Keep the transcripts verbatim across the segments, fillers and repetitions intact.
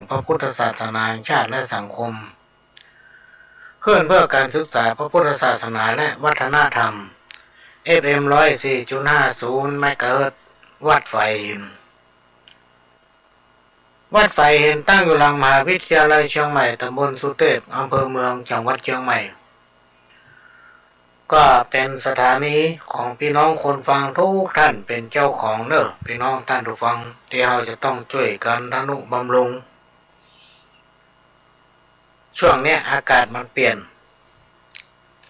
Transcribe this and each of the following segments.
พระพุทธศาสนาแห่งชาติและสังคม คลื่นเพื่อการศึกษาพระพุทธศาสนาและวัฒนธรรม เอฟเอ็ม ร้อยสี่จุดห้าศูนย์ เมกะเฮิรตซ์ วัดฝายหิน วัดฝายหินตั้งอยู่หลังมหาวิทยาลัยเชียงใหม่ ตำบลสุเตพ อำเภอเมือง จังหวัดเชียงใหม่ ก็เป๋นสถานีของปี้น้องคนฟังทุกท่านเป๋นเจ้าของเน่อ ปี้น้องต้านผู้ฟัง ตี้เฮาจะต้องจ้วยกั๋นทะนุบำรุง ช่วงเนี้ยอากาศมันเปลี่ยน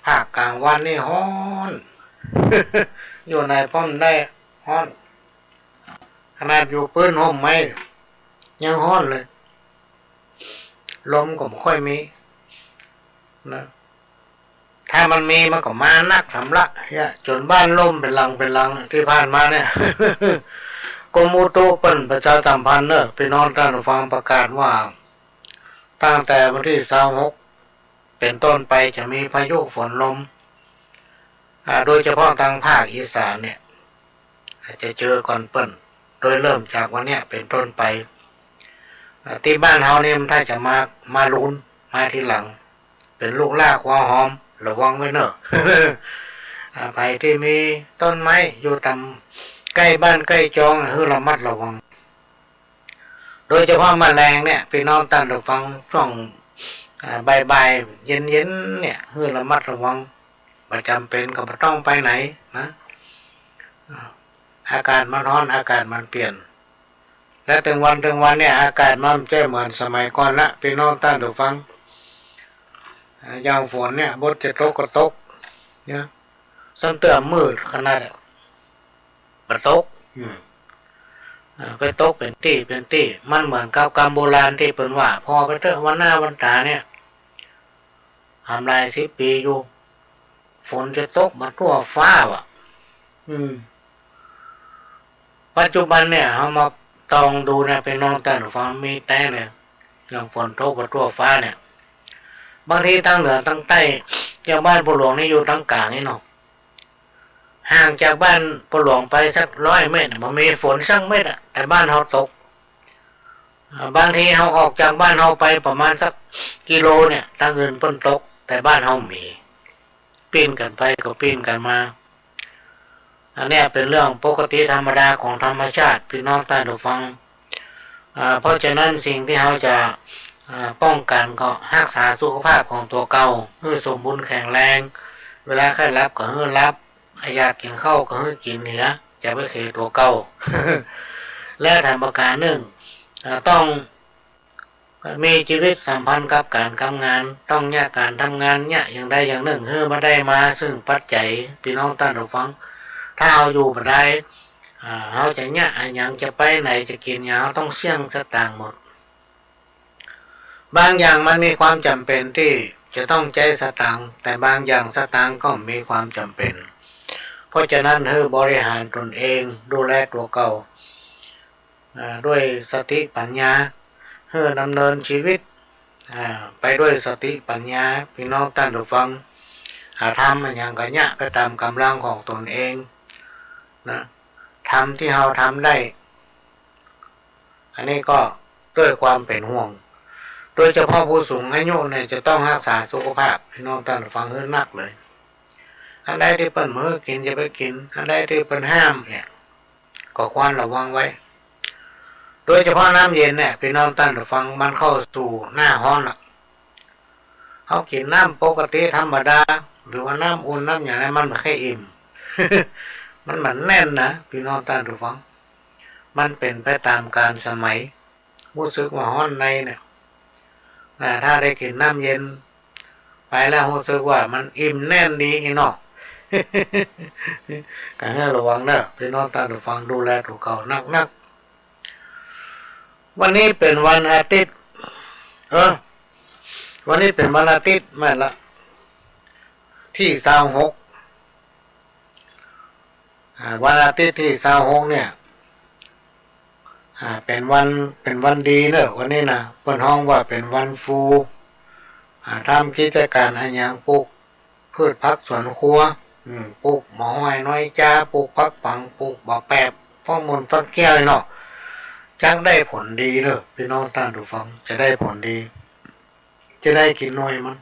ภาคก๋างวันนี่ฮ้อน อยู่ไหนป้อมได้ฮ้อน ขนาดอยู่ปื๊นฮ่มไม้ยังฮ้อนเลย ลมก็บ่ค่อยมีนะ ถ้ามันมีมันก็มานักสำละเหีย จ๋นบ้านล่มเป๋นหลังเป๋นหลังตี้ผ่านมาเนี่ย กรมอุตุเปิ้นประชาสัมพันธ์เน่อ ปี้น้องต้านผู้ฟัง ประกาศว่า ตั้งแต่วันตี้ซาวหกเป๋นต้นไปจะมีพายุฝนลม อ่า โดยเฉพาะตางภาคอีสานเนี่ย อาจจะเจอก่อนเปิ้น โดยเริ่มจากวันเนี้ยเป๋นต้นไป อ่า ตี้บ้านเฮานี่มันถ้าจะมา มาลูน มาทีหลัง เป๋นลูกหล้าหัวหอม ระวังไว้เน่อ อ่า ใผตี้มีต้นไม้อยู่ต๋ามใก้บ้านใก้จอง หื้อระมัดระวัง โดยเฉพาะแมลงเนี่ย ปี้น้องต้านผู้ฟัง ช่วง อ่า บ่ายๆ เย็นๆ เนี่ย หื้อระมัดระวัง บ่จ๋ำเป๋นก็บ่ต้องไปไหนนะ อ่า อากาศมันฮ้อน อากาศมันเปลี่ยน และตึงวันตึงวันเนี่ย อากาศมันบ่ใจ้เหมือนสมัยก่อนละ ปี้น้องต้านผู้ฟัง อ่า อย่างฝนเนี่ย บดจะตกก็ตก เนี่ย ซ้ำเตื้อมืดขนาดอะ บ่ตก อืม อ่า ไปตกเป๋นตี้เป๋นตี้ มันเหมือนกับกำโบราณตี้เปิ้นว่า ผ่อไปเต๊อะ วันหน้าวันต๋าเนี่ย หำหลายสิบปี๋อยู่ ฝนจะตกมาทั่วฟ้าว่ะ อืม ปัจจุบันเนี่ย เฮามาตองดูเนี่ย ปี้น้องต้านผู้ฟัง มีแต๊เลย เรื่องฝนตกมาทั่วฟ้าเนี่ย บางทีตางเหนือตางใต้ อย่างบ้านป้อหลวงนี่อยู่ตางก๋างนี่เนาะ ห่างจากบ้านป้อหลวงไปสักร้อยเมตร บ่มีฝนสักเม็ดอะ แต่บ้านเฮาตก อ่า บางทีเฮาออกจากบ้านเฮาไปประมาณสักกิโลเนี่ย ตางอื่นเปิ้นตก แต่บ้านเฮามี ปิ้นกั๋นไปก็ปิ้นกั๋นมา อันเนี้ยเป๋นเรื่องปกติธรรมดาของธรรมชาติ ปี้น้องต้านผู้ฟัง อ่า เพราะฉะนั้นสิ่งตี้เฮาจะ อ่า ป้องกั๋นก็ฮักษาสุขภาพของตั๋วเก่า หื้อสมบูรณ์แข็งแรง เวลาใค่หลับก็หื้อหลับ ใค่อยากกิ๋นข้าวก็หื้อกิ๋นเหีย อย่าไปเขตั๋วเก่า และแถมประก๋านนึ่ง อ่า ต้อง มีจีวิตสัมพันธ์กับก๋านกับงาน ต้องเยียะก๋านทำงานเยียะอย่างใดอย่างนึ่ง หื้อมันได้มาซึ่งปัจจัย ปี้น้องต้านผู้ฟัง ถ้าเฮาอยู่บ่ได้ อ่า เฮาจะเยียะอะหยัง จะไปไหน จะกิ๋นหยัง เฮาต้องเสี้ยงสตางค์หมด บางอย่างมันมีความจ๋ำเป๋นตี้จะต้องใจ๊สตางค์ แต่บางอย่างสตางค์ก็มีความจ๋ำเป๋น เพราะฉะนั้นหื้อบริหารตนเอง ดูแลตั๋วเก่า อ่า ด้วยสติปัญญา หื้อดำเนินจีวิต อ่า ไปด้วยสติปัญญา ปี้น้องต้านผู้ฟัง อ่า ทำอะหยังก็เยียะไปต๋ามก๋ำลังของตนเองนะ ทำตี้เฮาทำได้ อันนี้ก็ด้วยความเป๋นห่วง โดยเฉพาะผู้สูงอายุเนี่ยจะต้องฮักษาสุขภาพ ปี้น้องต้านผู้ฟัง หื้อนักเลย อันใดตี้เปิ้นบ่หื้อกิ๋นอย่าไปกิ๋น อันใดตี้เปิ้นห้ามเนี่ย ก็ควรระวังไว้ โดยเฉพาะน้ำเย็นเนี่ย ปี้น้องต้านผู้ฟัง มันเข้าสู่หน้าฮ้อนละ เฮากิ๋นน้ำปกติธรรมดา หรือว่าน้ำอุ่นน้ำหยังเนี่ย มันบ่ใค่อิ่ม มันบ่แน่นนะ ปี้น้องต้านผู้ฟัง มันเป๋นไปต๋ามกาลสมัย ฮู้สึกว่าฮ้อนในเนี่ย อ่า ถ้าได้กิ๋นน้ำเย็นไปแล้วฮู้สึกว่ามันอิ่มแน่นดีอี้เนาะ ก็หื้อระวังเน่อ ปี้น้องต้านผู้ฟัง ดูแลตั๋วเก่านักๆ วันนี้เป๋นวันอาทิตย์ เออ วันนี้เป๋นวันอาทิตย์แม่นละ ตี้ซาวหก อ่า วันอาทิตย์ตี้ซาวหกเนี่ย อ่า เป๋นวัน เป๋นวันดีเน่อ วันนี้นะ เปิ้นฮ้องว่าเป๋นวันฟู อ่า ทำกิจก๋านอะหยัง ปลูกพืชผักสวนครัว อืม ปลูกบ่าฮ้อยน้อยจ๊า ปลูกผักปัง ปลูกบ่าแปบ ฟักม่วนฟักแก้วเนาะ จักได้ผลดีเน่อ ปี้น้องต้านผู้ฟัง จะได้ผลดี จะได้กิ๋นหน่วยมัน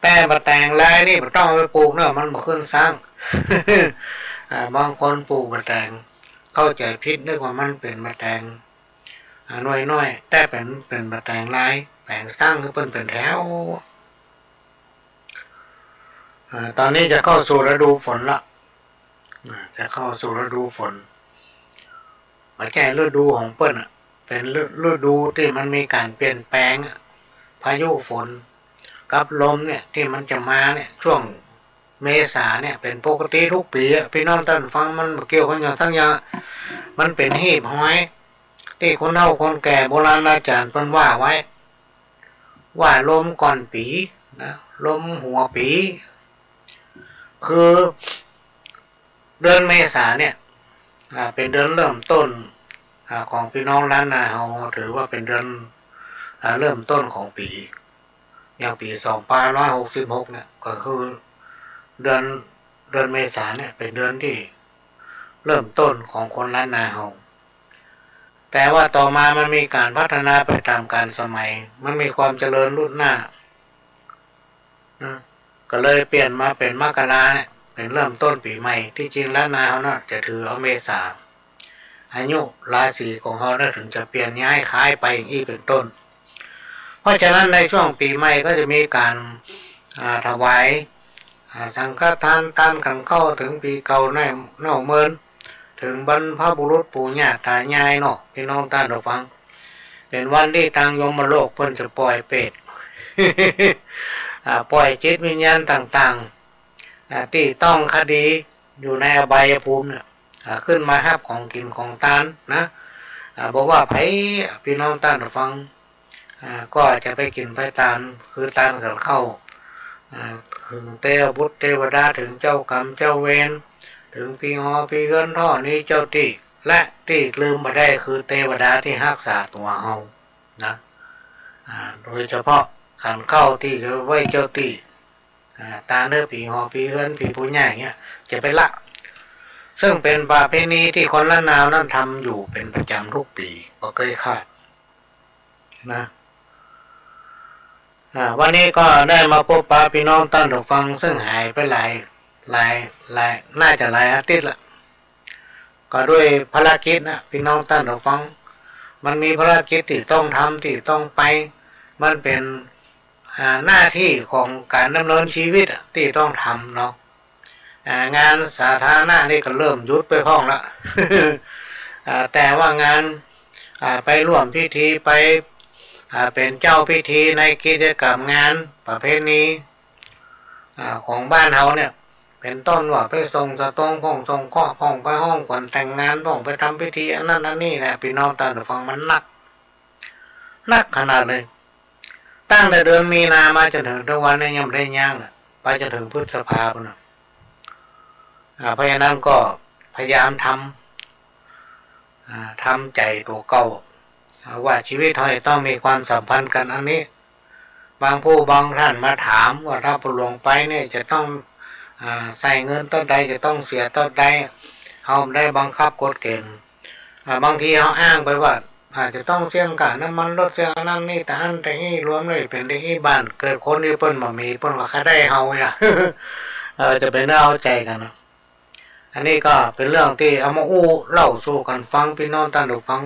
แต่บ่าแต๋งลายนี่บ่ต้องเอาไปปูกเน่อ มันบ่ขึ้นซ้าง อ่า บางคนปูกบ่าแต๋ง เข้าใจ๋ผิดนึกว่ามันเป๋นบ่าแต๋ง อ่า หน่วยน้อย แต่เป๋น เป๋นบ่าแต๋งลาย แป๋นซ้างหื้อเปิ้นเป๋นแถว อ่า ต๋อนนี้จะเข้าสู่ฤดูฝนละ อ่า จะเข้าสู่ฤดูฝน บ่ใจ้ฤดูของเปิ้นอะ เป๋นฤ- ฤดูตี้มันมีก๋านเปลี่ยนแปลงอะ พายุฝนกับลมเนี่ย ตี้มันจะมาเนี่ย ช่วงเมษาเนี่ย เป๋นปกติกู้ปี๋อะ ปี้น้องต้านฟัง มันบ่เกี่ยวกั๋นหยังสักอย่าง มันเป๋นฮีบฮอย ตี้คนเฒ่าคนแก่โบราณอาจ๋ารย์เปิ้นว่าไว้ ว่าลมก่อนปี๋นะ ลมหัวปี๋ คือเดือนเมษาเนี่ย อ่า เป๋นเดือนเริ่มต้น อ่า ของปี้น้องล้านนาเฮา ถือว่าเป๋นเดือน อ่า เริ่มต้นของปี๋ อย่างปี๋สองพันห้าร้อยหกสิบหกเนี่ย ก็คือเดือน เดือนเมษาเนี่ย เป๋นเดือนตี้เริ่มต้นของคนล้านนาเฮา แต่ว่าต่อมามันมีก๋านพัฒนาไปต๋ามกาลสมัย มันมีความเจริญรุ่นหน้า นะ ก็เลยเปลี่ยนมาเป๋นมกราเนี่ย เป๋นเริ่มต้นปี๋ใหม่ ตี้จริงล้านนาเฮาเนาะ จะถือเอาเมษา อายุราศีของเฮาเนาะ เถิงจะเปลี่ยนย้ายคล้ายไปอย่างอี้เป๋นต้น เพราะฉะนั้นในช่วงปี๋ใหม่ก็จะมีก๋าน อ่า ถวาย อ่า สังฆทาน ตานขันข้าว เถิงปี๋เก่าในนอกเมิน เถิงบรรพบุรุษปู่ย่าต๋ายายเนาะ ปี้น้องต้านผู้ฟัง เป๋นวันตี้ตางยมโลกเปิ้นจะป่อยเปรต อ่า ป่อยจิตวิญญาณต่างๆ อ่า ตี้ต้องคดีอยู่ในอบายภูมิเนี่ย อ่า ขึ้นมาฮับของกิ๋นของตานนะ อ่า บ่ว่าใผ ปี้น้องต้านผู้ฟัง อ่า ก็จะไปกิ๋นไปตาน คือตานขันข้าว อ่า เถิงเตวบุตรเตวดา เถิงเจ้ากรรมเจ้าเวร เถิงผีหอผีเฮือนท่อหนีเจ้าตี้ และตี้ลืมบ่ได้คือเตวดาตี้ฮักษาตั๋วเฮานะ อ่า โดยเฉพาะขันข้าวตี้จะไหว้เจ้าตี้ อ่า ตานหื้อผีหอผีเฮือน ผีปู่ย่าอย่างเงี้ย จะไปละ ซึ่งเป๋นประเพณีตี้คนล้านนานั้นทำอยู่เป๋นประจ๋ำกู้ปี๋ บ่เกยขาดนะ อ่า วันนี้ก็ได้มาปบปะปี้น้องต้านผู้ฟัง ซึ่งหายไปหลาย หลาย หลาย น่าจะหลายอาทิตย์ละ ก็ด้วยภารกิจนะ ปี้น้องต้านผู้ฟัง มันมีภารกิจตี้ต้องทำ ตี้ต้องไป มันเป๋น อ่า หน้าตี้ของก๋านดำเนินจีวิตอะ ตี้ต้องทำเนาะ อ่า งานสาธารณะนี่ก็เริ่มหยุดไปพ่องละ อ่า แต่ว่างาน อ่า ไปร่วมพิธี ไป อ่า เป๋นเจ้าพิธีในกิจกรรมงานประเพณี อ่า ของบ้านเฮาเนี่ย เป๋นต้นว่าไปส่งสะตงพ่อง ส่งเคราะห์พ่อง ไปฮ้องขวัญแต่งงานพ่อง ไปทำพิธีอันนั้นอันนี้นะ ปี้น้องต้านผู้ฟัง มันนัก นักขนาดเลย ตั้งแต่เดือนมีนามาจ๋นเถิงทุกวันนี้ยังบ่ได้ย่างน่ะ ไปจ๋นเถิงพฤษภาปู๊นน่ะ อ่า เพราะฉะนั้นก็พยายามทำ อ่า ทำใจ๋ตั๋วเก่า อ่า ว่าจีวิตเฮาจะต้องมีความสัมพันธ์กั๋นอันนี้ บางผู้บางต้านมาถามว่าถ้าพ่อหลวงไปเนี่ยจะต้อง อ่า ใส่เงินเต้าใด จะต้องเสียเต้าใด เฮาบ่ได้บังคับกฎเก๋ณฑ์ อ่า บางทีเฮาอ้างไปว่า อาจจะต้องเสี้ยงก๋าน้ำมันรถ เสี้ยงอันนั้นนี่ ตะอั้นตะอี้ รวมเลยเป๋นตะอี้ บ้านเกิดคนตี้เปิ้นบ่มี เปิ้นก็คาได้เฮาอะ เออ จะเป๋นเรื่องเข้าใจ๋กั๋นนะ อันนี้ก็เป๋นเรื่องตี้เอามาอู้เล่าสู่กั๋นฟัง ปี้น้องต้านผู้ฟัง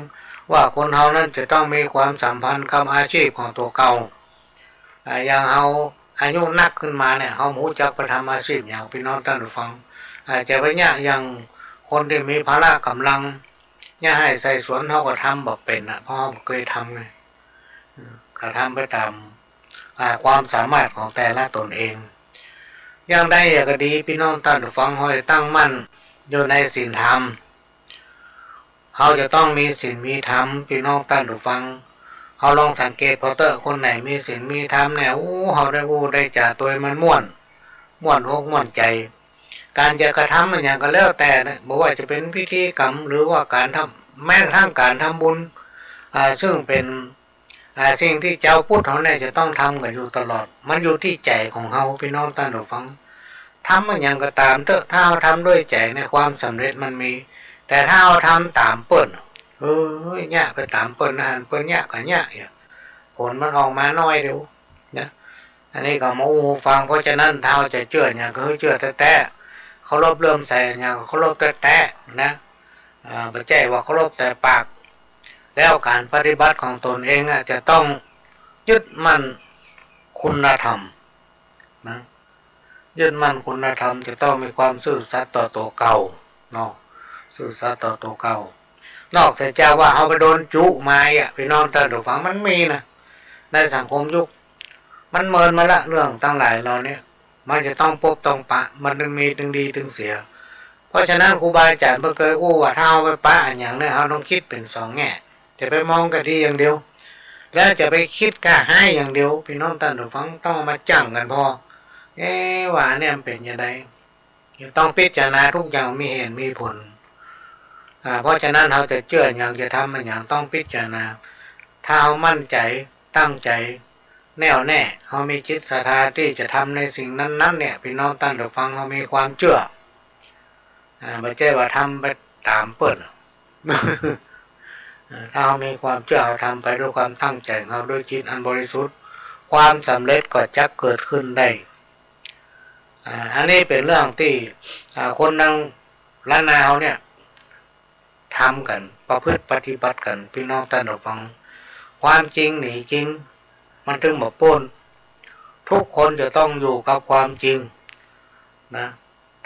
ว่าคนเฮานั้นจะต้องมีความสัมพันธ์กับอาจีพของตั๋วเก่า อ่า อย่างเฮาอายุนักขึ้นมาเนี่ย เฮาบ่ฮู้จักไปทำอาจีพหยัง ปี้น้องต้านผู้ฟัง อ่า จะไปเยียะอย่างคนตี้มีพละก๋ำลัง เยียะหื้อใส่สวน เฮาก็ทำบ่เป๋นน่ะ เพราะเฮาบ่เกยทำไง อืม ก็ทำไปต๋าม อ่า ความสามารถของแต่ละต๋นเอง อย่างใดก็ดี ปี้น้องต้านผู้ฟัง เฮาจะตั้งมั่นอยู่ในศีลธรรม เฮาจะต้องมีศีลมีธรรม ปี้น้องต้านผู้ฟัง เฮาลองสังเกตผ่อเต๊อะ คนไหนมีศีลมีธรรมเนี่ย โอ้ เฮาได้อู้ได้จ๋าตวยมันม่วน ม่วนอกม่วนใจ๋ ก๋านจะกระทำอะหยังก็แล้วแต่นะ บ่ว่าจะเป๋นพิธีกรรม หรือว่าก๋านทำ แม้กระทั่งก๋านทำบุญ อ่า ซึ่งเป๋น อ่า สิ่งตี้จาวพุทธเฮาเนี่ยจะต้องทำกั๋นอยู่ตลอด มันอยู่ตี้ใจ๋ของเฮา ปี้น้องต้านผู้ฟัง ทำอะหยังก็ต๋ามเต๊อะ ถ้าเฮาทำด้วยใจ๋เนี่ย ความสำเร็จมันมี แต่ถ้าเฮาทำต๋ามเปิ้น เออ เยียะไปต๋ามเปิ้นนะ หันเปิ้นเยียะก็เยียะ ผลมันออกมาน้อยเดียวนะ อันนี้ก็มาอู้ฟัง เพราะฉะนั้นถ้าเฮาจะเจื้อหยังก็หื้อเจื้อแต๊ๆ เคารพเลื่อมใสหยังก็เคารพแต๊ๆ นะ อ่า บ่ใจ้ว่าเคารพแต่ปาก แล้วก๋านปฏิบัติของตนเองอะ จะต้องยึดมั่นคุณธรรมนะ ยึดมั่นคุณธรรม จะต้องมีความซื่อสัตย์ต่อตั๋วเก่าเนาะ ซื่อสัตย์ต่อตั๋วเก่า นอกเสียจากว่าเฮาไปโดนจุมาอะ พี่น้องต้านผู้ฟัง มันมีนะ ในสังคมยุค มันเมินมาละ เรื่องตังหลายเหล่านี้ มันจะต้องปบต้องปะ มันจึงมีตึงดีตึงเสีย เพราะฉะนั้นครูบาอาจ๋ารย์เปิ้นเกยอู้ว่า ถ้าเฮาไปปะอะหยังเนี่ย เฮาต้องกึ๊ดเป๋นสองแง่ จะไปมองก้าดีอย่างเดียว แล้วจะไปกึ๊ดก้าฮ้ายอย่างเดียว พี่น้องต้านผู้ฟัง ต้องเอามาจั่งกั๋นผ่อ เอ๊ะ ว่าอันเนี้ยมันเป๋นจาใด จะต้องพิจารณาทุกอย่างมีเหตุมีผล อ่า เพราะฉะนั้นเฮาจะเจื้อหยัง จะทำอะหยัง ต้องพิจารณา ถ้าเฮามั่นใจ๋ ตั้งใจ๋ แน่วแน่ เฮามีจิตศรัทธาตี้จะทำในสิ่งนั้นๆ เนี่ย พี่น้องต้านผู้ฟัง เฮามีความเจื้อ อ่า บ่ใจ้ว่าทำไปต๋ามเปิ้น อ่า ถ้าเฮามีความเจื้อ เฮาทำไปด้วยความตั้งใจ๋ของเฮา ด้วยจิตอันบริสุทธิ์ ความสำเร็จก็จะเกิดขึ้นได้ อ่า อันนี้เป๋นเรื่องตี้ อ่า คนตังล้านนาเฮาเนี่ย ทำกั๋น ประพฤติปฏิบัติกั๋น พี่น้องต้านผู้ฟัง ความจริงหนีจริง มันจึงบ่ป๊น ทุกคนจะต้องอยู่กับความจริงนะ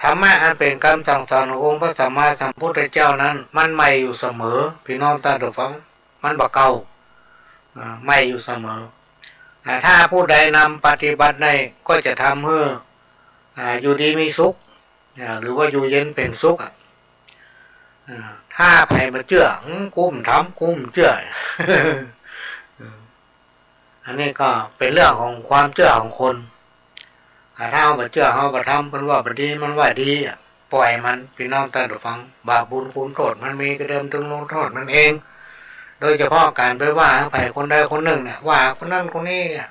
ธรรมะอันเป๋นกำสั่งสอนขององค์พระสัมมาสัมพุทธเจ้านั้น มันใหม่อยู่เสมอ พี่น้องต้านผู้ฟัง มันบ่เก่า อ่า ใหม่อยู่เสมอ อ่า ถ้าผู้ใดนำปฏิบัติได้ ก็จะทำหื้อ อ่า อยู่ดีมีสุข อ่า หรือว่าอยู่เย็นเป๋นสุขอะ อ่า ถ้าใผบ่เจื้อ อืม กูบ่ทำ กูบ่เจื้อ อันนี้ก็เป๋นเรื่องของความเจื้อของคน อ่า ถ้าเฮาบ่เจื้อ เฮาบ่ทำ เปิ้นว่าบ่ดี มันว่าดีอะ ป่อยมัน พี่น้องต้านผู้ฟัง บาปบุญคุณโต้ษมันมี ก็เดิมถึงลงโต้ษมันเอง โดยเฉพาะก๋านไปว่าใผคนใดคนนึ่งเนี่ย ว่าคนนั้นคนนี้เนี่ย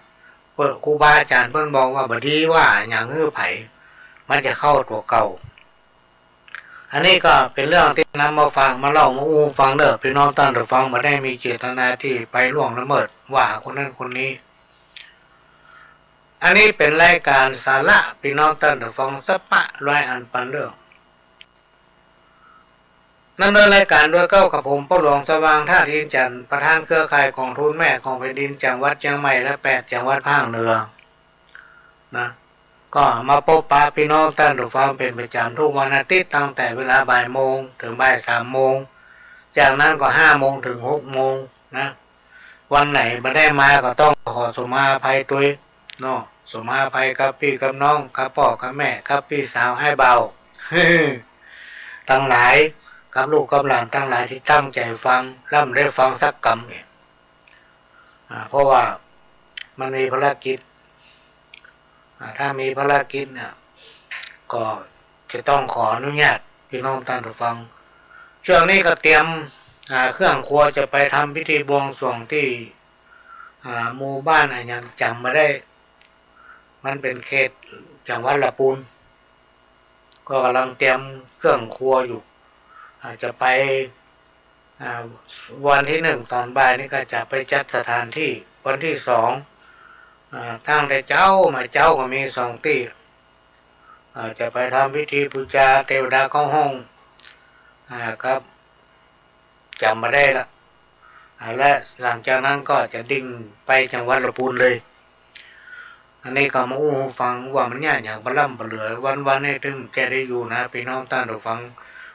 เปิ้น ครูบาอาจ๋ารย์เปิ้นบอกว่าบ่ดี ว่าหยังหื้อใผ มันจะเข้าตั๋วเก่า อันนี้ก็เป๋นเรื่องตี้นำมาฝาก มาเล่า มาอู้ฟังเน่อ พี่น้องต้านผู้ฟัง บ่ได้มีเจตนาตี้ไปล่วงละเมิด ว่าคนนั้นคนนี้ อันนี้เป๋นรายก๋านสาระ พี่น้องต้านผู้ฟัง สัปปะร้อยอันปันเรื่อง ดำเนินรายก๋านโดยเก้า กับผม ป้อหลวงสว่าง ธาตุอินทร์จันทร์ ประธานเครือข่ายก๋องทุนแม่ของแผ่นดิน จังหวัดเจียงใหม่ และแปดจังหวัดภาคเหนือ นะ ก็มาปบปะพี่น้องต้านผู้ฟังเป๋นประจ๋ำทุกวันอาทิตย์ ตั้งแต่เวลาบ่ายโมงถึงบ่ายสามโมง จากนั้นก็ห้าโมงถึงหกโมงนะ วันไหนบ่ได้มาก็ต้องขอสุมาอภัยตวยเนาะ สุมาอภัยกับปี้กับน้อง กับป้อกับแม่ กับปี้สาวอ้ายบ่าวตังหลาย กับลูกกับหลานตังหลายตี้ตั้งใจ๋ฟัง แล้วบ่ได้ฟังสักกำเนี่ย อ่า เพราะว่ามันมีภารกิจ อ่า ถ้ามีภารกิจเนี่ย ก็จะต้องขออนุญาตพี่น้องต้านผู้ฟัง ช่วงนี้ก็เตรียม อ่า เครื่องครัวจะไปทำพิธีบวงสรวงตี้ อ่า หมู่บ้านอะหยังจ๋ำบ่ได้ มันเป๋นเขตจังหวัดละปูน ก็ก่ำลังเตรียมเครื่องครัวอยู่ อ่า จะไป อ่า วันตี้หนึ่งต๋อนบ่ายนี่ก็จะไปจัดสถานตี้ วันตี้สอง อ่า ตั้งแต่เจ๊ามาเจ๊าก็มีสองตี้ อ่า จะไปทำพิธีปู๋จาเตวดาเข้าห้อง อ่า ครับ จ๋ำบ่ได้ละ อ่า และหลังจากนั้นก็จะดิ่งไปจังหวัดละปูนเลย อันนี้ก็มาอู้หื้อฟังว่ามันยากหยังปะล้ำปะเหลือ วันๆ นี่ตึงจะได้อยู่นะ พี่น้องต้านผู้ฟัง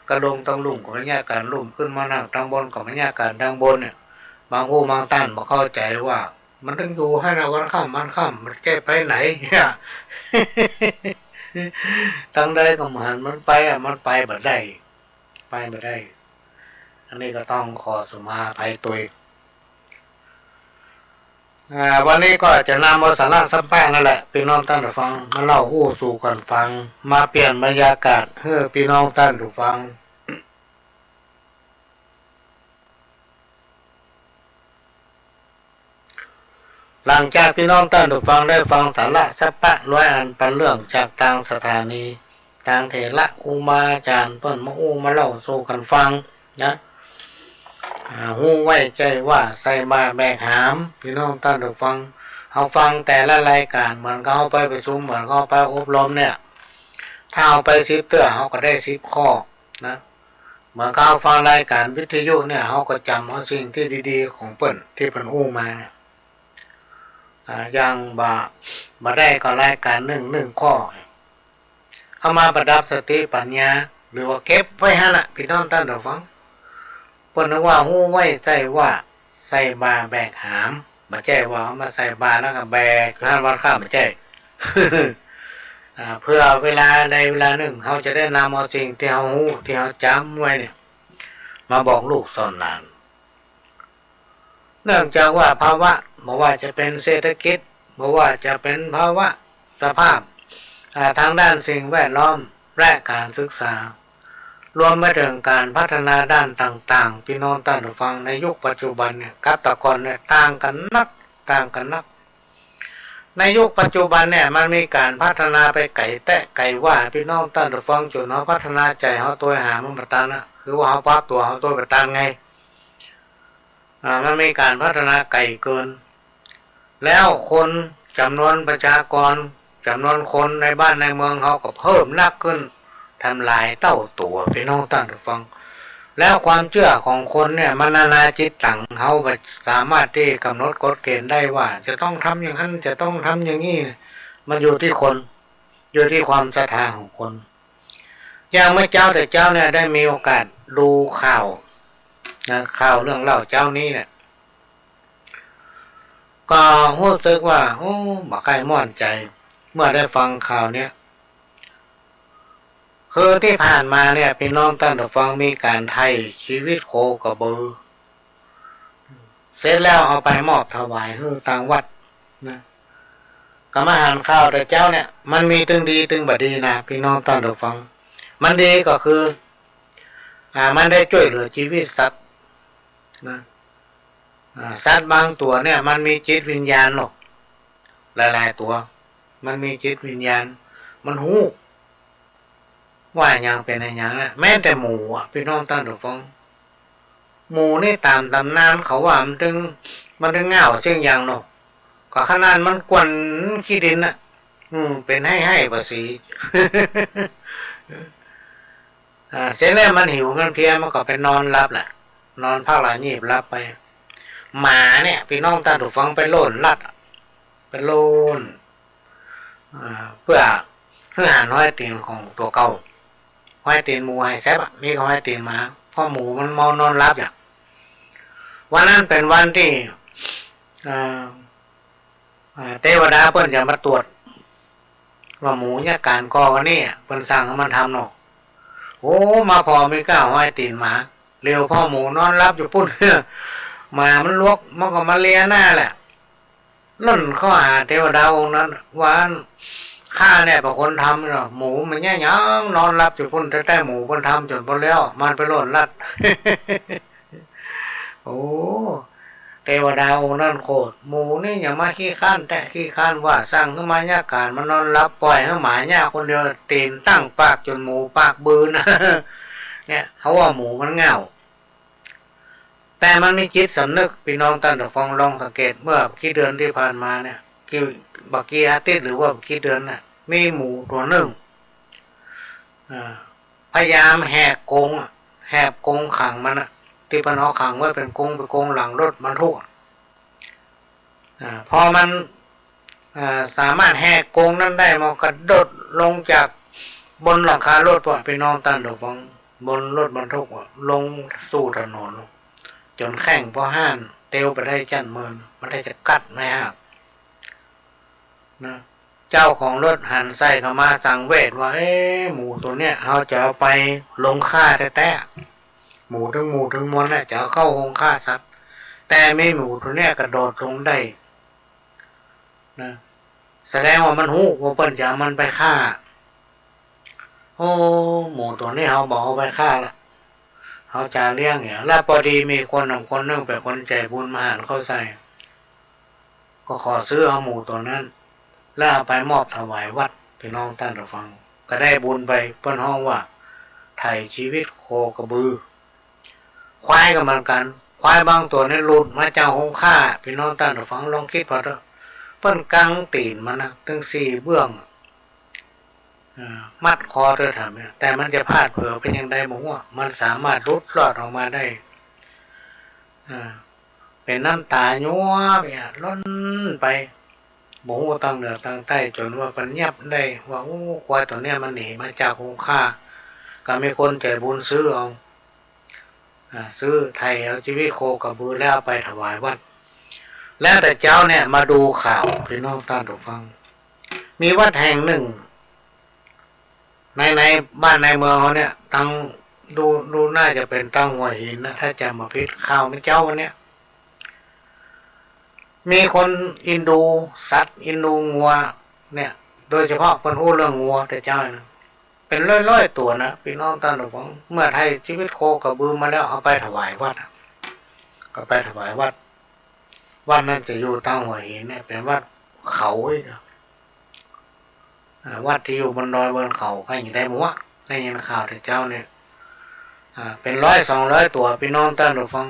กระลงตังลุ่มก็บ่ยากก๋านลุ่ม ขึ้นมานั่งตังบนก็บ่ยากก๋านตังบนเนี่ย บางอู้บางต้านบ่เข้าใจ๋ว่า มันตึงอยู่หั้นน่ะ วันค่ำวันค่ำ มันจะไปไหนเนี่ย ตังใดก็บ่หันมันไปอะ มันไปบ่ได้ ไปบ่ได้ อันนี้ก็ต้องขอสุมาอภัยตวย อ่า วันนี้ก็จะนำเอาสาระสัปปะนั่นแหละ พี่น้องต้านผู้ฟัง มาเล่าอู้สู่กั๋นฟัง มาเปลี่ยนบรรยากาศหื้อพี่น้องต้านผู้ฟัง หลังจากพี่น้องต้านผู้ฟังได้ฟังสาระสัปปะร้อยอันปันเรื่องจากตางสถานี ตางเถระครูบาอาจ๋ารย์เปิ้นมาอู้มาเล่าสู่กั๋นฟังนะ อ่า ฮู้ไว้ใจ้ว่าใส่บ่าแบกหาม ปี้น้องต้านผู้ฟัง เฮาฟังแต่ละรายก๋าน เหมือนกับเฮาไปประชุม เหมือนกับเฮาไปอบรมเนี่ย ถ้าเฮาไปสิบเตื้อ เฮาก็ได้สิบข้อนะ เหมือนกับเฮาฟังรายก๋านวิทยุเนี่ย เฮาก็จ๋ำเอาสิ่งตี้ดีๆ ของเปิ้นตี้เปิ้นอู้มาเนี่ย อ่า อย่างบ่า บ่ได้ก็รายก๋านนึ่ง นึ่งข้อ เอามาประดับสติปัญญา หรือว่าเก็บไว้หั้นละ ปี้น้องต้านผู้ฟัง เปิ้นว่าฮู้ไว้ใจ้ว่าใส่บ่าแบกหาม บ่ใจ้ว่าเอามาใส่บ่าแล้วก็แบกอยู่หั้นวัดข้า บ่ใจ้ อ่า เปื้อเวลาใดเวลานึ่ง เฮาจะได้นำเอาสิ่งตี้เฮาฮู้ ตี้เฮาจ๋ำไว้เนี่ย มาบอกลูกสอนหลาน เนื่องจากว่าภาวะ บ่ว่าจะเป๋นเศรษฐกิจ บ่ว่าจะเป๋นภาวะสภาพ อ่า ตางด้านสิ่งแวดล้อม และก๋านศึกษา รวมไปเถิงก๋านพัฒนาด้านต่างๆ ปี้น้องต้านผู้ฟัง ในยุคปัจจุบันเนี่ย กับแต่ก่อนเนี่ย ต่างกั๋นนัก ต่างกั๋นนัก ในยุคปัจจุบันเนี่ย มันมีก๋านพัฒนาไปไก๋แต๊ไก๋ว่า ปี้น้องต้านผู้ฟัง จ๋นเฮาพัฒนาใจ๋เฮาตวยหามันบ่ตันนะ คือว่าเฮาปรับตั๋วเฮาตวยบ่ตันไง อ่า มันมีก๋านพัฒนาไก๋เกิน แล้วคนจ๋ำนวนประชากร จ๋ำนวนคนในบ้านในเมืองเฮาก็เพิ่มนักขึ้น แถมหลายเต้าตั๋ว ปี้น้องต้านผู้ฟัง แล้วความเจื้อของคนเนี่ย มันนานาจิตตัง เฮาบ่สามารถตี้ก๋ำหนดกฎเก๋ณฑ์ได้ว่า จะต้องทำอย่างหั้น จะต้องทำอย่างนี้ มันอยู่ตี้คน อยู่ตี้ความศรัทธาของคน อย่างเมื่อเจ๊าแต่เจ๊าเนี่ย ได้มีโอกาสดูข่าวนะ ข่าวเรื่องเล่าเจ๊านี้เนี่ย ก็ฮู้สึกว่า โอ้ บ่ใค่ม่วนใจ๋ เมื่อได้ฟังข่าวเนี่ย คือตี้ผ่านมาเนี่ย ปี้น้องต้านผู้ฟัง มีก๋านไถ่ชีวิตโคกระบือ เสร็จแล้วเอาไปมอบถวายหื้อตางวัดนะ ก็มาหันข่าวแต่เจ๊าเนี่ย มันมีตึงดีตึงบ่ดีนะ ปี้น้องต้านผู้ฟัง มันดีก็คือ อ่า มันได้จ้วยเหลือจีวิตสัตว์นะ อ่า สัตว์บางตั๋วเนี่ย มันมีจิตวิญญาณเนาะ หลายๆ ตั๋ว มันมีจิตวิญญาณ มันฮู้ ว่าอะหยังเป๋นอะหยังนะ แม้แต่หมูอะ ปี้น้องต้านผู้ฟัง หมูนี่ต๋ามต๋ำนานเขาว่ามันตึง มันตึงง่าวเสี้ยงอย่างเนาะ ก็ขนาดมันก้วนขี้ดินน่ะ อืม เป๋นไฮ่ๆ บ่าสี อ่า เสร็จแล้วมันหิวมันเพลียมันก็ไปนอนหลับแหละ นอนพักหลับยีบหลับไป หมาเนี่ย ปี้น้องต้านผู้ฟัง ไปโล่นลัดอะ ไปโล่น อ่า เปื้อหื้อหันฮอยตี๋นของตั๋วเก่า ฮอยตี๋นหมูหายแซบอะ มีก็ฮอยตี๋นหมา เพราะหมูมันเมานอนหลับอย่าง วันนั้นเป๋นวันตี้ อ่า อ่า เตวดาเปิ้นจะมาตรวจ ว่าหมูเยียะก๋านก่อวันนี้อะ เปิ้นสั่งหื้อมันทำเนาะ โอ้ มาผ่อมีก้าฮอยตี๋นหมา เหลียวผ่อหมูนอนหลับอยู่ปุ้น หมามันลวก มันก็มาเลียหน้าแหละ ล่นเข้าหาเตวดาองค์นั้น ว่า ข้าเนี่ยเป๋นคนทำเนาะ หมูมันเยียะหยังนอนหลับอยู่ปุ้น แต๊ๆ หมูเปิ้นทำจ๋นเปิ้นแล้ว มันไปโล่นลัด โอ้ เตวดาองค์นั้นโขด หมูนี่หยังมาขี้คร้านแต๊ ขี้คร้านว่า สั่งหื้อมาเยียะก๋าน มันนอนหลับ ป่อยหื้อหมาเยียะคนเดียว ตี๋นตั้งปากจ๋นหมูปากบืน เนี่ย เขาว่าหมูมันง่าว แต่มันมีจิตสำนึก ปี้น้องต้านผู้ฟังลองสังเกต เมื่อบ่ากี่เดือนตี้ผ่านมาเนี่ย กี่ บ่ากี่อาทิตย์หรือว่าบ่ากี่เดือนน่ะ มีหมูตั๋วนึ่ง อ่า พยายามแหกกรงอะ แหกกรงขังมันอะ ตี้เปิ้นเอาขังไว้เป๋นกรง เป๋นกรงหลังรถบรรทุกอะ อ่า พอมัน อ่า สามารถแหกกรงนั้นได้ มันกระโดดลงจากบนหลังคารถว่ะ ปี้น้องต้านผู้ฟัง บนรถบรรทุกว่ะ ลงสู่ถนน จ๋นแข้งป้อห้านเตียวไปได้จั้นเมิน มันได้จะกัดไหมฮะ นะ เจ้าของรถหันใส่เข้ามาสังเวชว่า เอ๊ะ หมูตั๋วเนี่ย เฮาจะเอาไปโฮงฆ่าแต๊ๆ หมูตึงหมู่ตึงมวลเนี่ย จะเอาเข้าโฮงฆ่าสัตว์ แต่มีหมูตั๋วเนี่ยกระโดดลงได้นะ แสดงว่ามันฮู้ว่าเปิ้นจะเอามันไปฆ่า โอ้ หมูตั๋วนี้เฮาบ่เอาไปฆ่าละ เฮาจะเลี้ยงเนี่ย แล้วปอดีมีคนหนึ่งคนหนึ่งเป๋นคนใจ๋บุญมาหันเข้าใส่ ก็ขอซื้อเอาหมูตั๋วนั้น แล้วเอาไปมอบถวายวัด ปี้น้องต้านผู้ฟัง ก็ได้บุญไป เปิ้นฮ้องว่า ไถ่ชีวิตโคกระบือ ควายก็เหมือนกั๋น ควายบางตั๋วนี่หลุดมาจากฮงฆ่า ปี้น้องต้านผู้ฟังลองกึ๊ดผ่อเต๊อะ เปิ้นกังตี๋นมันนะ ตึงสี่เบื้อง เอ่อ มัดคอด้วยถามเนี่ย แต่มันจะพลาดเผลอเป๋นอย่างใดบ่ฮู้ มันสามารถหลุดรอดออกมาได้ เอ่อ เป๋นน้ำต๋ายั้วเนี่ย ล้นไป บ่ฮู้ตังเหนือตังใต้ จ๋นว่าเปิ้นเยียบได้ว่า โอ้ ควายตั๋วเนี่ยมันหนีมาจากฮงฆ่า ก็มีคนใจ๋บุญซื้อเอา อ่า ซื้อไถ่เอาจีวิตโคกระบือแล้วเอาไปถวายวัด แล้วแต่เจ๊าเนี่ยมาดูข่าว ปี้น้องต้านผู้ฟัง มีวัดแห่งนึ่ง ใน ในบ้านในเมืองเฮาเนี่ย ตัง ดู ดูน่าจะเป๋นตังหัวหินนะ ถ้าจ๋ำบ่ผิด ข่าวเมื่อเจ๊าวันเนี้ย มีคนเอ็นดูสัตว์ เอ็นดูงัวเนี่ย โดยเฉพาะเปิ้นฮู้เรื่องงัวแต่เจ๊านะ เป๋นร้อยๆ ตั๋วนะ ปี้น้องต้านผู้ฟัง เมื่อไถ่จีวิตโคกระบือมาแล้วเอาไปถวายวัดอะ เอาไปถวายวัด วัดนั้นจะอยู่ตังหัวหินเนี่ย เป๋นวัดเขาอีกอะ อ่า วัดตี้อยู่บนดอยบนเขา ใค่จะได้บ่วะ ได้ยินข่าวแต่เจ๊าเนี่ย อ่า เป๋นร้อยสองร้อยตั๋ว ปี้น้องต้านผู้ฟัง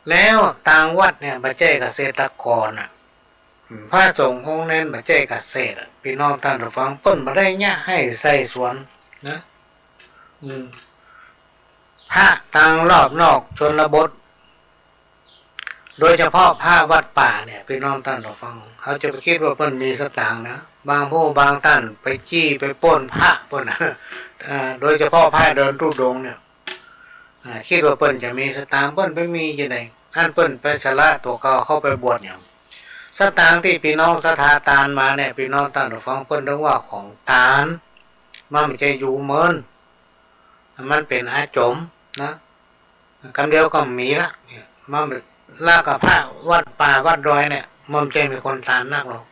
แล้วตางวัดเนี่ยบ่ใจ้เกษตรกรน่ะ อืม พระสงฆ์องค์นั้นบ่ใจ้เกษตรอะ ปี้น้องต้านผู้ฟัง เปิ้นบ่ได้เยียะหื้อใส่สวนนะ อืม พระตางรอบนอกชนบท โดยเฉพาะพระวัดป่าเนี่ย ปี้น้องต้านผู้ฟัง เฮาจะไปกึ๊ดว่าเปิ้นมีสตางค์นะ บางผู้บางต้านไปจี้ไปปล้นพระเปิ้นนะ อ่า โดยเฉพาะพระเดินธุดงค์เนี่ย อ่า กึ๊ดว่าเปิ้นจะมีสตางค์ เปิ้นไปมีจะใด อันเปิ้นไปสละตั๋วเก่าเข้าไปบวชหยัง สตางค์ตี้ปี้น้องศรัทธาตานมาเนี่ย ปี้น้องต้านผู้ฟัง เปิ้นเรียกว่าของตาน มันบ่ใจ้อยู่เมิน มันเป๋นอาจ๋มนะ กำเดียวก็มีละ มัน แล้วก็พระวัดป่าวัดดอยเนี่ย มันบ่ใจ้มีคนตานนักหรอก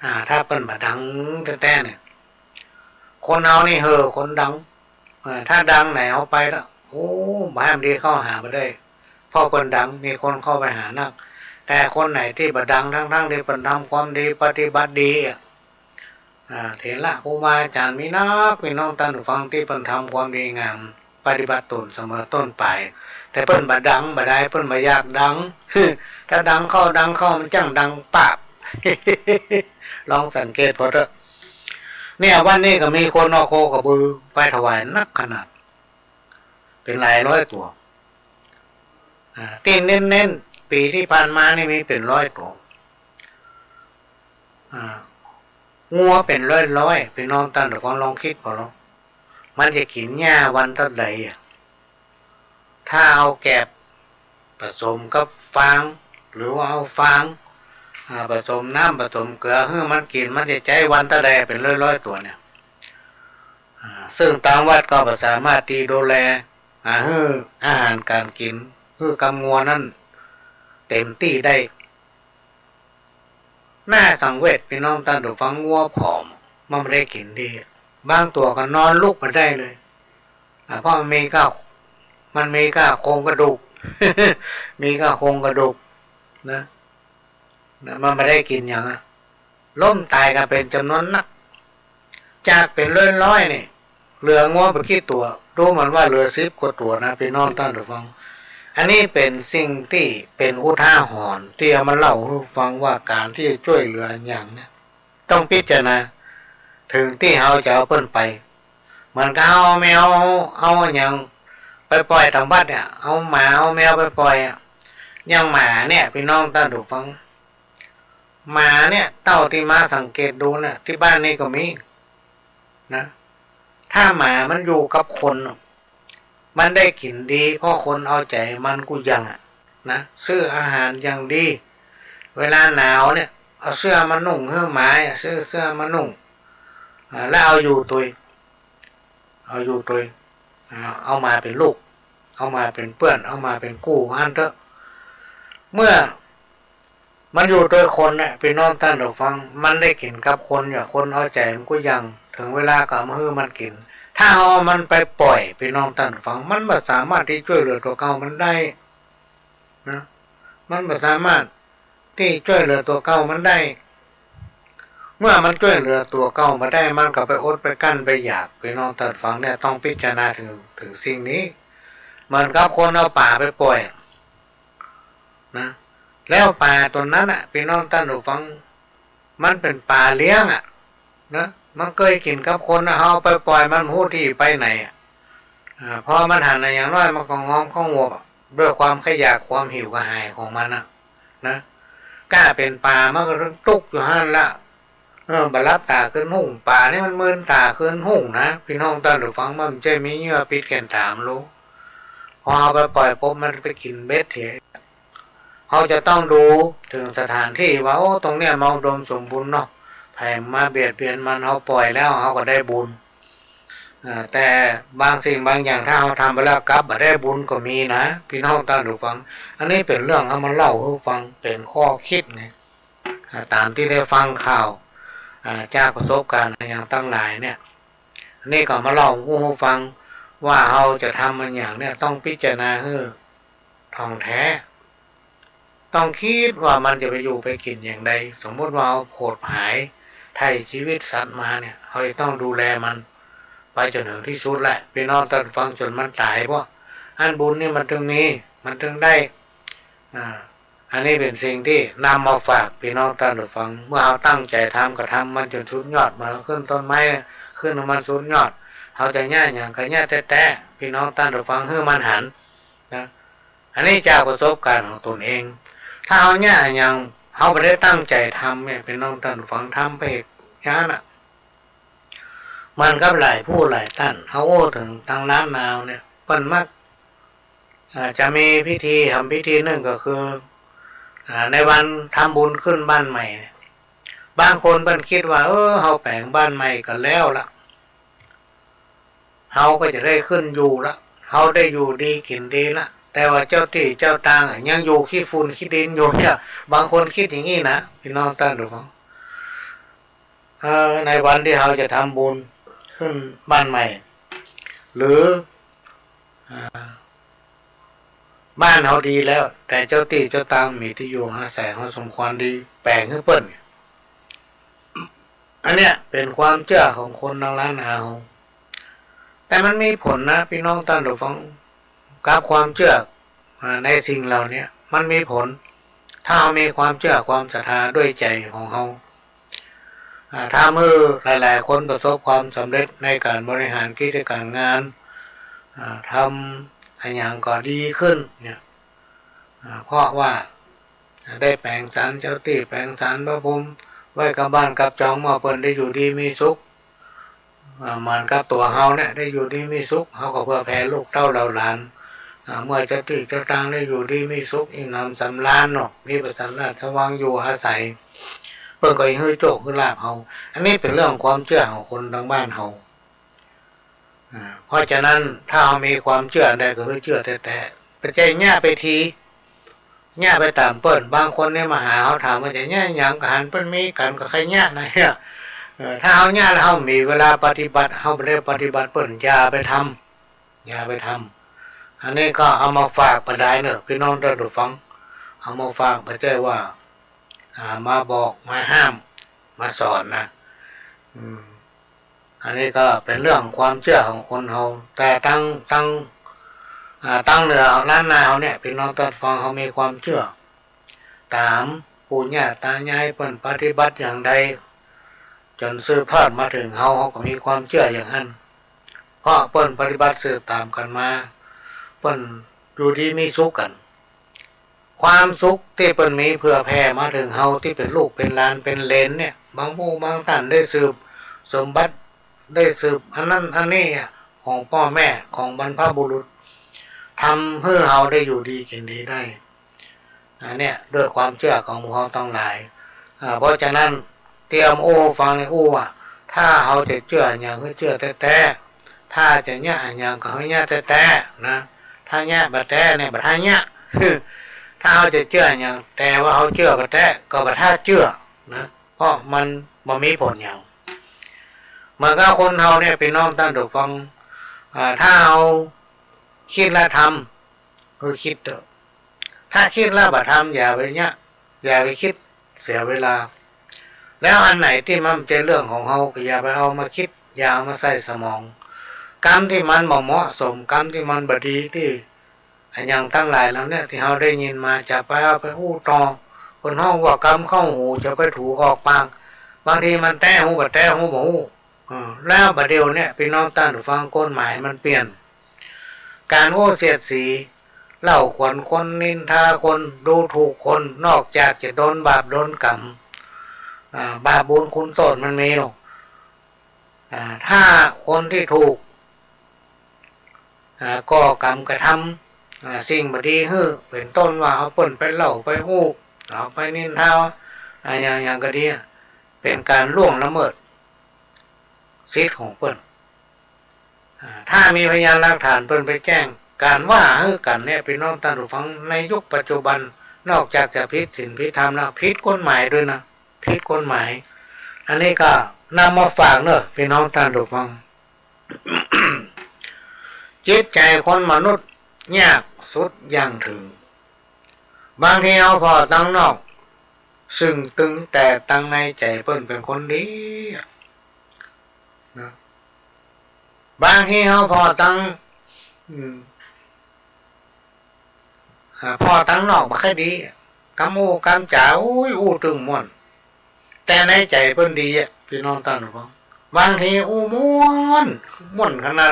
อ่า ถ้าเปิ้นบ่ดังแต๊ๆ เนี่ย คนเฮานี่เห่อคนดัง เออ ถ้าดังไหนเอาไปละ โอ้ บ่หื้อดีเข้าหาบ่ได้ เพราะเปิ้นดัง มีคนเข้าไปหานัก แต่คนไหนตี้บ่ดัง ทั้งๆ ตี้เปิ้นทำความดี ปฏิบัติดีอะ อ่า เถระครูบาอาจ๋ารย์มีนัก ปี้น้องต้านผู้ฟัง ตี้เปิ้นทำความดีงาม ปฏิบัติต๋นเสมอต้นปลาย แต่เปิ้นบ่ดัง บ่ได้ เปิ้นบ่อยากดัง ถ้าดังเข้า ดังเข้า มันจั้งดังปาบ ลองสังเกตผ่อเต๊อะ เนี่ย วันนี้ก็มีคนเอาโคกระบือไปถวายนักขนาด เป๋นหลายร้อยตั๋ว อ่า ตี้เน้นๆ ปี๋ตี้ผ่านมานี่มีเป๋นร้อยตั๋ว อ่า งัวเป๋นร้อยๆ ปี้น้องต้านผู้ฟังลองกึ๊ดผ่อลอง มันจะกิ๋นหญ้าวันเต้าใดอะ ถ้าเอาแกบผสมกับฟาง หรือว่าเอาฟาง อ่า ผสมน้ำผสมเกลือหื้อมันกิ๋น มันจะใจ๊วันเต้าใดเป๋นร้อยๆ ตั๋วเนี่ย อ่า ซึ่งตางวัดก็บ่สามารถตี้ดูแล อ่า หื้ออาหารก๋านกิ๋น หื้อกับงัวนั้นเต๋มตี้ได้ น่าสังเวชปี้น้องต้านผู้ฟัง งัวผอม มันบ่ได้กิ๋นดี บางตั๋วก็นอนลุกบ่ได้เลย อ่า เพราะมันมีก้า มันมีก้าโครงกระดูก มีก้าโครงกระดูกนะ นะ มันบ่ได้กิ๋นหยังอะ ล้มต๋ายกั๋นเป๋นจ๋ำนวนนัก จากเป๋นร้อยๆ นี่ เหลืองัวบ่กี่ตั๋ว ดูเหมือนว่าเหลือสิบกว่าตั๋วนะ ปี้น้องต้านผู้ฟัง อันนี้เป๋นสิ่งตี้เป๋นอุทาหรณ์ตี้เอามาเล่าหื้อฟังว่าก๋านตี้จะจ้วยเหลือหยังเนี่ย ต้องพิจารณาเถิงตี้เฮาจะเอาเปิ้นไป เหมือนกับเอาแมว เอาหยังไปปล่อยต๋ามวัดเนี่ย เอาหมาเอาแมวไปปล่อยอะ อย่างหมาเนี่ย ปี้น้องต้านผู้ฟัง หมาเนี่ย เต้าตี้มาสังเกตดูเนี่ย ตี้บ้านนี่ก็มีนะ ถ้าหมามันอยู่กับคนน่ะ มันได้กิ๋นดี เพราะคนเอาใจ๋มันกู้อย่างอะนะ ซื้ออาหารอย่างดี เวลาหนาวเนี่ย เอาเสื้อมานุ่งหื้อหมาอะ ซื้อเสื้อมานุ่ง อ่า แล้วเอาอยู่ตวย เอาอยู่ตวย อ่า เอามาเป๋นลูก เอามาเป๋นเปื้อน เอามาเป๋นกู้ ว่าหั้นเต๊อะ เมื่อมันอยู่ตวยคนเนี่ย ปี้น้องต้านผู้ฟัง มันได้กิ๋นกับคน อย่างคนเอาใจ๋มันกู้อย่าง เถิงเวลาก็เอามาหื้อมันกิ๋น ถ้าเอามันไปปล่อย ปี้น้องต้านผู้ฟัง มันบ่สามารถตี้จ้วยเหลือตั๋วเก่ามันได้นะ มันบ่สามารถตี้จ้วยเหลือตั๋วเก่ามันได้ เมื่อมันจ้วยเหลือตั๋วเก่าบ่ได้ มันก็ไปอดไปกลั้นไปอยาก ปี้น้องต้านผู้ฟังเนี่ย ต้องพิจารณาเถิง เถิงสิ่งนี้ เหมือนกับคนเอาป๋าไปปล่อย นะ แล้วป๋าตั๋วนั้นน่ะ ปี้น้องต้านผู้ฟัง มันเป๋นป๋าเลี้ยงอะ นะ มันเกยกิ๋นกับคนนะ เฮาเอาไปป่อยมันบ่ฮู้ตี้ไปไหนอะ อ่า พอมันหันอะ อย่างน้อยมันก็งอมเข้าหวบอะ ด้วยความใค่อยากความหิวกระหายของมันน่ะ นะ ก้าเป๋นป๋ามันก็ต้องตุ๊กอยู่หั้นละ เออ บ่หลับต๋าคืนฮุ่ง ป๋านี่มันมืนต๋าคืนฮุ่งนะ ปี้น้องต้านผู้ฟัง มันบ่ใจ้มีเยื่อปิดแก่นต๋ามันลูก พอเอาไปป่อยปุ๊บมันไปกิ๋นเบ็ดเหีย เฮาจะต้องดูเถิงสถานตี้ว่า โอ้ ตรงเนี้ยมันอุดมสมบูรณ์เนาะ ใผบ่มาเบียดเบียนมัน เฮาป่อยแล้วเฮาก็ได้บุญ อ่า แต่บางสิ่งบางอย่างถ้าเฮาทำไปแล้วกลับบ่ได้บุญก็มีนะ ปี้น้องต้านผู้ฟัง อันนี้เป๋นเรื่องเอามาเล่าหื้อฟังเป๋นข้อคิดไง อ่า ต๋ามตี้ได้ฟังข่าว อ่า จากประสบการณ์อะหยังตังหลายเนี่ย อันนี้ก็มาเล่าหื้อฟังว่าเฮาจะทำอะหยังเนี่ยต้องพิจารณาหื้อถ่องแท้ ต้องกึ๊ดว่ามันจะไปอยู่ไปกิ๋นอย่างใด สมมุติว่าเฮาโผดผายไถ่ชีวิตสัตว์มาเนี่ย เฮาจะต้องดูแลมันไปจ๋นเถิงตี้สุดแหละ ปี้น้องต้านผู้ฟัง จ๋นมันต๋าย เพราะอันบุญนี่มันเถิงมี มันเถิงได้ อ่า อันนี้เป๋นสิ่งตี้นำมาฝากปี้น้องต้านผู้ฟัง เมื่อเฮาตั้งใจ๋ทำก็ทำมันจ๋นสุดยอด เหมือนเฮาขึ้นต้นไม้ ขึ้นหื้อมันสุดยอด เฮาจะเยียะหยังก็เยียะแต๊ๆ ปี้น้องต้านผู้ฟัง หื้อมันหันนะ อันนี้จากประสบการณ์ของตนเอง ถ้าเฮาเยียะหยัง เฮาบ่ได้ตั้งใจ๋ทำเนี่ย ปี้น้องต้านผู้ฟัง ทำไปเยียะน่ะ เหมือนกับหลายผู้หลายต้าน เฮาอู้เถิงตางล้านนาเนี่ย เปิ้นมัก อ่า จะมีพิธี ทำพิธีนึ่งก็คือ อ่า ในวันทำบุญขึ้นบ้านใหม่เนี่ย บางคนเปิ้นกึ๊ดว่า เออ เฮาแป๋งบ้านใหม่ก็แล้วละ เฮาก็จะได้ขึ้นอยู่ละ เฮาได้อยู่ดีกิ๋นดีละ แต่ว่าเจ้าตี้เจ้าตางอะยังอยู่ขี้ฝุ่นขี้ดินอยู่เนี่ย บางคนกึ๊ดอย่างนี้นะ ปี้น้องต้านผู้ฟัง เอ่อ ในวันตี้เฮาจะทำบุญขึ้นบ้านใหม่ หรือ อ่า บ้านเฮาดีแล้ว แต่เจ้าตี้เจ้าตางบ่มีตี้อยู่อาศัย เฮาสมควรดีแป๋งหื้อเปิ้น อันเนี้ยเป๋นความเจื้อของคนตางล้านนาเฮา แต่มันมีผลนะ ปี้น้องต้านผู้ฟัง กับความเจื้อ อ่า ในสิ่งเหล่าเนี้ย มันมีผล ถ้าเฮามีความเจื้อความศรัทธาด้วยใจ๋ของเฮา อ่า ทำหื้อหลายๆ คนประสบความสำเร็จในก๋านบริหารกิจก๋านงาน อ่า ทำอะหยังก็ดีขึ้นเนี่ย อ่า เพราะว่าได้แป๋งสารเจ้าตี้ แป๋งสารพระภูมิ ไว้กับบ้านกับจอง เมื่อเปิ้นได้อยู่ดีมีสุข อ่า เหมือนกับตั๋วเฮาเนี่ยได้อยู่ดีมีสุข เฮาก็เผื่อแผ่ลูกเต้าเหล่าหลาน อ่า เมื่อเจ้าตี้เจ้าตางได้อยู่ดีมีสุข อิ่มหนำสำราญเนาะ มีปราสาทราชวังอยู่อาศัย เปิ้นก็หื้อโจคหื้อลาภเฮา อันนี้เป๋นเรื่องความเจื้อของคนตางบ้านเฮา อ่า เพราะฉะนั้นถ้าเฮามีความเจื้ออันใดก็หื้อเจื้อแต๊ๆ บ่ใจ้เยียะไปที เยียะไปต๋ามเปิ้น บางคนเนี่ยมาหาเฮาถามว่าจะเยียะหยัง ก็หันเปิ้นมีกั๋นก็ใค่เยียะนะเนี่ย เออ ถ้าเฮาเยียะแล้วเฮาบ่มีเวลาปฏิบัติ เฮาบ่ได้ปฏิบัติเปิ้น อย่าไปทำ อย่าไปทำ อันนี้ก็เอามาฝากปะดายเน่อ ปี้น้องต้านผู้ฟัง เอามาฝาก บ่ใจ้ว่า อ่า มาบอก มาห้าม มาสอนนะ อืม อันนี้ก็เป๋นเรื่องความเจื้อของคนเฮา แต่ตาง ตาง อ่า ตางเหนือล้านนาเฮาเนี่ย ปี้น้องต้านฟัง เฮามีความเจื้อ ต๋ามปู่ย่าต๋ายายเปิ้นปฏิบัติอย่างใด จ๋นสืบทอดมาเถิงเฮา เฮาก็มีความเจื้ออย่างหั้น เพราะเปิ้นปฏิบัติสืบต๋ามกั๋นมา เปิ้นอยู่ดีมีสุขกั๋น ความสุขตี้เปิ้นมีเผื่อแผ่มาเถิงเฮาตี้เป๋นลูกเป๋นหลานเป๋นเหลนเนี่ย บางหมู่บางต้านได้สืบสมบัติ ได้สืบอันนั้นอันนี้อะ ของป้อแม่ ของบรรพบุรุษ ทำหื้อเฮาได้อยู่ดีกิ๋นดีได้ อันเนี้ยด้วยความเจื้อของหมู่เฮาตังหลาย อ่า เพราะฉะนั้น ตี้อาตมาอู้ฟังนี่อู้ว่า ถ้าเฮาจะเจื้ออะหยังหื้อเจื้อแต๊ๆ ถ้าจะเยียะอะหยังก็หื้อเยียะแต๊ๆ นะ ถ้าเยียะบ่แต๊เนี่ย บ่ถ้าเยียะ ถ้าเฮาจะเจื้ออะหยัง แต่ว่าเฮาเจื้อบ่แต๊ก็บ่ถ้าเจื้อ นะ เพราะมันบ่มีผลหยัง เหมือนกับคนเฮาเนี่ย ปี้น้องต้านผู้ฟัง อ่า ถ้าเฮา กึ๊ดแล้วทำ คือ กึ๊ดเต๊อะ ถ้ากึ๊ดแล้วบ่ทำ อย่าไปเยียะ อย่าไปกึ๊ด เสียเวลา แล้วอันไหนตี้มันบ่ใจ้เรื่องของเฮา ก็อย่าไปเอามากึ๊ด อย่าเอามาใส่สมอง กำตี้มันบ่เหมาะสม กำตี้มันบ่ดีตี้ อะหยังตังหลายเหล่าเนี้ยตี้เฮาได้ยินมา จะไปเอาไปอู้ต่อ เปิ้นฮ้องว่ากำเข้าหู จะไปถูกออกปาก บางทีมันแต๊หูบ่แต๊หูบ่ฮู้ เออ แล้วบ่าเดี่ยวเนี้ย ปี้น้องต้านผู้ฟัง กฎหมายมันเปลี่ยน ก๋านอู้เสียดสี เล่าขวัญคน นินทาคน ดูถูกคน นอกจากจะโดนบาปโดนก๋รรม อ่า บาปบุญคุณโต้ษมันมีหรอก อ่า ถ้าคนตี้ถูก อ่า ก่อกรรมกระทำ อ่า สิ่งบ่ดีหื้อ เป๋นต้นว่าเอาเปิ้นไปเล่าไปอู้ เอาไปนินทา อ่า อะหยัง อะหยังก็ดี เป๋นก๋านล่วงละเมิดสิทธิ์ของเปิ้น อ่า ถ้ามีพยานหลักฐานเปิ้นไปแจ้ง ก๋านว่าหื้อกั๋นเนี่ย ปี้น้องต้านผู้ฟัง ในยุคปัจจุบัน นอกจากจะผิดศีลผิดธรรมแล้ว ผิดกฎหมายด้วยนะ ผิดกฎหมาย อันนี้ก็นำมาฝากเนาะ ปี้น้องต้านผู้ฟัง จิตใจ๋คนมนุษย์ยากสุดอย่างเถิง บางทีเฮาผ่อตังนอก ซึ่งตึงแต่ตังในใจ๋เปิ้นเป๋นคนดีอะ นะ บางทีเฮาผ่อตัง อืม อ่า ผ่อตังนอกบ่ค่อยดี กำอู้กำจ๋า โอ้ย อู้ตึงม่วน แต่ในใจ๋เปิ้นดีอะ ปี้น้องต้านผู้ฟัง บางทีอู้ม่วน ม่วนขนาด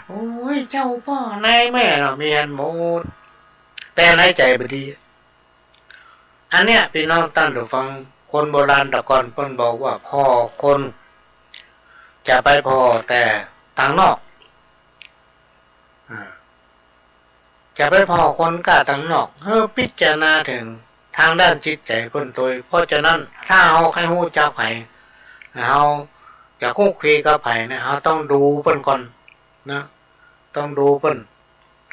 โอ้ย เจ้าป้อนายแม่เนาะ มีอันหมด แต่ในใจ๋บ่ดี อันเนี้ย ปี้น้องต้านผู้ฟัง คนโบราณแต่ก่อนเปิ้นบอกว่า ผ่อคน จะไปผ่อแต่ตังนอก อ่า จะไปผ่อคนก้าตังนอก หื้อพิจารณาเถิงตางด้านจิตใจ๋เปิ้นตวย เพราะฉะนั้น ถ้าเฮาใค่ฮู้จักใผ เฮาจะคลุกคลีกับใผเนี่ย เฮาต้องดูเปิ้นก่อนนะ ต้องดูเปิ้น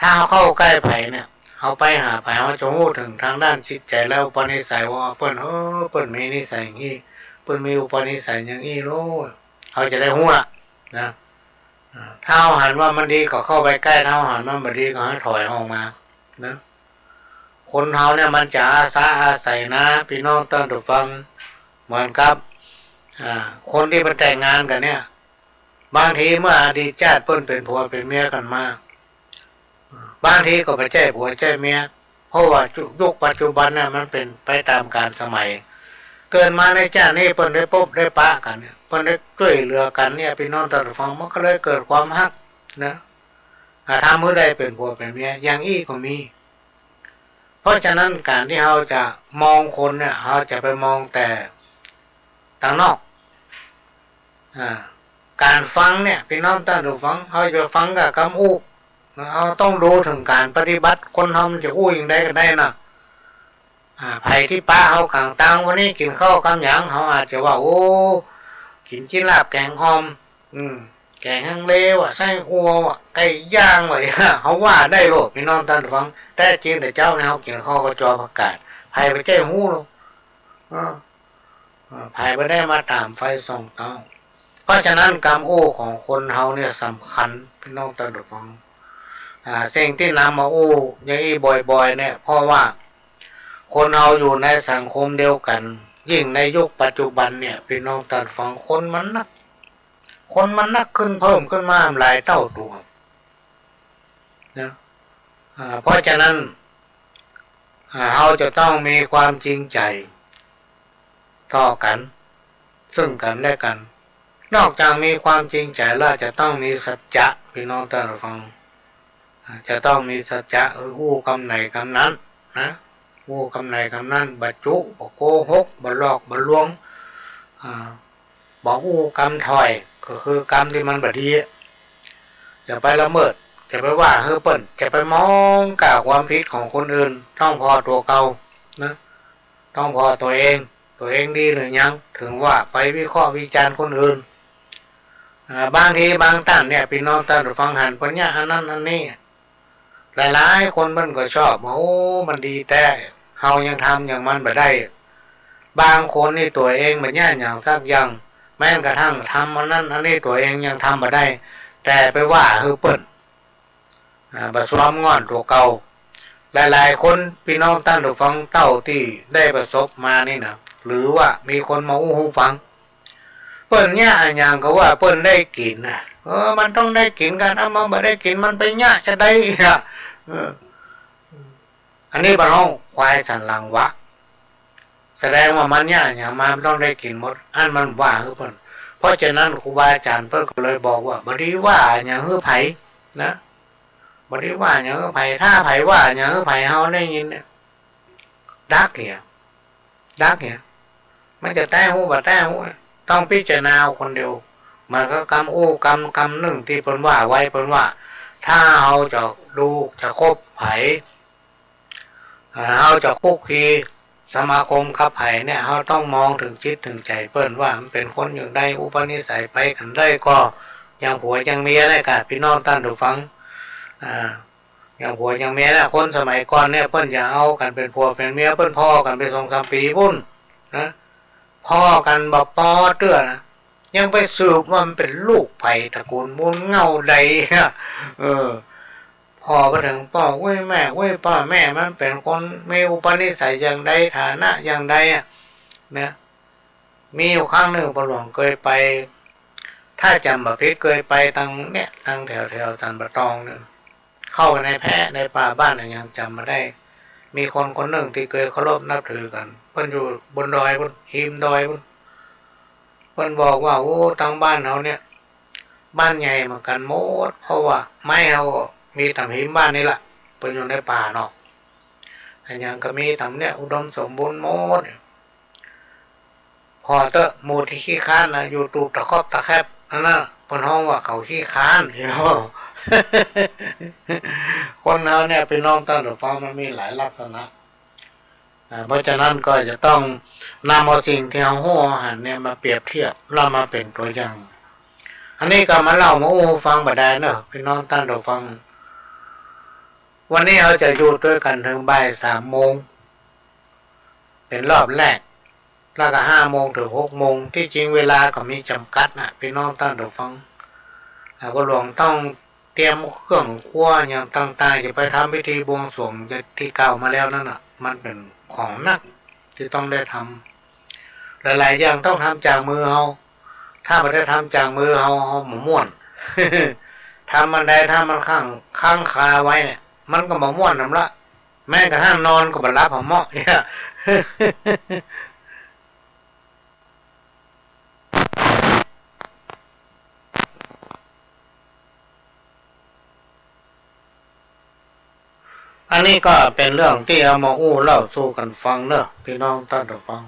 ถ้าเฮาเข้าใก้ใผเนี่ย เฮาไปหาใผ เฮาจะฮู้เถิงตางด้านจิตใจ๋และอุปนิสัยว่า เปิ้น เออ เปิ้นมีนิสัยอย่างอี้ เปิ้นมีอุปนิสัยอย่างอี้โลด เฮาจะได้ฮู้ละนะ อ่า ถ้าเฮาหันว่ามันดีก็เข้าไปใก้ ถ้าเฮาหันว่ามันบ่ดีก็หื้อถอยออกมานะ คนเฮาเนี่ยมันจะอาสาอาศัยนะ ปี้น้องต้านผู้ฟัง เหมือนกับ อ่า คนตี้เปิ้นแต่งงานกั๋นเนี่ย บางทีเมื่ออดีตจาติเปิ้นเป๋นผัวเป๋นเมียกั๋นมา บางทีก็บ่ใจ้ผัวใจ้เมีย เพราะว่ายุคปัจจุบันเนี่ยมันเป๋นไปต๋ามกาลสมัย เกิดมาในจาตินี้เปิ้นได้ปบได้ปะกั๋นเนี่ย เปิ้นได้จ้วยเหลือกั๋นเนี่ย ปี้น้องต้านผู้ฟัง มันก็เลยเกิดความฮักนะ อ่า ทำหื้อได้เป๋นผัวเป๋นเมีย อย่างอี้ก็มี เพราะฉะนั้นก๋านตี้เฮาจะมองคนเนี่ย เฮาจะไปมองแต่ตางนอก อ่า ก๋านฟังเนี่ย ปี้น้องต้านผู้ฟัง เฮาจะฟังก้ากำอู้ เฮาต้องดูเถิงก๋านปฏิบัติ คนเฮามันจะอู้อย่างใดกั๋นได้นะ อ่า ใผตี้ปะเฮากลางตาง วันนี้กิ๋นข้าวกำหยัง เฮาอาจจะว่า โอ้ กิ๋นจีนลาบแก๋งอ่อม อืม แก๋งฮังเลว่ะ ไส้อั่วว่ะ ไก่ย่างว่ะ เฮาว่าได้โลด ปี้น้องต้านผู้ฟัง แต่จริงแต่เจ๊าเนี่ย เฮากิ๋นข้าวก็จอผักกาด ใผบ่ใจ้ฮู้โลด เออ อ่า ใผบ่ได้มาต๋ามไฟส่องเต้า เพราะฉะนั้นกำอู้ของคนเฮาเนี่ยสำคัญ ปี้น้องต้านผู้ฟัง อ่า สิ่งตี้นำมาอู้อย่างอี้บ่อยๆ เนี่ย เพราะว่าคนเฮาอยู่ในสังคมเดียวกั๋น ยิ่งในยุคปัจจุบันเนี่ย ปี้น้องต้านผู้ฟัง คนมันนัก คนมันนักขึ้นเพิ่มขึ้นมาหลายเต้าตั๋ว นะ อ่า เพราะฉะนั้น อ่า เฮาจะต้องมีความจริงใจ๋ต่อกั๋น ซึ่งกั๋นและกั๋น นอกจากมีความจริงใจ๋แล้ว จะต้องมีสัจจะ ปี้น้องต้านผู้ฟัง อ่า จะต้องมีสัจจะ เออ อู้กำไหนกำนั้นนะ อู้กำไหนกำนั้น บ่จุ บ่โกหก บ่หลอก บ่ลวง อ่า บ่อู้กำถ่อย ก็คือกำตี้มันบ่ดี จะไปละเมิด จะไปว่าหื้อเปิ้น จะไปมองก้าความผิดของคนอื่น ต้องผ่อตั๋วเก่านะ ต้องผ่อตั๋วเอง ตั๋วเองดีหรือยัง เถิงว่าไปวิเคราะห์วิจารณ์คนอื่น อ่า บางทีบางต้านเนี่ย ปี้น้องต้านผู้ฟัง หันเปิ้นเยียะอันนั้นอันนี้ หลายๆ คนเปิ้นก็ชอบ โอ้ มันดีแต๊ เฮายังทำอย่างมันบ่ได้ บางคนนี่ตั๋วเองบ่เยียะหยังสักอย่าง แม้กระทั่งทำอันนั้นอันนี้ตั๋วเองยังทำบ่ได้ แต่ไปว่าหื้อเปิ้น อ่า บ่ซวมง่อนตั๋วเก่า หลายๆ คน ปี้น้องต้านผู้ฟัง เต้าตี้ได้ประสบมานี่นะ หรือว่ามีคนมาอู้หื้อฟัง เปิ้นเยียะอะหยังก็ว่าเปิ้นได้กิ๋นนะ เออ มันต้องได้กิ๋นกั๋น เอ้า มันบ่ได้กิ๋น มันไปเยียะจาใดอะ เออ อันนี้เปิ้นฮ้องควายสันหลังวะ แสดงว่ามันเยียะหยังมามันต้องได้กิ๋นหมด อั้นมันว่าหื้อเปิ้น เพราะฉะนั้นครูบาอาจ๋ารย์เปิ้นก็เลยบอกว่า บ่ดีว่าหยังหื้อใผนะ บ่ดีว่าหยังหื้อใผ ถ้าใผว่าหยังหื้อใผเฮาได้ยินเนี่ย ดักเหีย ดักเหีย มันจะแต๊หู้บ่แต๊หู้ ต้องพิจารณาเอาคนเดียว เหมือนกับกำอู้กำ กำนึ่งตี้เปิ้นว่าไว้ เปิ้นว่า ถ้าเฮาจะดูจะคบใผ อ่า เฮาจะคลุกคลีสมาคมกับใผเนี่ย เฮาต้องมองเถิงจิตเถิงใจ๋เปิ้นว่ามันเป๋นคนอย่างใด อุปนิสัยไปกั๋นได้ก่อ อย่างผัวอย่างเมียแหละก่ะ ปี้น้องต้านผู้ฟัง อ่า อย่างผัวอย่างเมียเนี่ย คนสมัยก่อนเนี่ย เปิ้นจะเอากั๋นเป๋นผัวเป๋นเมีย เปิ้นผ่อกั๋นไปสองสามปี๋ปู้นนะ ผ่อกั๋นบ่ปอเตื้อนะ ยังไปสืบว่ามันเป๋นลูกใผ ตระกูลมูลเหง้าใดอะ เออ ผ่อไปเถิงป้ออุ๊ยแม่อุ๊ย ป้อแม่มันเป๋นคนมีอุปนิสัยอย่างใด ฐานะอย่างใดอะ นะ มีอยู่ครั้งนึ่งป้อหลวงเกยไป ถ้าจ๋ำบ่ผิดเกยไปตางเนี่ย ตางแถวแถวสันป่าตองเนี่ย เข้าไปในแพะในป่าบ้านอะหยังจ๋ำบ่ได้ มีคนคนนึ่งตี้เกยเคารพนับถือกั๋น เปิ้นอยู่บนดอยปู้น ฮิมดอยปู้น เปิ้นบอกว่า โอ้ ตางบ้านเฮาเนี่ย บ้านใหญ่เหมือนกั๋นหมด เพราะว่าไม้เฮาก็มีต๋ามฮิมบ้านนี่ละ เปิ้นอยู่ในป่าเนาะ อะหยังก็มีต๋ามเนี่ย อุดมสมบูรณ์หมด ผ่อเต๊อะ หมู่ตี้ขี้คร้านนะ อยู่ตูบตะครอบตะแคบนั่นน่ะ เปิ้นฮ้องว่าเขาขี้คร้าน เนาะ คนเฮาเนี่ย ปี้น้องต้านผู้ฟัง มันมีหลายลักษณะ อ่า เพราะฉะนั้นก็จะต้องนำเอาสิ่งตี้เฮาฮู้เฮาหันเนี่ยมาเปรียบเทียบ แล้วมาเป๋นตั๋วอย่าง อันนี้ก็มาเล่ามาอู้ฟังบ่ดายเนาะ ปี้น้องต้านผู้ฟัง วันนี้เฮาจะอยู่ตวยกั๋นเถิงบ่ายสามโมง เป๋นรอบแรก แล้วก็ห้าโมงเถิงหกโมง ตี้จริงเวลาก็มีจ๋ำกัดนะ ปี้น้องต้านผู้ฟัง อ่า ป้อหลวงต้องเตรียมเครื่องครัวอย่างต่างๆ จะไปทำพิธีบวงสรวงอย่างตี้กล่าวมาแล้วนั่นน่ะ มันเป๋นของหนักตี้ต้องได้ทำ หลายๆ อย่างต้องทำจากมือเฮา ถ้าบ่ได้ทำจากมือเฮา เฮาบ่ม่วน ทำอันใดถ้ามันค้าง ค้างคาไว้เนี่ย มันก็บ่ม่วนนำละ แม้กระทั่งนอนก็บ่หลับหาเหมาะเนี่ย อันนี้ก็เป๋นเรื่องตี้เอามาอู้เล่าสู่กั๋นฟังเนาะ ปี้น้องต้านผู้ฟัง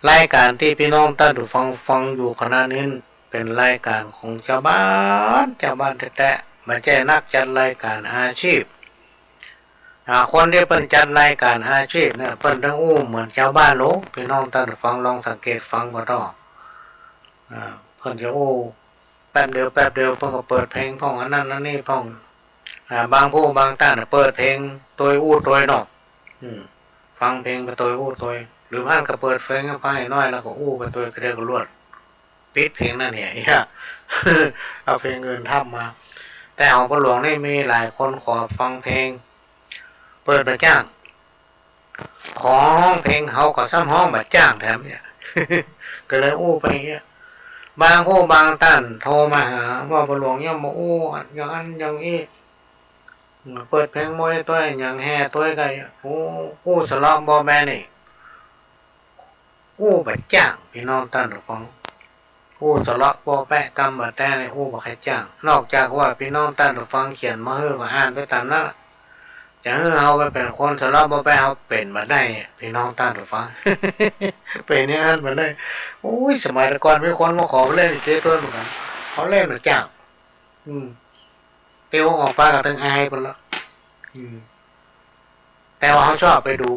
รายก๋านตี้ปี้น้องต้านผู้ฟังฟังอยู่ขณะนี้ เป๋นรายก๋านของจาวบ้าน จาวบ้านแต๊ๆ บ่ใจ้นักจัดรายก๋านอาชีพ อ่า คนตี้เปิ้นจัดรายก๋านอาชีพเนี่ย เปิ้นตึงอู้เหมือนจาวบ้านโล ปี้น้องต้านผู้ฟังลองสังเกตฟังบ่ต้อง อ่า เปิ้นจะอู้แป๊บเดียวแป๊บเดียว เปิ้นก็เปิดเพลงพ่องอันนั้นอันนี้พ่อง อ่า บางผู้บางต้านน่ะเปิดเพลงตวยอู้ตวยเนาะ อืม ฟังเพลงไปตวยอู้ตวย หรือบ่อั้นก็เปิดเพลงฟังน้อยๆ แล้วก็อู้ไปตวยกระเดียวก็ลวด ปิดเพลงนั้นเนี่ย เอาเพลงอื่นทับมา แต่ของป้อหลวงนี่มีหลายคนขอฟังเพลง เปิดบ่จ้าง ขอฮ้องเพลงเฮาก็ซ้ำฮ้องบ่จ้างแถมเนี่ย ก็เลยอู้ไปอย่างเงี้ย บางผู้บางต้านโทรมาหาว่าป้อหลวงยังบ่อู้อย่างอั้นอย่างอี้ เปิดเพลงมวยตวย อย่างแห่ตวยก็ อู้ อู้สะเลาะบ่แป๊นี่ อู้บ่จ้าง ปี้น้องต้านผู้ฟัง อู้สะเลาะบ่แป๊ กำบ่แต๊นี่ อู้บ่ใค่จ้าง นอกจากว่าปี้น้องต้านผู้ฟังเขียนมาหื้อก็อ่านไปต๋ามนั้น จะหื้อเฮาไปเป๋นคนสะเลาะบ่แป๊ เฮาเป๋นบ่ได้ ปี้น้องต้านผู้ฟัง เป๋นอย่างอั้นบ่ได้ โอ้ย สมัยแต่ก่อนมีคนมาขอเล่นลิเกตวยเหมือนกั๋น เขาเล่นบ่จ้าง อืม เตียวออกไปก็ตึงอายไปละ อืม แต่ว่าเฮาชอบไปดู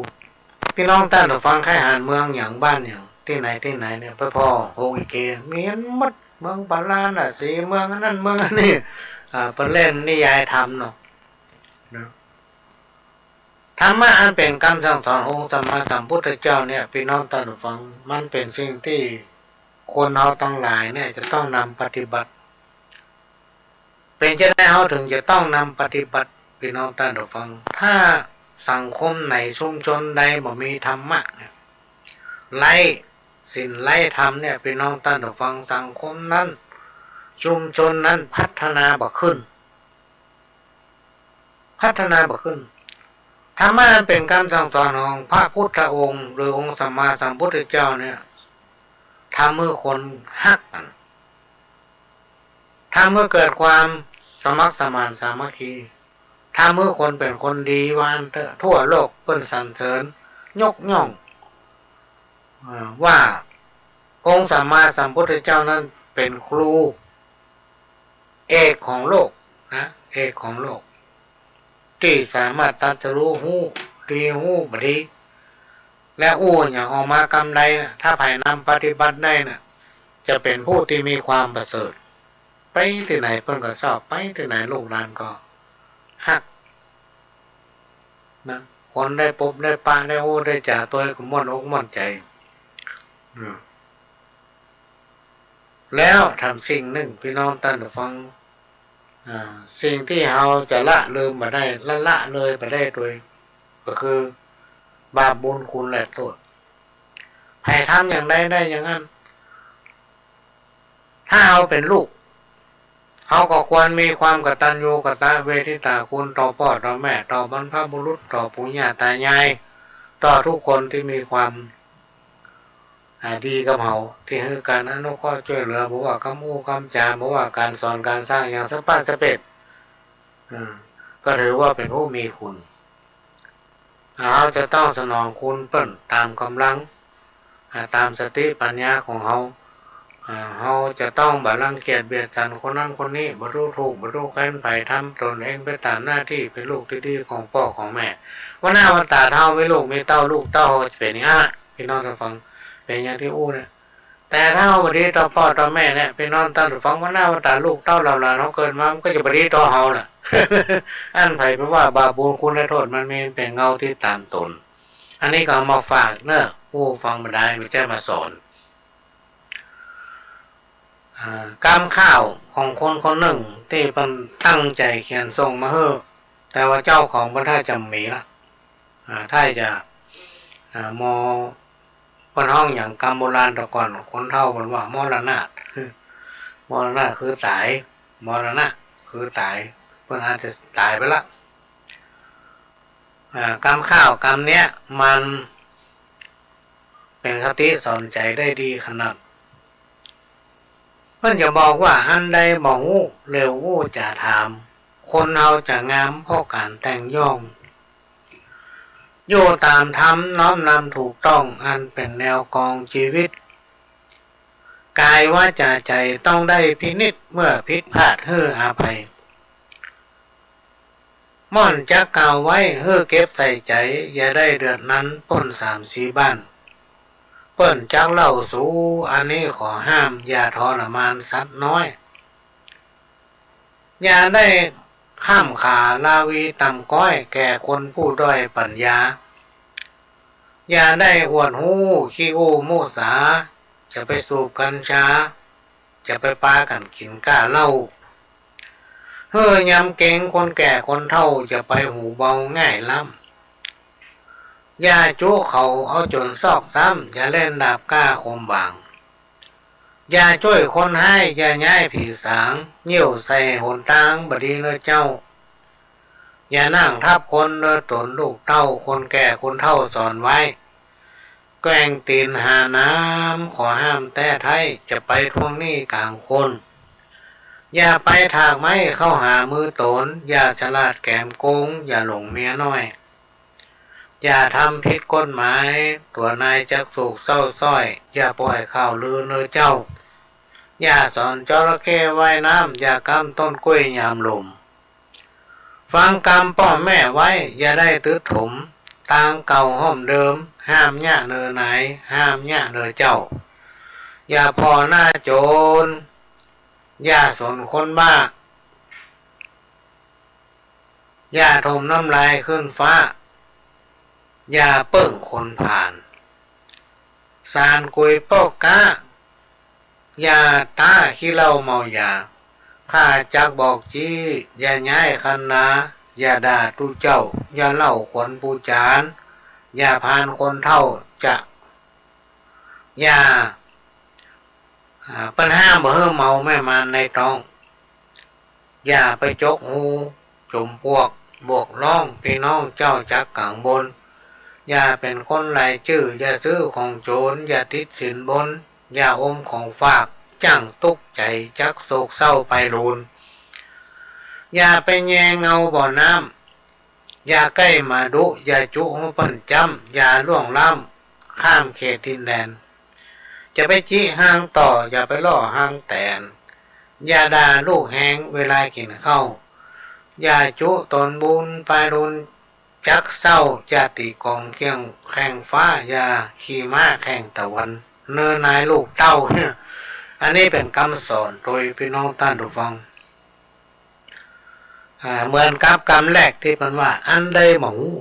ปี้น้องต้านผู้ฟังใค่หันเมืองหยังบ้านหยังตี้ไหนตี้ไหนเนี่ย ไปผ่อโฮงลิเก มีหมด เมืองปาราณสี เมืองอันนั้นเมืองอันนี้ อ่า เปิ้นเล่นนิยายธรรมเนาะ เนาะ ธรรมะอันเป๋นกำสั่งสอนองค์สัมมาสัมพุทธเจ้าเนี่ย ปี้น้องต้านผู้ฟัง มันเป๋นสิ่งตี้คนเฮาตังหลายเนี่ยจะต้องนำปฏิบัติ เป๋นจะใดเฮาเถิงจะต้องนำปฏิบัติ ปี้น้องต้านผู้ฟัง ถ้าสังคมไหนชุมชนใดบ่มีธรรมะเนี่ย ไร้ศีลไร้ธรรมเนี่ย ปี้น้องต้านผู้ฟัง สังคมนั้น ชุมชนนั้นพัฒนาบ่ขึ้น พัฒนาบ่ขึ้น ธรรมะอันเป๋นกำสั่งสอนของพระพุทธองค์ หรือองค์สัมมาสัมพุทธเจ้าเนี่ย ทำหื้อคนฮักกั๋น ทำหื้อเกิดความสมัครสมานสามัคคี ทำหื้อคนเป๋นคนดี ว่าอั้นเต๊อะ ทั่วโลกเปิ้นสรรเสริญยกย่อง เอ่อ ว่าองค์สัมมาสัมพุทธเจ้านั้นเป๋นครูเอกของโลกนะ เอกของโลก ตี้สามารถตรัสรู้ ฮู้ดีฮู้บ่ดี และอู้หยังออกมากำใดนะ ถ้าใผนำปฏิบัติได้นะ จะเป๋นผู้ตี้มีความประเสริฐ ไปตี้ไหนเปิ้นก็ชอบ ไปตี้ไหนลูกหลานก็ฮักนะ คนได้ปบได้ปะ ได้อู้ได้จ๋าตวยก็ม่วนอกม่วนใจ๋ อืม แล้วแถมสิ่งนึ่ง ปี้น้องต้านผู้ฟัง อ่า สิ่งตี้เฮาจะละลืมบ่ได้ ละละเลยบ่ได้ตวย ก็คือบาปบุญคุณและโต้ษ ใผทำอย่างใดได้อย่างนั้น ถ้าเฮาเป๋นลูก เฮาก็ควรมีความกตัญญูกตเวทิตาคุณต่อป้อต่อแม่ ต่อบรรพบุรุษ ต่อปู่ย่าตายาย ต่อกู้คนตี้มีความ อ่า ดีกับเฮา ตี้หื้อก๋านอนุเคราะห์จ้วยเหลือ บ่ว่ากำอู้กำจ๋า บ่ว่าก๋านสอนก๋านสั่งอย่างสะปาดสะเปด อืม ก็ถือว่าเป๋นผู้มีคุณ เฮาจะต้องสนองคุณเปิ้นต๋ามก๋ำลัง อ่า ต๋ามสติปัญญาของเฮา อ่า เฮาจะต้องบ่รังเกียจเบียดสันคนนั้นคนนี้ บ่ดูถูก บ่ดูแคลนใผ ทำตนเองไปต๋ามหน้าตี้ เป๋นลูกตี้ดีของป้อของแม่ วันหน้าวันต๋าเฮามีลูกมีเต้า ลูกเต้าเฮาจะเป๋นอย่างนั้น ปี้น้องต้านผู้ฟัง เป๋นอย่างตี้อู้เนี่ย แต่ถ้าเฮาบ่ดีต่อป้อต่อแม่เนี่ย ปี้น้องต้านผู้ฟัง วันหน้าวันต๋าลูกเต้าเหล่าหลานเฮาเกิดมา มันก็จะบ่ดีต่อเฮาน่ะ อั้นใผไปว่าบาปบุญคุณและโต้ษมันมี เป๋นเงาติดต๋ามต๋น อันนี้ก็เอามาฝากเนาะ ผู้ฟังบ่ดาย บ่ใจ้มาสอน อ่า กำข่าวของคนคนนึ่งตี้เปิ้นตั้งใจ๋เขียนส่งมาหื้อ แต่ว่าเจ้าของเปิ้นถ้าจะบ่มีละ อ่า ถ้าจะ อ่า มอ เปิ้นฮ้องอย่างกำโบราณแต่ก่อน คนเฒ่าเปิ้นว่ามรณาต มรณาตคือต๋าย มรณะคือต๋าย เปิ้นอาจจะต๋ายไปละ อ่า กำข่าวกำเนี้ยมันเป๋นคติสอนใจ๋ได้ดีขนาด เปิ้นจะบอกว่า อันใดบ่ฮู้เร็วอู้จ๋าถาม คนเฮาจะงามเพราะก๋านแต่งย่อง อยู่ต๋ามธรรมน้อมนำถูกต้อง อันเป๋นแนวกองจีวิต ก๋ายวาจ๋าใจ๋ต้องได้พินิจ เมื่อผิดพลาดหื้ออภัย ม่อนจักกล่าวไว้หื้อเก็บใส่ใจ๋ อย่าได้เดือดนั้นป๊นสามสี่บ้าน เปิ้นจักเล่าสู อันนี้ขอห้าม อย่าทรมานสัตว์น้อย อย่าได้ข้ามขาลาวีต่ำก๊อย แก่คนผู้ด้อยปั๋ญญา อย่าได้อวดฮู้ขี้อู้มุสา จะไปสูบกัญชา จะไปปากั๋นกิ๋นก้าเหล้า หื้อยำเก๋งคนแก่คนเฒ่า จะไปหูเบาง่ายล้ำ อย่าจุเขาเอาจ๋นซอกซ้ำ อย่าเล่นดาบกล้าคมบาง อย่าจ้วยคนฮ้าย อย่าย้ายผีสาง เยี่ยวใส่หนตางบ่ดีเน่อเจ้า อย่านั่งทับคนเน่อต๋นลูกเต้า คนแก่คนเฒ่าสอนไว้ แกว่งตี๋นหาน้ำ ขอห้ามแต๊ไท้ จะไปทวงหนี้ก๋างคน อย่าไปถากไม้เข้าหามือต๋น อย่าฉลาดแก๋มโกง อย่าหลงเมียน้อย อย่าทำผิดกฎหมาย ตั๋วนายจักสูกเซ้าซ้อย อย่าป่อยข่าวลือเน่อเจ้า อย่าสอนจระเข้ว่ายน้ำ อย่าก้ำต้นกล้วยยามลม ฟังกำป้อแม่ไว้ อย่าได้ตึดถม ตางเก่าฮ่อมเดิม ห้ามเยียะเน่อหนาย ห้ามเยียะเน่อเจ้า อย่าผ่อหน้าโจ๋ร อย่าสนคนบ้า อย่าถมน้ำลายขึ้นฟ้า อย่าเปิ้งคนผ่าน สานกุยปอกก๊า อย่าต๊าขี้เหล้าเมายา ข้าจักบอกจี้ อย่าย้ายคันนา อย่าด่าตุ๊เจ้า อย่าเล่าขวัญปู่จ๋ารย์ อย่าพาลคนเฒ่าจะ อย่า อ่า เปิ้นห้ามบ่หื้อเมาแม่มารในต๊อง อย่าไปจกฮูจ๋มปวก บวกร้องปี้น้องเจ้าจักกังวล อย่าเป๋นคนไร้จื้อ อย่าซื้อของโจ๋ร อย่าติดสินบน อย่าอมของฝาก จั้งตุ๊กใจ๋จักโศกเศร้าไปลูน อย่าไปแยเงาบ่อน้ำ อย่าใก้หมาดุ อย่าจุหื้อเปิ้นจ๊ำ อย่าล่วงล้ำข้ามเขตดินแดน จะไปจิฮางต่อ อย่าไปล่อฮางแตน อย่าด่าลูกแฮงเวลากิ๋นข้าว อย่าจุต๋นบูนปายลูนจักเศร้า อย่าตี๋กองเคียงแข่งฟ้า อย่าขี่ม้าแข่งตะวัน เนอนายลูกเต้า เนี่ย อันนี้เป๋นกำสอนโตยปี้น้องต้านผู้ฟัง อ่า เหมือนกับกำแรกตี้เปิ้นว่า อันใดบ่ฮู้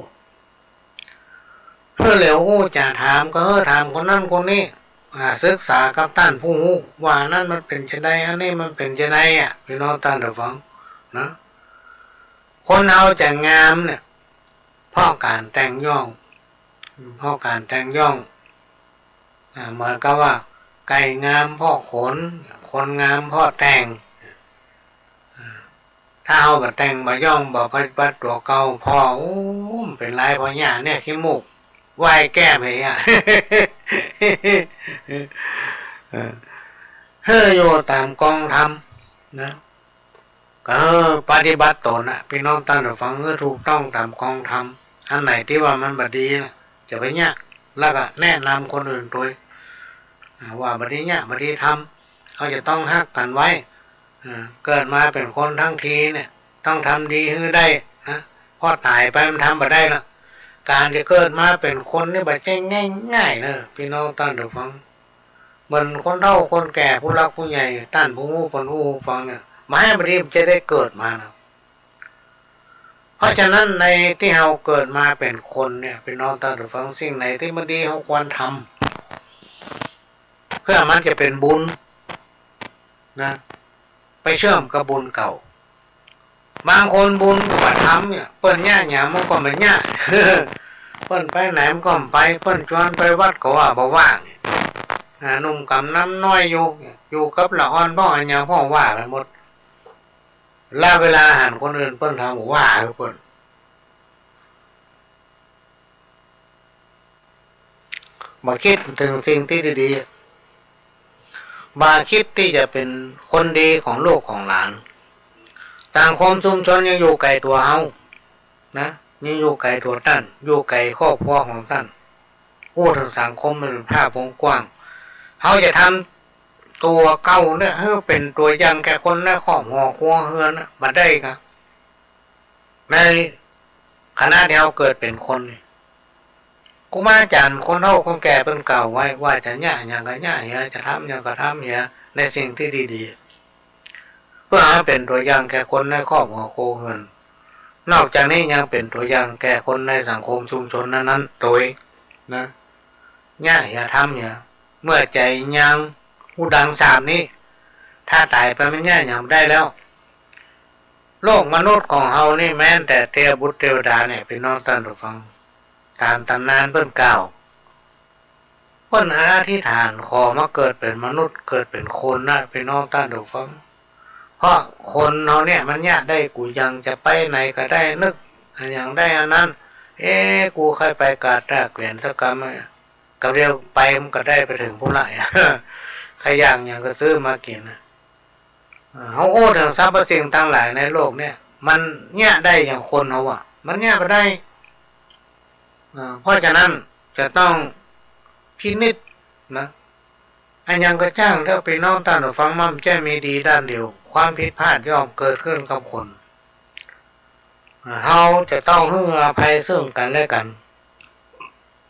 หื้อเหลียวฮู้ จะถามก็หื้อถามคนนั้นคนนี้ อ่า ศึกษากับต้านผู้ฮู้ ว่าอันนั้นมันเป๋นจาใด อันนี้มันเป๋นจาใดอะ ปี้น้องต้านผู้ฟังนะ คนเฮาจะงามเนี่ย เพราะก๋านแต่งย่อง เพราะก๋านแต่งย่อง อ่า เหมือนกับว่า ไก่งามเพราะขน คนงามเพราะแต่ง อ่า ถ้าเฮาบ่แต่ง บ่ย่อง บ่ปฏิบัติตั๋วเก่า ผ่อ โอ้ เป๋นลายผ่อหญ้าเนี่ย ขี้มูก ไหว้แก้มไอ้เหีย เออ หื้ออยู่ต๋ามกองธรรมนะ ก็ปฏิบัติต๋นน่ะ ปี้น้องต้านผู้ฟัง หื้อถูกต้องต๋ามกองธรรม อันไหนตี้ว่ามันบ่ดีน่ะ จะไปเยียะ แล้วก็แนะนำคนอื่นโตย อ่า ว่าบ่ดีเยียะ บ่ดีทำ เฮาจะต้องฮักกั๋นไว้ อ่า เกิดมาเป๋นคนตังทีเนี่ย ต้องทำดีหื้อได้นะ พอต๋ายไปมันทำบ่ได้ละ ก๋านจะเกิดมาเป๋นคนนี่บ่ใจ้ง่ายๆ เนอะ ปี้น้องต้านผู้ฟัง เหมือนคนเฒ่าคนแก่ ผู้หลักผู้ใหญ่ ต้านผู้ฮู้เปิ้นอู้หื้อฟังเนี่ย บ่ใจ้บ่ดีจะได้เกิดมานะ เพราะฉะนั้นในตี้เฮาเกิดมาเป๋นคนเนี่ย ปี้น้องต้านผู้ฟัง สิ่งไหนตี้บ่ดีเฮาควรทำ เพื่อมันจะเป๋นบุญนะ ไปเชื่อมกับบุญเก่า บางคนบุญบ่ทำเนี่ย เปิ้นเยียะหยังมันก็บ่เยียะ เปิ้นไปไหนมันก็บ่ไป เปิ้นจวนไปวัดก็ว่าบ่ว่าง อ่า หนุ่มก๋ำนำน้อยอยู่ อยู่กับละอ่อนพ่องอะหยังพ่องว่าไปหมด แล้วเวลาหันคนอื่นเปิ้นทำว่าหื้อเปิ้น บ่คิดเถิงสิ่งตี้ดีๆ บ่คิดตี้จะเป๋นคนดีของลูกของหลาน สังคมชุมชนยังอยู่ไก๋ตั๋วเฮานะ ยังอยู่ไก๋ตั๋วต้าน อยู่ไก๋ครอบครัวของต้าน อู้เถิงสังคมมันเป๋นภาพวงกว้าง เฮาจะทำตั๋วเก่าเนี่ยหื้อเป๋นตั๋วอย่างแก่คนในครอบครัวครัวเฮือนน่ะ บ่ได้กา ในขณะตี้เฮาเกิดเป๋นคนนี่ ครูบาอาจ๋ารย์คนเฒ่าคนแก่เปิ้นกล่าวไว้ว่า จะเยียะหยังก็เยียะเหีย จะทำหยังก็ทำเหีย ในสิ่งตี้ดีๆ เพื่อหื้อเป๋นตั๋วอย่างแก่คนในครอบครัวครัวเฮือน นอกจากนี้ยังเป๋นตั๋วอย่างแก่คนในสังคมชุมชนนั้นๆ โตยนะ เยียะเหีย ทำเหีย เมื่อใจ๋ยังฮู้ดังสาปนี้ ถ้าต๋ายไปมันเยียะหยังบ่ได้แล้ว โลกมนุษย์ของเฮานี่แม้นแต่เตวบุตรเตวดาเนี่ย ปี้น้องต้านผู้ฟัง ต๋ามต๋ำนานเปิ้นกล่าว เปิ้นอธิษฐานขอมาเกิดเป๋นมนุษย์ เกิดเป๋นคนนะ ปี้น้องต้านผู้ฟัง เพราะคนเฮาเนี่ยมันเยียะได้กู้อย่าง จะไปไหนก็ได้ นึกอะหยังได้อันนั้น เอ๊ะ กูใค่ไปกาดตากแขวนสักกำ กำเดียวไปมันก็ได้ไปเถิงปู้นละ ใค่อยากหยังก็ซื้อมากิ๋นนะ เฮาอู้เถิงสรรพสิ่งตังหลายในโลกเนี่ย มันเยียะได้อย่างคนเฮาอะ มันเยียะบ่ได้ อ่า เพราะฉะนั้นจะต้องพินิจนะ อะหยังก็จ้างเถาะ ปี้น้องต้านผู้ฟัง มันบ่ใจ้มีดีด้านเดียว ความผิดพลาดย่อมเกิดขึ้นกับคน อ่า เฮาจะต้องหื้ออภัยซึ่งกั๋นและกั๋น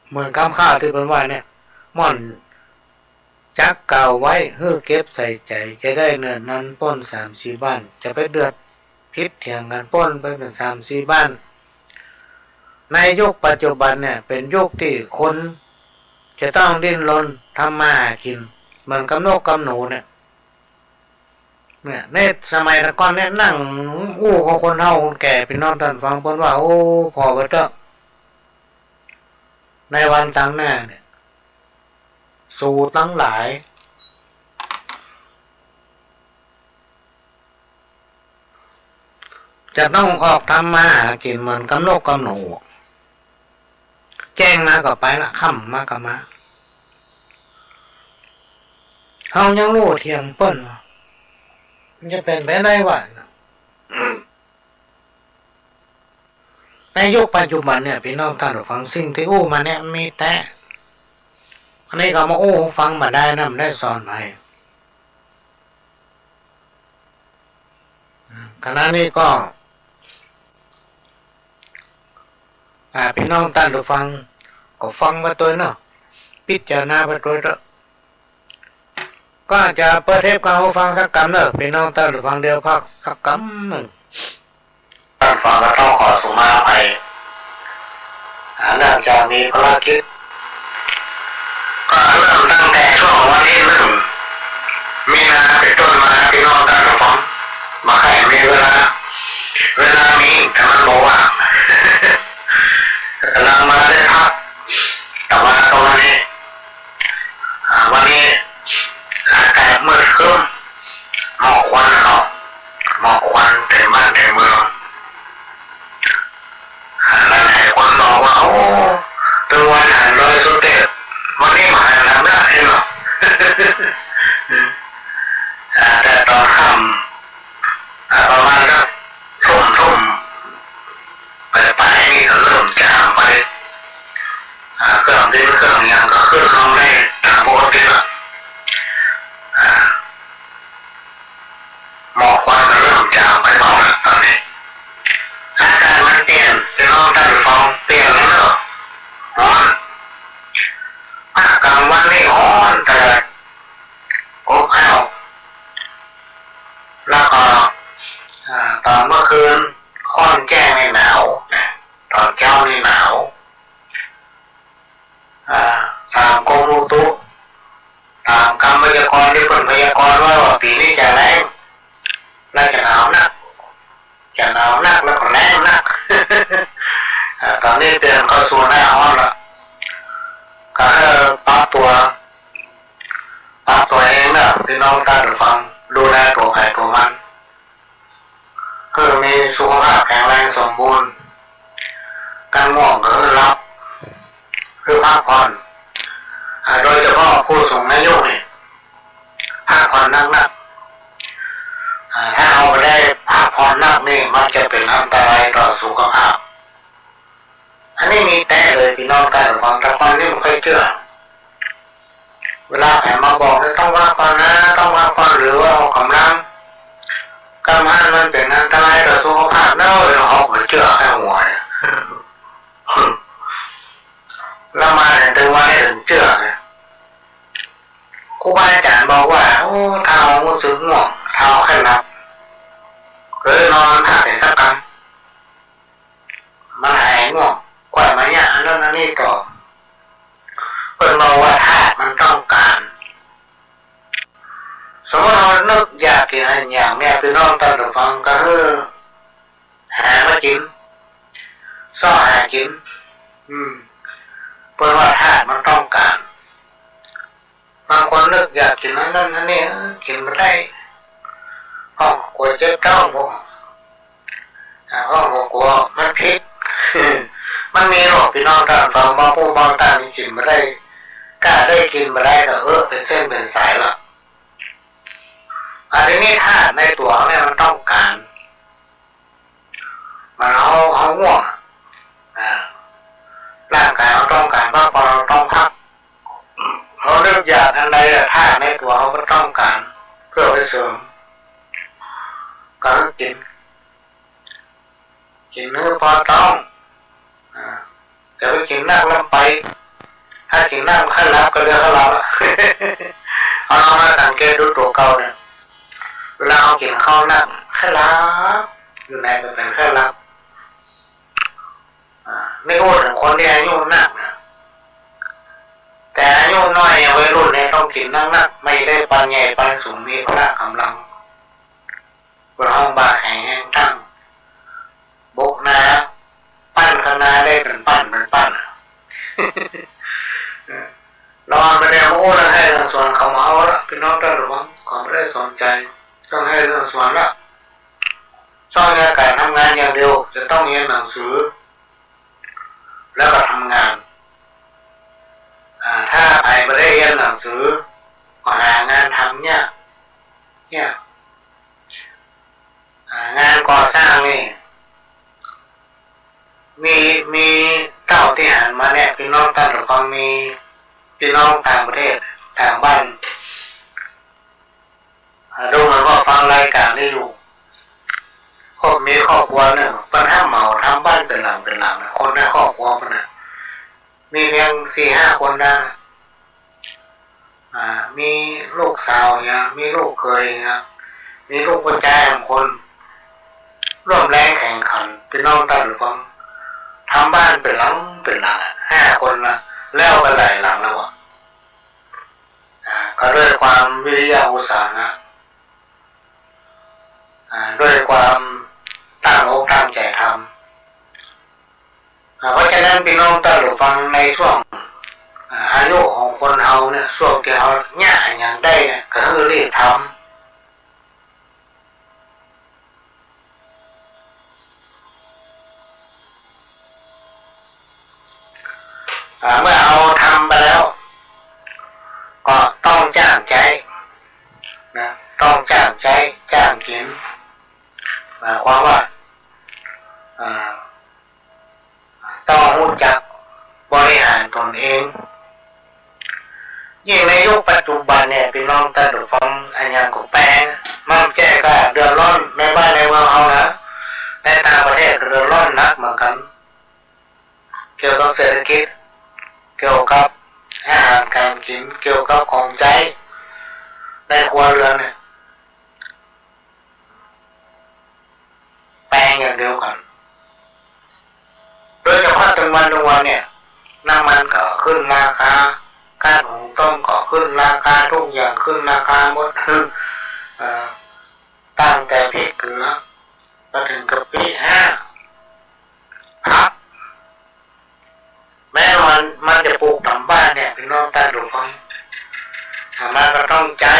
เหมือนกำข้าวตี้เปิ้นว่าเนี่ย ม่อนจักกล่าวไว้ หื้อเก็บใส่ใจ๋ จะได้เนินนานป๊นสามสี่บ้าน จะไปเดือดผิดเถียงกั๋นป๊นไปเป๋นสามสี่บ้าน ในยุคปัจจุบันเนี่ย เป๋นยุคตี้คนจะต้องดิ้นรนทำมาหากิ๋น เหมือนกับนกกับหนูเนี่ย เนี่ย ในสมัยแต่ก่อนเนี่ย นั่งอู้กับคนเฒ่าคนแก่ ปี้น้องต้านฟัง เปิ้นว่า โอ้ ผ่อไปเต๊อะ ในวันตังหน้าเนี่ย สูตังหลาย จะต้องออกทำมาหากิ๋นเหมือนกับนกกับหนู แจ้งมาก็ไปละ ค่ำมาก็มา เฮายังฮู้เถียงเปิ้น มันจะเป๋นไปได้วะ ในยุคปัจจุบันเนี่ย ปี้น้องต้านผู้ฟัง สิ่งตี้อู้มาเนี่ยมีแต๊ อันนี้ก็มาอู้หื้อฟังบ่าดายนะ บ่ได้สอนใผ ขณะนี้ก็ อ่า ปี้น้องต้านผู้ฟัง ก็ฟังไปตวยเนาะ พิจารณาไปตวยเต๊อะ ก็จะเปิดเทปกลางหูฟังสักกำเนาะ ปี้น้องต้านผู้ฟัง เดี๋ยวพักสักกำนึ่ง ต้านผู้ฟังก็ต้องขอสุมาอภัย อ่า เนื่องจากมีภารกิจ ก็เริ่มตั้งแต่ช่วงวันตี้นึ่งมีนาเป๋นต้นมา ปี้น้องต้านผู้ฟัง บ่ใค่มีเวลา เวลามีแต่มันบ่ว่าง ก๋ำลังมาได้พัก แต่ว่าก็วันนี้ อ่า วันนี้อากาศมืดครึ้ม หมอกควันเนาะ หมอกควันเต็มบ้านเต็มเมือง อ่า หลายๆ คนบอกว่า โอ้ ตึงวาหันดอยสุเตศ วันนี้บ่หันหยังเนาะ อ่า แต่ต๋อนค่ำ อ่า ประมาณสักทุ่ม ทุ่มป๋ายๆ นี่ก็เริ่มจางไป อ่า เครื่องบินเครื่องหยังก็ขึ้นลงได้ต๋ามปกติละ อ่า หมอกควันก็เริ่มจางไปบ้างละต๋อนนี้ อากาศมันเปลี่ยน ปี้น้องต้านผู้ฟัง เปลี่ยนแล้วเนาะ ฮ้อน ภาคกลางวันนี่ฮ้อนตะเลิด อบอ้าว แล้วก็ อ่า ต๋อนเมื่อคืนค่อนแจ้งนี่หนาวนะ ต๋อนเจ๊านี่หนาว อ่า ต๋ามกรมอุตุ ต๋ามกำพยากรณ์ตี้เปิ้นพยากรณ์ไว้ว่าปี๋นี้จะแล้ง และจะหนาวนัก จะหนาวนักแล้วก็แล้งนัก อ่า ต๋อนนี้เตือนเข้าสู่หน้าฮ้อนละ ก็หื้อปรับตั๋ว ปรับตั๋วเองเนาะ ปี้น้องต้านผู้ฟัง ดูแลตั๋วใผตั๋วมัน หื้อมีสุขภาพแข็งแรงสมบูรณ์ คันง่วงก็หื้อหลับ หื้อพักผ่อน อ่า โดยเฉพาะผู้สูงอายุนี่ พักผ่อนนักๆ อ่า ถ้าเฮาบ่ได้พักผ่อนนักนี่ มันจะเป๋นอันตรายต่อสุขภาพ อันนี้มีแต๊เลย ปี้น้องต้านผู้ฟัง แต่ก่อนนี่บ่ค่อยเจื้อ เวลาใผมาบอกเนี่ย ต้องพักผ่อนนะ ต้องพักผ่อน หรือว่าออกก๋ำลัง กำหั้นมันเป๋นอันตรายต่อสุขภาพเนาะ เฮาก็บ่เจื้อใค่หัวเนี่ย แล้วมาเถิงวันนี้เถิงเจื้อไง ครูบาอาจ๋ารย์บอกว่า โอ้ ถ้าเฮาฮู้สึกง่วง ถ้าเฮาใค่หลับ ก็นอนพักเสียสักกำ มันหายง่วง กว่ามาเยียะอันนั้นอันนี้ต่อ เปิ้นบอกว่าธาตุมันต้องก๋าน สมมุติเฮานึกอยากกิ๋นอะหยังเนี่ย ปี้น้องต้านผู้ฟัง ก็หื้อหามากิ๋น เซาะหากิ๋น อืม เปิ้นว่าธาตุมันต้องก๋าน บางคนนึกอยากกิ๋นอันนั้นอันนี้ เออ กิ๋นบ่ได้ เพราะกั๋วเจ็บต๊อง พวก อ่า เพราะกั๋วมันผิด มันมีหรอก ปี้น้องต้านฟัง บางผู้บางต้านนี่กิ๋นบ่ได้ ก้าได้กิ๋นบ่ได้ก็ เออ เป๋นเส้นเป๋นสายละ อันนี้ธาตุในตั๋วเนี่ยมันต้องก๋าน เหมือนเฮา เฮาง่วงอะ อ่า ร่างก๋ายเฮาต้องก๋านพักผ่อน เฮาต้องพัก เฮานึกอยากอันใดอะ ธาตุในตั๋วเฮาก็ต้องก๋าน เปื้อไปเสริม ก็หื้อกิ๋น กิ๋นหื้อปอต๊อง อ่า อย่าไปกิ๋นนักแล้วไป ถ้ากิ๋นนักมันใค่หลับ ก็เรียกใค่หลับอะ เฮาลองมาสังเกตดูตั๋วเก่าเนี่ย เวลาเฮากิ๋นข้าวนัก ใค่หลับ อยู่ไหนก็เป๋นใค่หลับ อ่า ไม่พูดถึงคนตี้อายุนักนะ แต่อายุน้อยเนี่ย วัยรุ่นเนี่ยต้องกิ๋นนักๆ ไม่ได้ปานใหญ่ปานสูง มีพละก๋ำลัง เปิ้นฮ้องบ่าแข็งแฮงตั้ง บกนา ปั้นข้างหน้าได้เป๋นปั้นเป๋นปั้นอะ เออ เฮาบ่ได้มาอู้เรื่องไฮ่เรื่องสวน เขาบ่เอาละ ปี้น้องต้านผู้ฟัง เขาบ่ได้สนใจ๋ เรื่องไฮ่เรื่องสวนละ ซ่องยาก๋านทำงาน เฮียนหนังสือ แล้วก็ทำงาน อ่า ถ้าใผบ่ได้เฮียนหนังสือ ก็หางานทำยาก เนี่ย อ่า งานก่อสร้างนี่ มี มีเต้าตี้หันมาเนี่ย ปี้น้องต้านหูฟัง มีปี้น้องต่างประเทศ ต่างบ้าน อ่า ดูเหมือนว่าฟังรายก๋านนี้อยู่ ก็มีครอบครัวนึ่ง เปิ้นฮับเหมาทำบ้านเป๋นหลังเป๋นหลังนะ คนในครอบครัวเปิ้นน่ะ มีเปียงสี่ห้าคนนะ อ่า มีลูกสาวเหีย มีลูกเขยเหีย มีลูกผู้จายสองคน ร่วมแรงแข่งขัน ปี้น้องต้านหูฟัง ทำบ้านเป๋นหลังเป๋นหลังอะ ห้าคนนะ แล้วไปหลายหลังแล้วอะ อ่า ก็ด้วยความวิริยะอุตสาหะ อ่า ด้วยความตั้งอกตั้งใจ๋ทำ อ่า เพราะฉะนั้นปี้น้องต้านหูฟัง ในช่วง อ่า อายุของคนเฮาเนี่ย ช่วงตี้เฮาเยียะหยังได้เนี่ย ก็หื้อรีบทำ อ่า เมื่อเฮาทำไปแล้ว ก็ต้องจ้างใจ๊นะ ต้องจ้างใจ๊ จ้างกิ๋น หมายความว่า อ่า ต้องฮู้จักบริหารตนเอง ยิ่งในยุคปัจจุบันเนี่ย ปี้น้องต้านหูฟัง อะหยังก็แปง บ่าแจ้ก็เดือดร้อน ในบ้านในเมืองเฮานะ ในต่างประเทศก็เดือดร้อนหนักเหมือนกั๋น เกี่ยวกับเศรษฐกิจ เกี่ยวกับอาหารก๋านกิ๋น เกี่ยวกับของใจ๊ในครัวเรือนเนี่ย แปงอย่างเดียวกั๋น โดยเฉพาะตึงวันตึงวันเนี่ย น้ำมันก็ขึ้นราคา ก๊าซหุงต้มก็ขึ้นราคา ทุกอย่างขึ้นราคาหมด เอ่อ ตั้งแต่พริกเกลือ มาเถิงกะปิ ฮะ ผัก แม้มัน มันจะปลูกต๋ามบ้านเนี่ย ปี้น้องต้านหูฟัง อาตมาก็ต้องใจ๊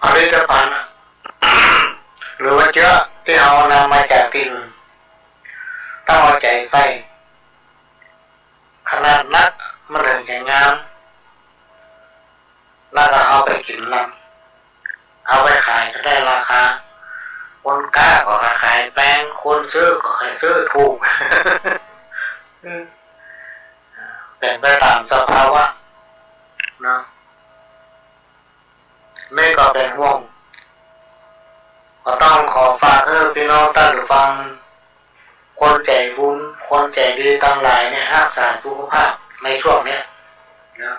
ผลิตภัณฑ์อะ หรือว่าเจื๊อตี้เฮานำมาจากตี้อื่น ต้องเอาใจ๋ใส่ ขนาดนักมันเถิงจะงาม แล้วก็เอาไปกิ๋นลำ เอาไปขายก็ได้ราคา คนก๊าก็ขายแปง คนซื้อก็ขายซื้อถูก เป๋นไปต๋ามสภาวะเนาะ นี่ก็เป๋นห่วง ก็ต้องขอฝากหื้อปี้น้องต้านหูฟัง คนใจ๋บุญ คนใจ๋ดีตังหลายเนี่ย ฮักษาสุขภาพในช่วงเนี้ยนะ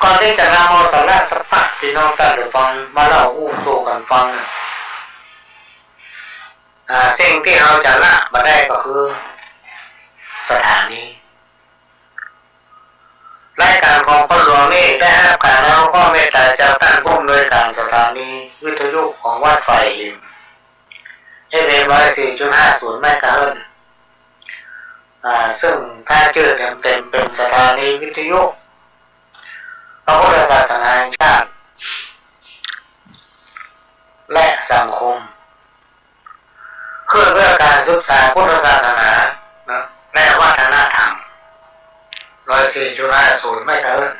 ก่อนตี้จะนำเอาสาระสัพพะ ปี้น้องต้านหูฟัง มาเล่าอู้สู่กั๋นฟังเนี่ย อ่า สิ่งตี้เฮาจะละบ่ได้ก็คือสถานี รายก๋านของพ่อหลวงนี่ได้ฮับก๋านอนุเคราะห์เมตต๋าจากต้านผู้อำนวยก๋านสถานีวิทยุของวัดฝ่ายหิน เอฟเอ็ม ร้อยสี่จุดห้าศูนย์ เมกะเฮิรตซ์ อ่า ซึ่งถ้าจื้อเต๋มๆ เป๋นสถานีวิทยุพระพุทธศาสนาแห่งชาติ และสังคม ขึ้นเพื่อก๋านศึกษาพุทธศาสนานะ และวัฒนธรรม ร้อยสี่จุดห้าศูนย์ เมกะเฮิรตซ์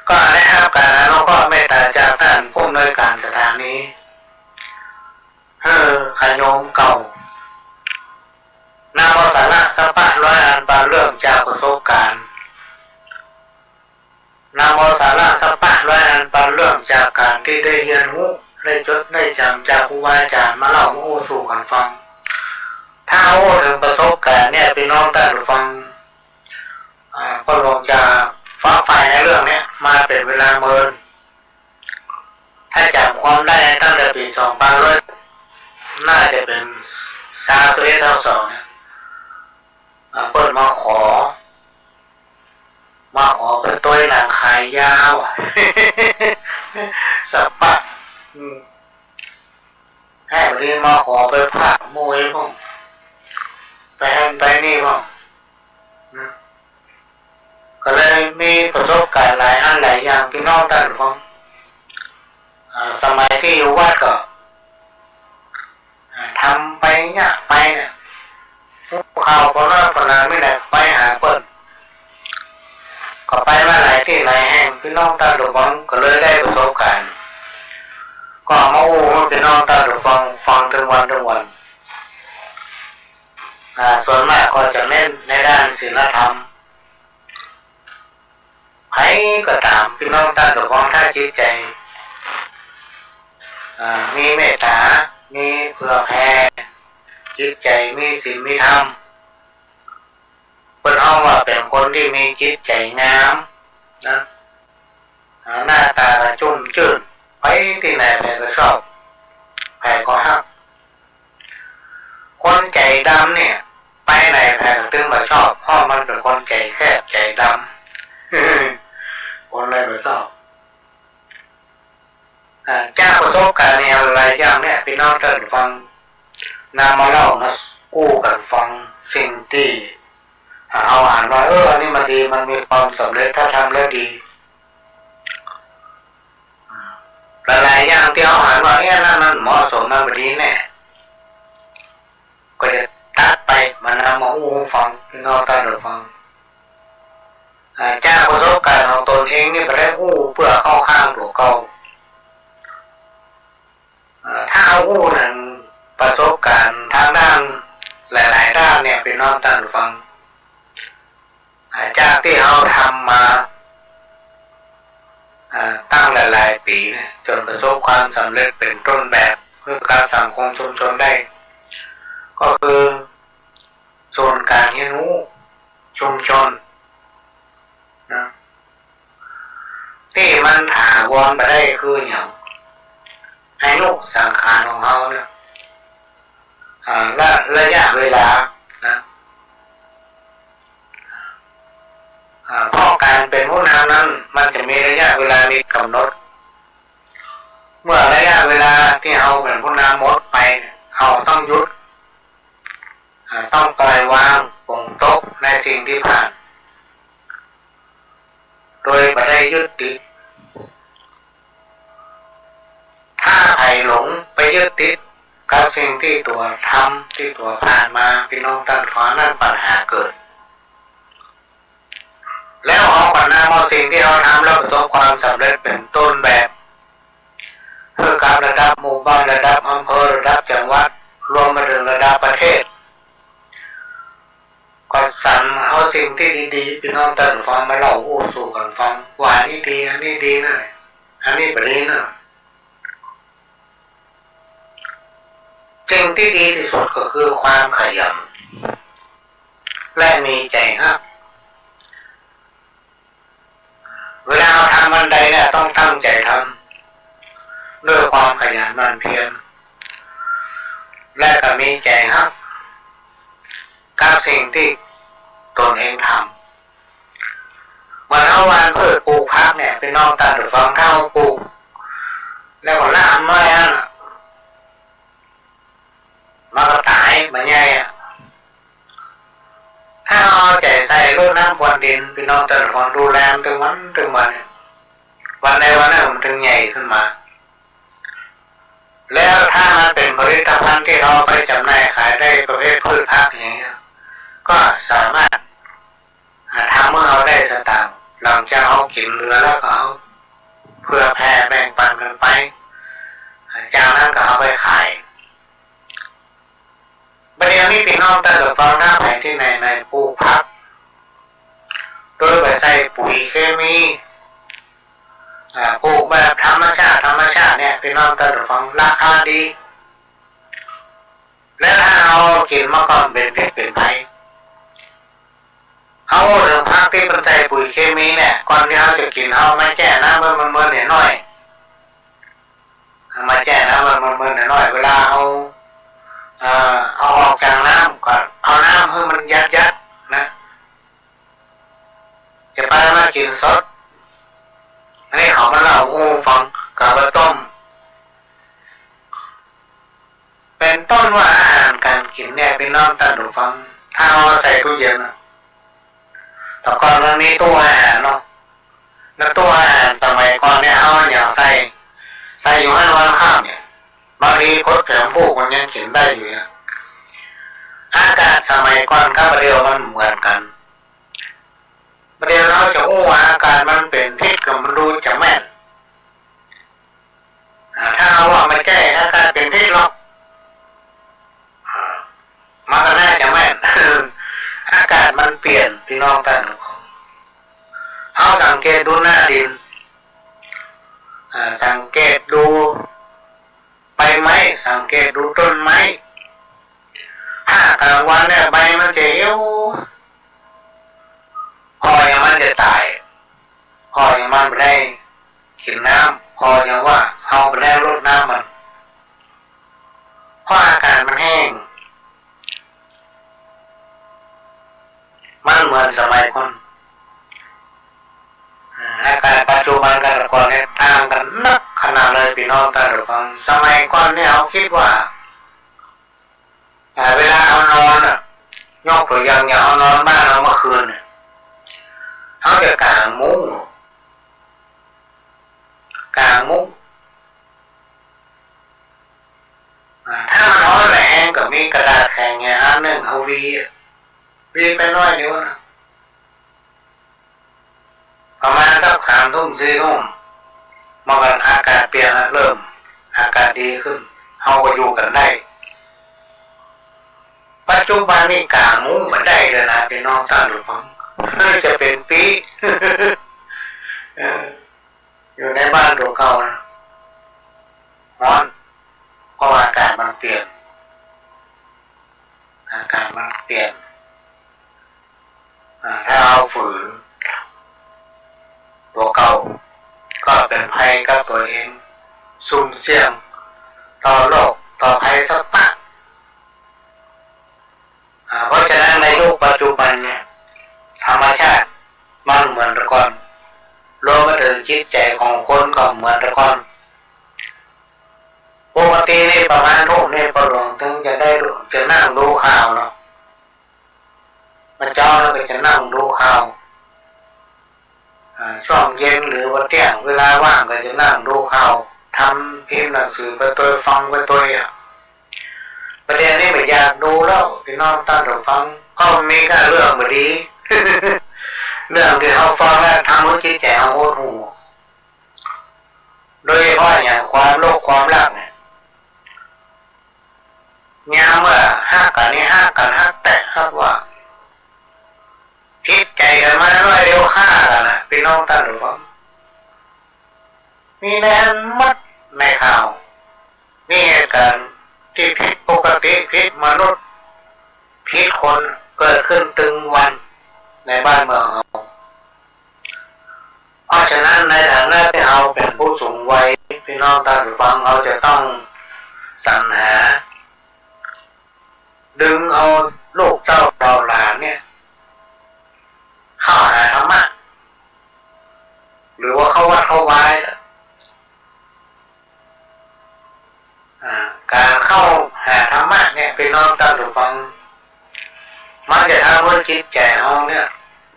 ก็ได้ฮับก๋านอนุเคราะห์เมตต๋าจากต้านผู้อำนวยก๋านสถานี หื้อขะโยมเก่า นำเอาสาระสัพพะร้อยอันปันเรื่องจากประสบก๋ารณ์ นำเอาสาระสัพพะร้อยอันปันเรื่องจากก๋านตี้ได้เฮียนฮู้ ได้จด ได้จ๋ำจากครูบาอาจ๋ารย์มาเล่ามาอู้สู่กั๋นฟัง ถ้าอู้เถิงประสบก๋ารณ์เนี่ย ปี้น้องต้านผู้ฟัง อ่า พ่อหลวงจะฝักใฝ่ในเรื่องเนี้ยมาเป๋นเวลาเมิน ถ้าจ๋ำความได้ตั้งแต่ปี๋สองปันร้อย น่าจะเป๋นซาวสิบเอ็ด ซาวสองเนี่ย อ่า เปิ้นมาขอ มาขอไปตวยหนังขายาว สัพพะ อืม แฮ่วันนี้มาขอไปพากย์มวยพ่อง ไปหั้นไปนี่พ่อง นะ ก็เลยมีประสบก๋ารณ์หลายอันหลายอย่าง ปี้น้องต้านผู้ฟัง อ่า สมั ตี้อยู่วัดก็ อ่า ทำไปเยียะไปเนี่ย ฮู้ข่าวปอน้อยปอหนานมีไหนไปหาเปิ้น ก็ไปมาหลายตี้หลายแห่ง ปี้น้องต้านผู้ฟังก็เลยได้ประสบก๋ารณ์ ก็เอามาอู้หื้อปี้น้องต้านผู้ฟังฟังตึงวันตึงวัน อ่า ส่วนมากก็จะเน้นในด้านศีลธรรม ใผก็ต๋าม ปี้น้องต้านผู้ฟัง ถ้าจิตใจ๋ อ่า มีเมตต๋า มีเผื่อแผ่ จิตใจ๋มีศีลมีธรรม เปิ้นฮ้องว่าเป๋นคนตี้มีจิตใจ๋งามนะ อ่า หน้าต๋าก็จุ้มจื้น ไปตี้ไหนใผก็ชอบ ใผก็ฮัก คนใจ๋ดำเนี่ย ไปไหนใผก็ตึงบ่ชอบ เพราะมันเป๋นคนใจ๋แคบใจ๋ดำ คนเลยบ่ชอบ อ่า จากประสบก๋ารณ์เนี่ยหลายอย่างเนี่ย ปี้น้องต้านผู้ฟัง นำมาเล่ามาอู้กั๋นฟัง สิ่งตี้ อ่า เฮาหันว่า เออ อันนี้มันดี มันมีความสำเร็จ ถ้าทำแล้วดี หลายๆ อย่างตี้เฮาหันว่า เอ๊ะ อันนั้นมันเหมาะสม มันบ่ดีแน่ ก็จะตัดไป บ่นำมาอู้หื้อฟัง ปี้น้องต้านผู้ฟัง อ่า จากประสบก๋ารณ์ของตนเองนี่บ่ได้อู้เปื้อเข้าข้างตั๋วเก่า อ่า ถ้าอู้เถิงประสบก๋ารณ์ตางด้านหลายๆ ด้านเนี่ย ปี้น้องต้านผู้ฟัง อ่า จากตี้เฮาทำมา อ่า ตั้งหลายๆ ปี๋เนี่ย จ๋นประสบความสำเร็จเป๋นต้นแบบหื้อกับสังคมชุมชนได้ ก็คือศูนย์ก๋ารเฮียนฮู้ชุมชนนะ ตี้มันถาวรบ่ได้คือหยัง อายุสังขารของเฮาเนี่ย อ่า และระยะเวลานะ อ่า เพราะก๋านเป๋นผู้นำนั้น มันจะมีระยะเวลามีก๋ำหนด เมื่อระยะเวลาตี้เฮาเป๋นผู้นำหมดไปเนี่ย เฮาต้องหยุด อ่า ต้องปล่อยวาง ปลงตกในสิ่งตี้ผ่าน โดยบ่ได้ยึดติด ถ้าใผหลงไปยึดติดกับสิ่งตี้ตั๋วทำ ตี้ตั๋วผ่านมา ปี้น้องต้านผู้ฟัง นั้นปัญหาเกิด แล้วเฮาก็นำเอาสิ่งตี้เฮาทำแล้วประสบความสำเร็จเป๋นต้นแบบ หื้อกับระดับหมู่บ้าน ระดับอำเภอ ระดับจังหวัด รวมมาเถิงระดับประเทศ ก็สรรเอาสิ่งตี้ดีๆ ปี้น้องต้านผู้ฟัง มาเล่าอู้สู่กั๋นฟัง ว่าอันนี้ดี อันนี้ดีนะ อันนี้บ่ดีนะ สิ่งตี้ดีตี้สุดก็คือความขยัน และมีใจ๋ฮัก เวลาเฮาทำอันใดเนี่ยต้องตั้งใจ๋ทำ ด้วยความขยันหมั่นเพียร และก็มีใจ๋ฮักกับสิ่งตี้ตนเองทำ เหมือนเฮาหว่านพืชปลูกผักเนี่ย ปี้น้องต้านผู้ฟัง ถ้าเฮาปลูก แล้วก็ละมันไว้หั้นน่ะ มันก็ต๋าย บ่ใหญ่อะ ถ้าเฮาเอาใจ๋ใส่ รดน้ำพรวนดิน ปี้น้องต้านผู้ฟัง ดูแลมันตึงวันตึงวันเนี่ย วันใดวันนึ่งมันตึงใหญ่ขึ้นมา แล้วถ้ามันเป๋นผลิตภัณฑ์ตี้เฮาเอาไปจ๋ำหน่ายขายได้ ประเภทพืชผักอย่างเงี้ย ก็สามารถ อ่า ทำหื้อเฮาได้สตางค์ หลังจากเฮากิ๋นเหลือแล้วก็เอาเผื่อแผ่แบ่งปันกั๋นไป อ่า จากนั้นก็เอาไปขาย บ่าเดี่ยวนี้ปี้น้องต้านผู้ฟัง ถ้าใผตี้ไหนๆ ปลูกผัก โดยบ่ใส่ปุ๋ยเคมี อ่า ปลูกแบบธรรมชาติ ธรรมชาติเนี่ย ปี้น้องต้านผู้ฟัง ราคาดี แล้วถ้าเฮากิ๋นมาก่อนเป๋นพิษเป๋นภัย เฮาเถิงผักตี้เปิ้นใส่ปุ๋ยเคมีเนี่ย ก่อนตี้เฮาจะกิ๋น เฮามาแจ้น้ำหื้อมันเมินๆ หน่อย เอามาแจ้น้ำหื้อมันเมินๆ หน่อย เวลาเฮา เอ่อ เอาออกจากน้ำก็เอาน้ำหื้อมันยัดๆ นะ จะปามากิ๋นสด อันนี้เขามาเล่าหื้อฟัง กับว่าต้ม เป๋นต้นว่าอาหารก๋านกิ๋นเนี่ย ปี้น้องต้านผู้ฟัง ถ้าเอาใส่ตู้เย็นน่ะ แต่ก่อนมันมีตู้อาหารเนาะ แล้วตู้อาหารสมัยก่อนเนี่ย เอาอะหยังใส่ ใ แต่อยู่หั้นวันค่ำเนี่ย บางทีผดแผมพูกมันยังกิ๋นได้อยู่เนี่ย อากาศสมัยก่อนกับบ่าเดี่ยวมันเหมือนกั๋น บ่าเดี่ยวเฮาจะอู้ว่าอากาศมันเป๋นพิษก็มันดูจะแม่น อ่า ถ้าเฮาว่าบ่ใจ้อากาศเป๋นพิษหรอก อ่า มันก็น่าจะแม่น อากาศมันเปลี่ยน พี่น้องต้านผู้ฟัง เฮาสังเกตดูหน้าดิน อ่า สังเกตดูใบไม้ สังเกตดูต้นไม้ ถ้ากลางวันเนี่ยใบมันจะเหี่ยว เพราะหยังมันจะต๋าย เพราะหยังมันบ่ได้กิ๋นน้ำ เพราะหยังว่าเฮาบ่ได้รดน้ำมัน เพราะอากาศมันแห้ง มันเหมือนสมัยก่อน อ่า อากาศปัจจุบันกับแต่ก่อนเนี่ยต่างกั๋นนักขนาดเลย พี่น้องต้านผู้ฟัง สมัยก่อนเนี่ยเฮาคิดว่า อ่า เวลาเฮานอนน่ะ ยกตั๋วอย่าง อย่างเฮานอนบ้านเฮาเมื่อคืนเนี่ย เฮาจะก๋างมุ้ง ก๋างมุ้ง อ่า ถ้ามันฮ้อนแฮงก็มีกระดาษแข็งเนี่ยอันนึ่ง เฮาหวี หวีไปหน้อยเดียวนะ ประมาณสักสามทุ่ม สี่ทุ่ม มันก็อากาศเปลี่ยนละ เริ่มอากาศดีขึ้น เฮาก็อยู่กั๋นได้ ปัจจุบันนี่ก๋างมุ้งบ่ได้เลยนะ พี่น้องต้านผู้ฟัง จะเป๋นปี๋ เออ อยู่ในบ้านตั๋วเก่านะ ฮ้อน เพราะว่าอากาศมันเปลี่ยน อากาศมันเปลี่ยน อ่า ถ้าเฮาฝืนตั๋วเก่า ก็เป๋นภัยกับตั๋วเอง ซุ่มเสี่ยงต่อโรค ต่อภัยสะปะ อ่า เพราะฉะนั้นในยุคปัจจุบันเนี่ย ธรรมชาติมันเหมือนแต่ก่อน รวมไปเถิงจิตใจ๋ของคนก็เหมือนแต่ก่อน ปกตินี่ประมาณทุ่มนี่ป้อหลวงเถิงจะได้ จะนั่งดูข่าวเนาะ เมื่อเจ๊าแล้วก็จะนั่งดูข่าว อ่า ช่วงเย็นหรือว่าเตี้ยง เวลาว่างก็จะนั่งดูข่าว ทำพิมพ์หนังสือไปตวย ฟังไปตวยอะ บ่าเดี่ยวนี้บ่อยากดูแล้ว พี่น้องต้านผู้ฟัง ก็มีก้าเรื่องบ่ดี เรื่องตี้เฮาฟังแล้วทำหื้อจิตใจ๋เฮาหดหู่ โดยเฉพาะอย่างความหลงความรักเนี่ย ยามเมื่อฮักกั๋นนี่ฮักกั๋นฮักแต๊ฮักว่า ผิดใจ๋กั๋นมาหน้อยเดียวฆ่ากั๋นนะ พี่น้องต้านผู้ฟัง มีแน่หมดในข่าว มีเหตุก๋ารณ์ตี้ผิดปกติ ผิดมนุษย์ ผิดคนเกิดขึ้นตึงวันในบ้านเมืองเฮา เพราะฉะนั้นในฐานะตี้เฮาเป๋นผู้สูงวัย พี่น้องต้านผู้ฟัง เฮาจะต้องสรรหา ดึงเอาลูกเต้าเหล่าหลานเนี่ย เข้าหาธรรมะ หรือว่าเข้าวัดเข้าวา อ่า ก๋านเข้าหาธรรมะเนี่ย พี่น้องต้านผู้ฟัง มันจะทำหื้อจิตใจ๋เฮาเนี่ย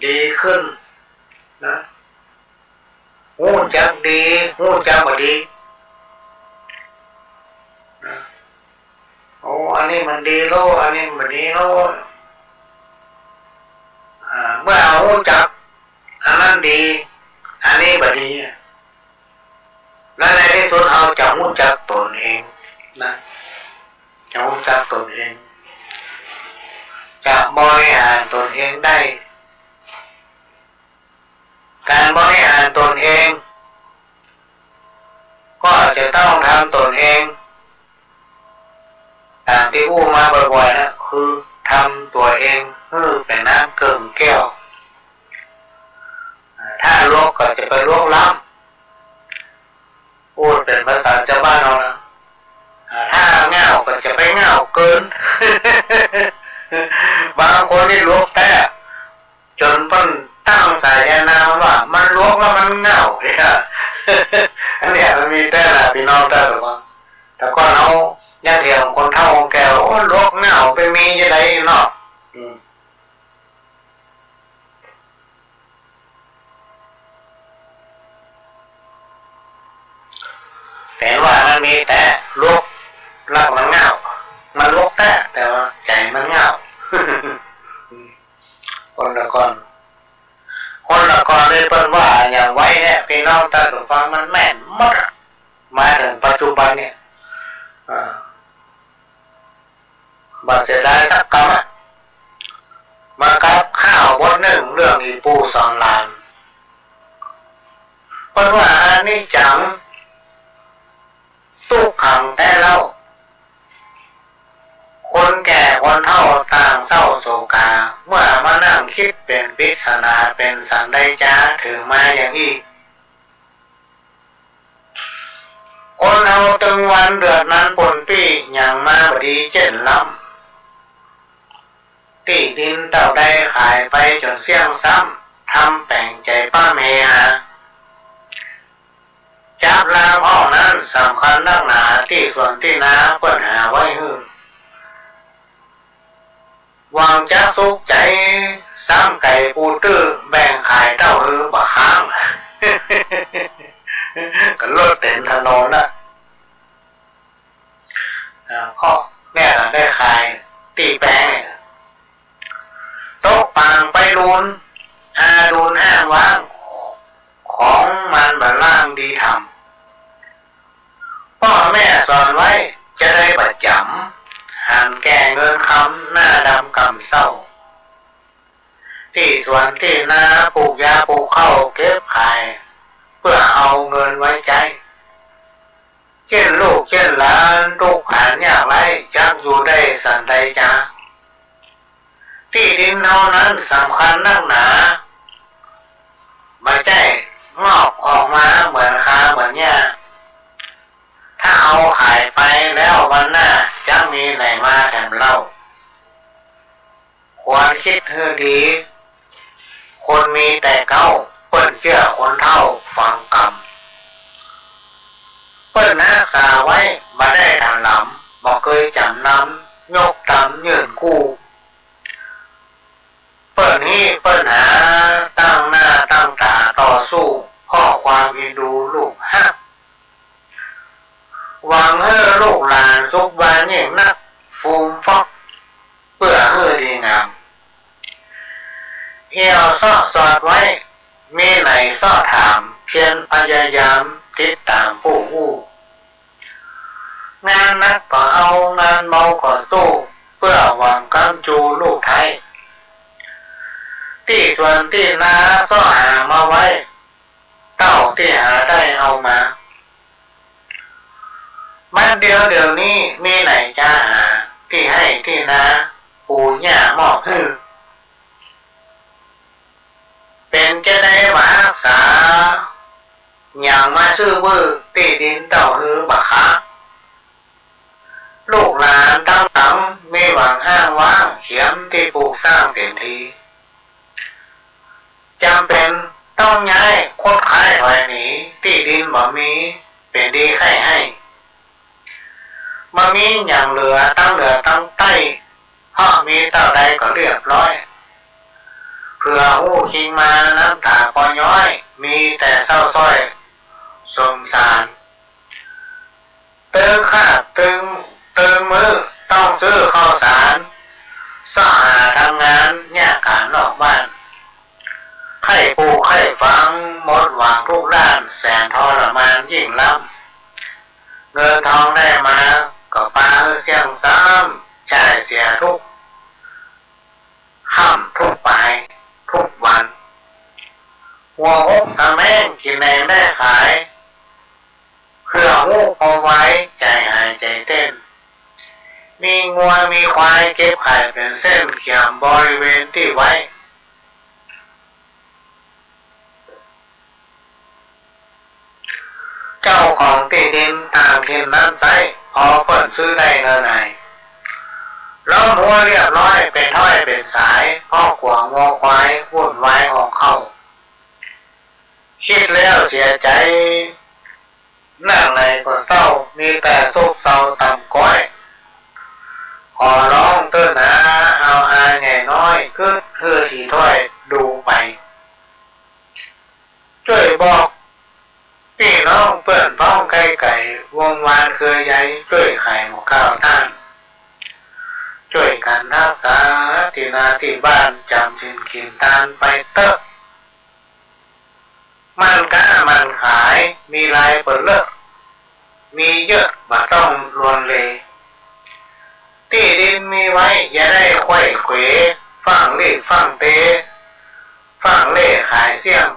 ดีขึ้นนะ ฮู้จักดี ฮู้จักบ่ดีนะ โอ้ อันนี้มันดีโลด อันนี้บ่ดีโลด อ่า เมื่อเฮาฮู้จักอันนั้นดี อันนี้บ่ดี และในตี้สุดเฮาจะฮู้จักตนเองนะ จะฮู้จักตนเอง จะบริหารตนเองได้ ก๋านบริหารตนเอง ก็จะต้องทำตนเอง ต๋ามตี้อู้มาบ่อยๆ นะ คือทำตั๋วเองหื้อเป๋นน้ำเกิ่งแก้ว อ่า ถ้าหลวกก็จะไปหลวกล้ำ อู้เป๋นภาษาจาวบ้านเฮานะ อ่า ถ้าง่าวก็จะไปง่าวเกิน บางคนนี่หลวกแต๊ จ๋นเปิ้นตั้งสายนามว่ามันหลวกแล้วมันง่าว อันเนี้ยมันมีแต๊นะ พี่น้อง แต่ว่า แต่ก่อนเฮายังเถียงคนเฒ่าคนแก่ โอ้ หลวกง่าวไปมีจะใดเนาะ อืม แต่ คนละก้อน คนละก้อนเลย เปิ้นว่าอย่างไว้เนี่ย ปี้น้องต้านผู้ฟัง มันแม่นหมดอะ มาเถิงปัจจุบันเนี่ย อ่า บ่เสียดายสักกำอะ มากับข้าวบทนึ่ง เรื่องอี่ปู่สอนหลาน เปิ้นว่า อนิจจัง ตุ๊กขังแต๊เล่า คนแก่คนเฒ่าต่างเศร้าโศกา เมื่อมานั่งกึ๊ดเป๋นปริศนา เป๋นสันใดจาเถิงมาอย่างอี้ คนเฮาตึงวันเดือนนานปนปี้ ยังมาบ่ดีเจ๊นล้ำ ตี้ดินเต้าใดขายไปจ๋นเสี้ยงซ้ำ ทำแป๋งใจ๋ป้ำเฮฮา จับลางอ้อนั้นสำคัญนักหนา ตี้สวนตี้นาเปิ้นหาไว้หื้อ หวังจะสุขใจ๋ ซ้ำไก๋ปูตื้อ แบ่งขายเต้าหื้อบ่าค้าง ก็ลดเต็มถนนน่ะ อ่า เพราะเนี่ยได้ขายตี้แปงเนี่ย ตกปางไปลูน หาลูนอ้างว้าง ของมันบ่ล่างดีธรรม ป้อแม่สอนไว้จะได้บ่จ๋ำ หันแก่เงินคำหน้าดำกำเศร้า ตี้สวนตี้นาปลูกหญ้าปลูกข้าวเก็บขาย เปื้อเอาเงินไว้ใจ๊ เจ๊นลูกเจ๊นหลานตุ๊กข์ผานยากไร้ จักอยู่ได้สันใดจา ตี้ดินเฮานั้นสำคัญนักหนา บ่ใจ้งอกออกมาเหมือนคาเหมือนหญ้า ถ้าเอาขายไปแล้ววันหน้า จักมีไหนมาแถมเล่า ควรกึ๊ดหื้อดี คนมีแต่เก๊า เปิ้นเจื้อคนเฒ่าฟังกำ เปิ้นฮักษาไว้บ่ได้ถลำ บ่เกยจ๋ำนำ ยกต๋ำยื่นกู้ เปิ้นฮี้เปิ้นหา ตั้งหน้าตั้งต๋าต่อสู้ เพราะความเอ็นดูลูกฮัก หวังหื้อลูกหลานสุขบานยิ่งนัก ฟูมฟักเปื้อหื้อดีงาม เอี่ยวเซาะสอดไว้ มีไหนเซาะถาม เพียรพยายามติดต๋ามผู้อู้ งานหนักก็เอา งานเบาก็สู้ เปื้อหวังกำจูลูกไท้ ตี้สวนตี้นาเซาะหามาไว้ เต้าตี้หาได้เอามา บัดเดียวเดี๋ยวนี้มีไหนจะหา ตี้ไฮ่ตี้นา ปู๋หญ้ามอบหื้อ เป๋นจะใดบ่ฮักษา หยังมาซื่อบื้อตี้ดินเต้าหื้อบ่าคะ ลูกหลานตังหลังมีหวังอ้างว้าง เหียมตี้ปลูกสร้างเต็มที จ๋ำเป๋นต้องย้ายคดค้ายถอยหนี ตี้ดินบ่มี เป๋นดีใค่ไฮ่ บ่มีหยังเหลือตังเหนือตังใต้ เพราะมีเต้าใดก็เรียบร้อย เผื่อฮู้คิงมาน้ำต๋าปอย้อย มีแต่เศร้าส้อยสงสาร ตึงคาบตึง ตึงมื้อต้องซื้อข้าวสาร เซาะหาทำงานเยียะก๋านนอกบ้าน ใค่ปลูกใค่ฝังหมดหวังทุกด้าน แสนทรมานยิ่งล้ำ เงินทองได้มาก็ปาหื้อเสี้ยงซ้ำ จ่ายเสียทุกค่ำทุกปายทุกวัน หัวอกสะแม้งกิ๋นแหนงได้ขาย เผื่อฮู้พอไว ใจ๋หายใจ๋เต้น มีงัวมีควายเก็บขายเป๋นเส้น เขียมบริเวณตี้ไว้ เจ้าของตี้ดินต่างถิ่นนั้นไซร้ พอเปิ้นซื้อได้เนินไหน ล้อมฮั้วเรียบร้อยเป๋นถ้อยเป๋นสาย เพราะกั๋วงัวควายวุ่นวายออกเข้า กึ๊ดแล้วเสียใจ๋ นั่งไหนก็เศร้า มีแต่ซบเซาต่ำก๊อย ขอร้องเต๊อะนา เอาอาใหญ่น้อย กึ๊ดหื้อถี่ถ้อยดูไป จ้วยบอกปี้น้องเปื้อนพ้องใก้ไก๋ วงวานเครือใย จ้วยไขหมู่เก้าต้าน จ้วยกั๋นฮักษาตี้ไหน นาตี้บ้านจ๋ำศีลกิ๋นตานไปเต๊อะ หมั่นก๊าหมั่นขาย มีหลายเป๋อเล่อ มีเยอะบ่ต้องลังเล ตี้ดินมีไว้อย่าได้ไขว้เขว ฟั่งลีบฟั่งเต ฟั่งเล่ขายเสี้ยง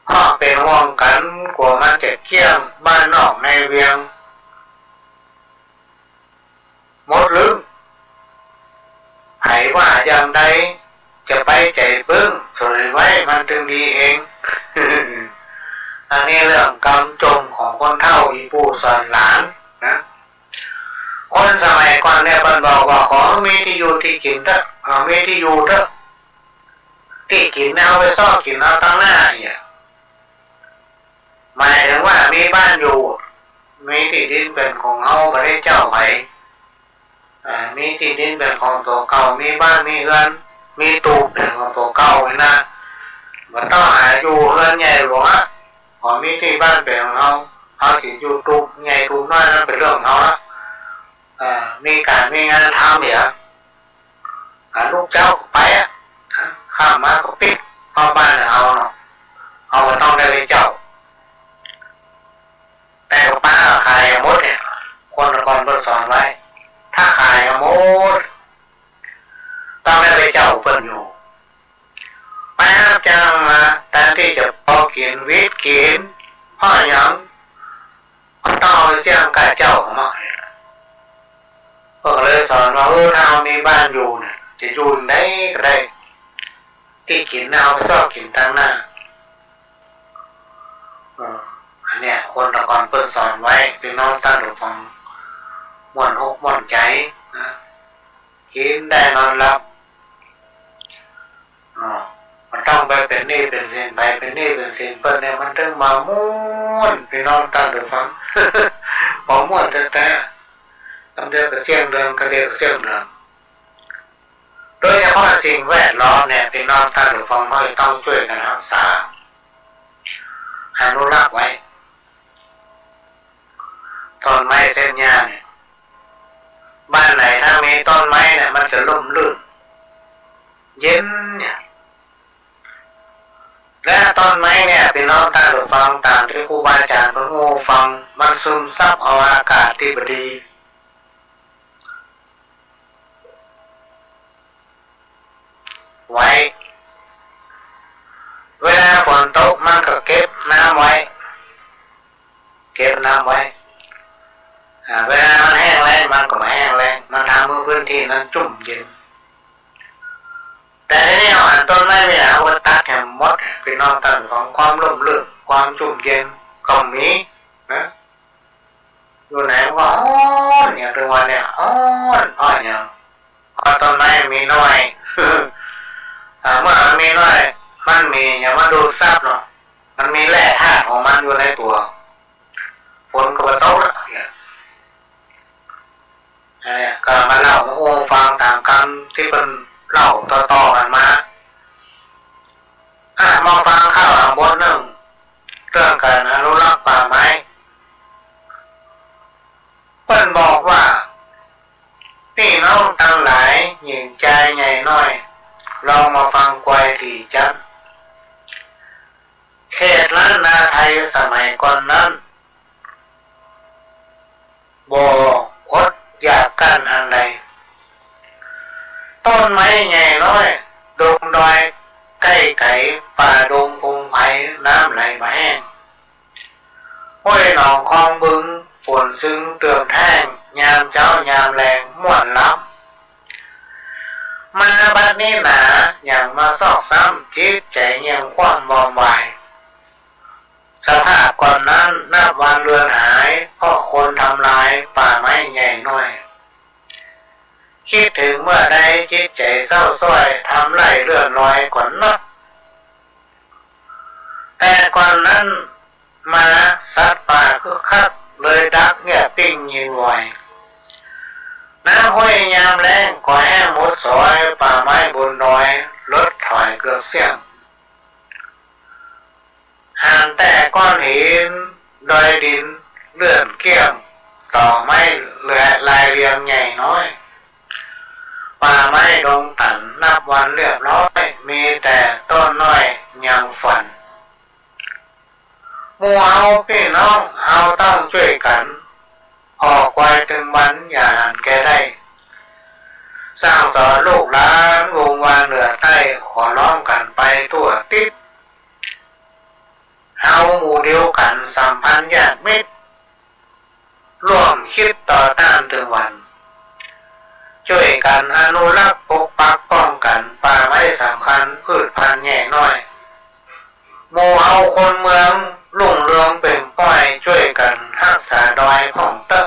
เพราะเป๋นห่วงกั๋นกั๋วมันจะเกลี้ยง บ้านนอกในเวียง หมดลึ้ง ใผว่าอย่างใด จะไปใจ๋ปึ้ง เสวยไว้มันตึงดีเอง อันนี้เรื่องกำจมของคนเฒ่าอี่ปู่สอนหลานนะ คนสมัยก่อนเนี่ยเปิ้นบอกว่า ขอมีตี้อยู่ตี้กิ๋นเต๊อะ เอ่อ มีตี้อยู่เต๊อะ ตี้กิ๋นเนี่ยเอาไปเซาะกิ๋นเอาตังหน้าเนี่ย หมายเถิงว่ามีบ้านอยู่ มีตี้ดินเป๋นของเฮา บ่ได้เจ้าใผ อ่า มีตี้ดินเป๋นของตั๋วเก่า มีบ้านมีเฮือน มีตูบเป๋นของตั๋วเก่านี่นะ บ่ต้องหาอยู่เฮือนใหญ่หลวงอะ ขอมีตี้บ้านเป๋นของเฮา เฮาจะอยู่ตูบใหญ่ตูบน้อยนั้นเป๋นเรื่องของเฮาละ อ่า มีก๋านมีงานทำเนี่ย อ่า ลุกเจ๊าก็ไปอะ ค่ำมาก็ปิ๊ก เพราะบ้านเฮาเนาะ เฮาบ่ต้องได้ไปเจ้า แต่ก็ปาขายอะหมดเนี่ย คนก่อนเปิ้นสอนไว้ ถ้าขายอะหมด ต้องได้ไปเจ้าเปิ้นอยู่ ไปฮับจ้างมา แตนตี้จะปอกิ๋นวิตกิ๋น เพราะหยัง ก็ต้องเอาไปเสี้ยงก้าเจ้ามา เปิ้นก็เลยสอนว่า เออ ถ้าเฮามีบ้านอยู่เนี่ย จะอยู่ใดก็ได้ ตี้กิ๋นน่ะเอาไปเซาะกิ๋นตังหน้า เออ อันเนี้ยคนแต่ก่อนเปิ้นสอนไว้ พี่น้องต้านผู้ฟัง ม่วนอกม่วนใจ๋นะ กิ๋นได้นอนหลับ อ๋อ บ่ต้องไปเป๋นหนี้เป๋นสินใผ เป๋นหนี้เป๋นสินเปิ้นเนี่ย มันตึงบ่ม่วน พี่น้องต้านผู้ฟัง บ่ม่วนแต๊ๆ กำเดียวก็เสี้ยงเดือน กำเดียวก็เสี้ยงเดือน โดยเฉพาะสิ่งแวดล้อมเนี่ย พี่น้องต้านผู้ฟัง เฮาจะต้องจ้วยกั๋นฮักษา อนุรักษ์ไว้ ต้นไม้เส้นหญ้าเนี่ย บ้านไหนถ้ามีต้นไม้เนี่ย มันจะร่มรื่น เย็นเนี่ย และต้นไม้เนี่ย พี่น้องต้านผู้ฟัง ต๋ามตี้ครูบาอาจ๋ารย์เปิ้นอู้ฟัง มันซึมซับเอาอากาศตี้บ่ดี ไว้ เวลาฝนตกมันก็เก็บน้ำไว้ เก็บน้ำไว้ อ่า เวลามันแห้งแล้งมันก็บ่แห้งแล้ง มันทำหื้อพื้นตี้นั้นจุ่มเย็น แต่ทีนี้เอาอันต้นไม้มีหยัง เอาไปตัดแหมหมด พี่น้องต้านผู้ฟัง ความร่มรื่น ความจุ่มเย็นก็บ่มีนะ อยู่ไหนมันก็ฮ้อน อย่างตึงวันเนี่ยฮ้อน ฮ้อนหยัง ก็ต้นไม้มีน้อย อ่า เมื่อมันมีน้อย มันมีหยังมาดูดซับเนาะ มันมีแร่ธาตุของมันอยู่ในตั๋ว ฝนก็บ่ตกละเนี่ย อันเนี้ยก็มาเล่ามาอู้ฟังต๋ามกำตี้เปิ้นเล่าต่อๆ กั๋นมา อ่ะ มาฟังข้าวหางบทนึ่ง เรื่องก๋านอนุรักษ์ป่าไม้ เปิ้นบอกว่า ปี้น้องตังหลาย หญิงจายใหญ่น้อย ลองมาฟังกวายถี่จั๊น เขตล้านนาไทยสมัยก่อนนั้น บ่อดอยากกั้นอันใด ต้นไม้ใหญ่น้อย ดงดอยใก้ไก๋ ป่าดงพงไพร น้ำไหลบ่แห้ง ห้วยหนองคลองบึง ฝนซึงเติมแท้ง ยามเจ๊ายามแลงม่วนล้ำ มาบัดนี้หนา หยังมาซอกซ้ำ จิตใจ๋เงี่ยงคว่ำวอมวาย สภาพก่อนนั้นนับวันเลือนหาย เพราะคนทำลายป่าไม้ใหญ่น้อย กึ๊ดเถิงเมื่อใดจิตใจ๋เศร้าซ้อย ทำไร่เลื่อนลอยก่อนนัก แต่ก่อนนั้นมาสัตว์ป่าคึกคัก เลยดักเยียบปิ้งยิงวอย น้ำห้วยยามแล้งก็แห้งหมดสอย ป่าไม้บนดอยลดถอยเกือบเสี้ยง หันแต่ก้อนหินดอยดินเลื่อนเกลี้ยง ต่อไม้เหลือลายเรียงใหญ่น้อย ป่าไม้ดงตันนับวันเรียบร้อย มีแต่ต้นน้อยยังฝัน หมู่เฮาปี้น้องเฮาต้องจ้วยกั๋น ผ่อควายตึงวันอย่าหันแก่ได้ สั่งสอนลูกหลานวงศ์วานเหนือใต้ ขอร้องกั๋นไปทั่วทิศ เฮาหมู่เดียวกั๋นสัมพันธ์ญาติมิตร ร่วมคิดต่อต้านตึงวัน จ้วยกั๋นอนุรักษ์ปกปักป้องกั๋น ป่าไม้สำคัญ พืชพันธุ์ใหญ่น้อย หมู่เฮาคนเมืองรุ่งเรืองเปล่งปล้อย จ้วยกั๋นฮักษาดอยพ่องเต๊อะ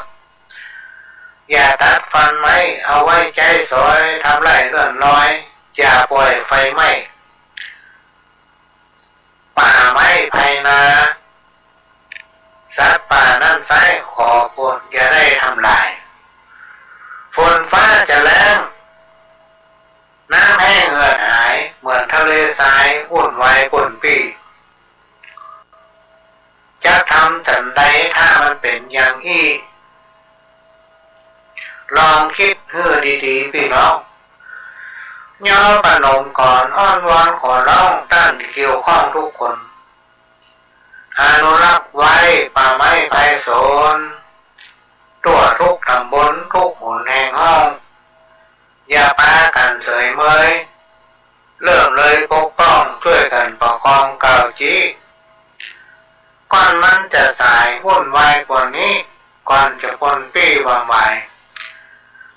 อย่าตัดฟันไม้ เอาไว้ใจ๊สอย ทำไร่เลื่อนลอย อย่าป่อยไฟไหม้ ป่าไม้ไพนา สัตว์ป่านั้นไซร้ ขอโปรดอย่าได้ทำลาย ฝนฟ้าจะแล้ง น้ำแห้งเหือดหาย เหมือนทะเลทราย วุ่นวายปนปี้ จะทำจั๋นใด ถ้ามันเป๋นอย่างอี้ ลองคิดหื้อดีๆ ปี้น้อง ย้อประนมก่อน อ้อนวอนขอร้อง ต้านตี้เกี่ยวข้องกู้คน อนุรักษ์ไว้ป่าไม้ไพศาล ทั่วกู้ต๋ำบลกู้หนแห่งห้อง อย่าปากั๋นเสยเมย เริ่มเลยปกป้อง จ้วยกั๋นประคองก้าวจี๊ ก่อนมันจะสาย วุ่นวายกว่านี้ ก่อนจะปนปี้วำวาย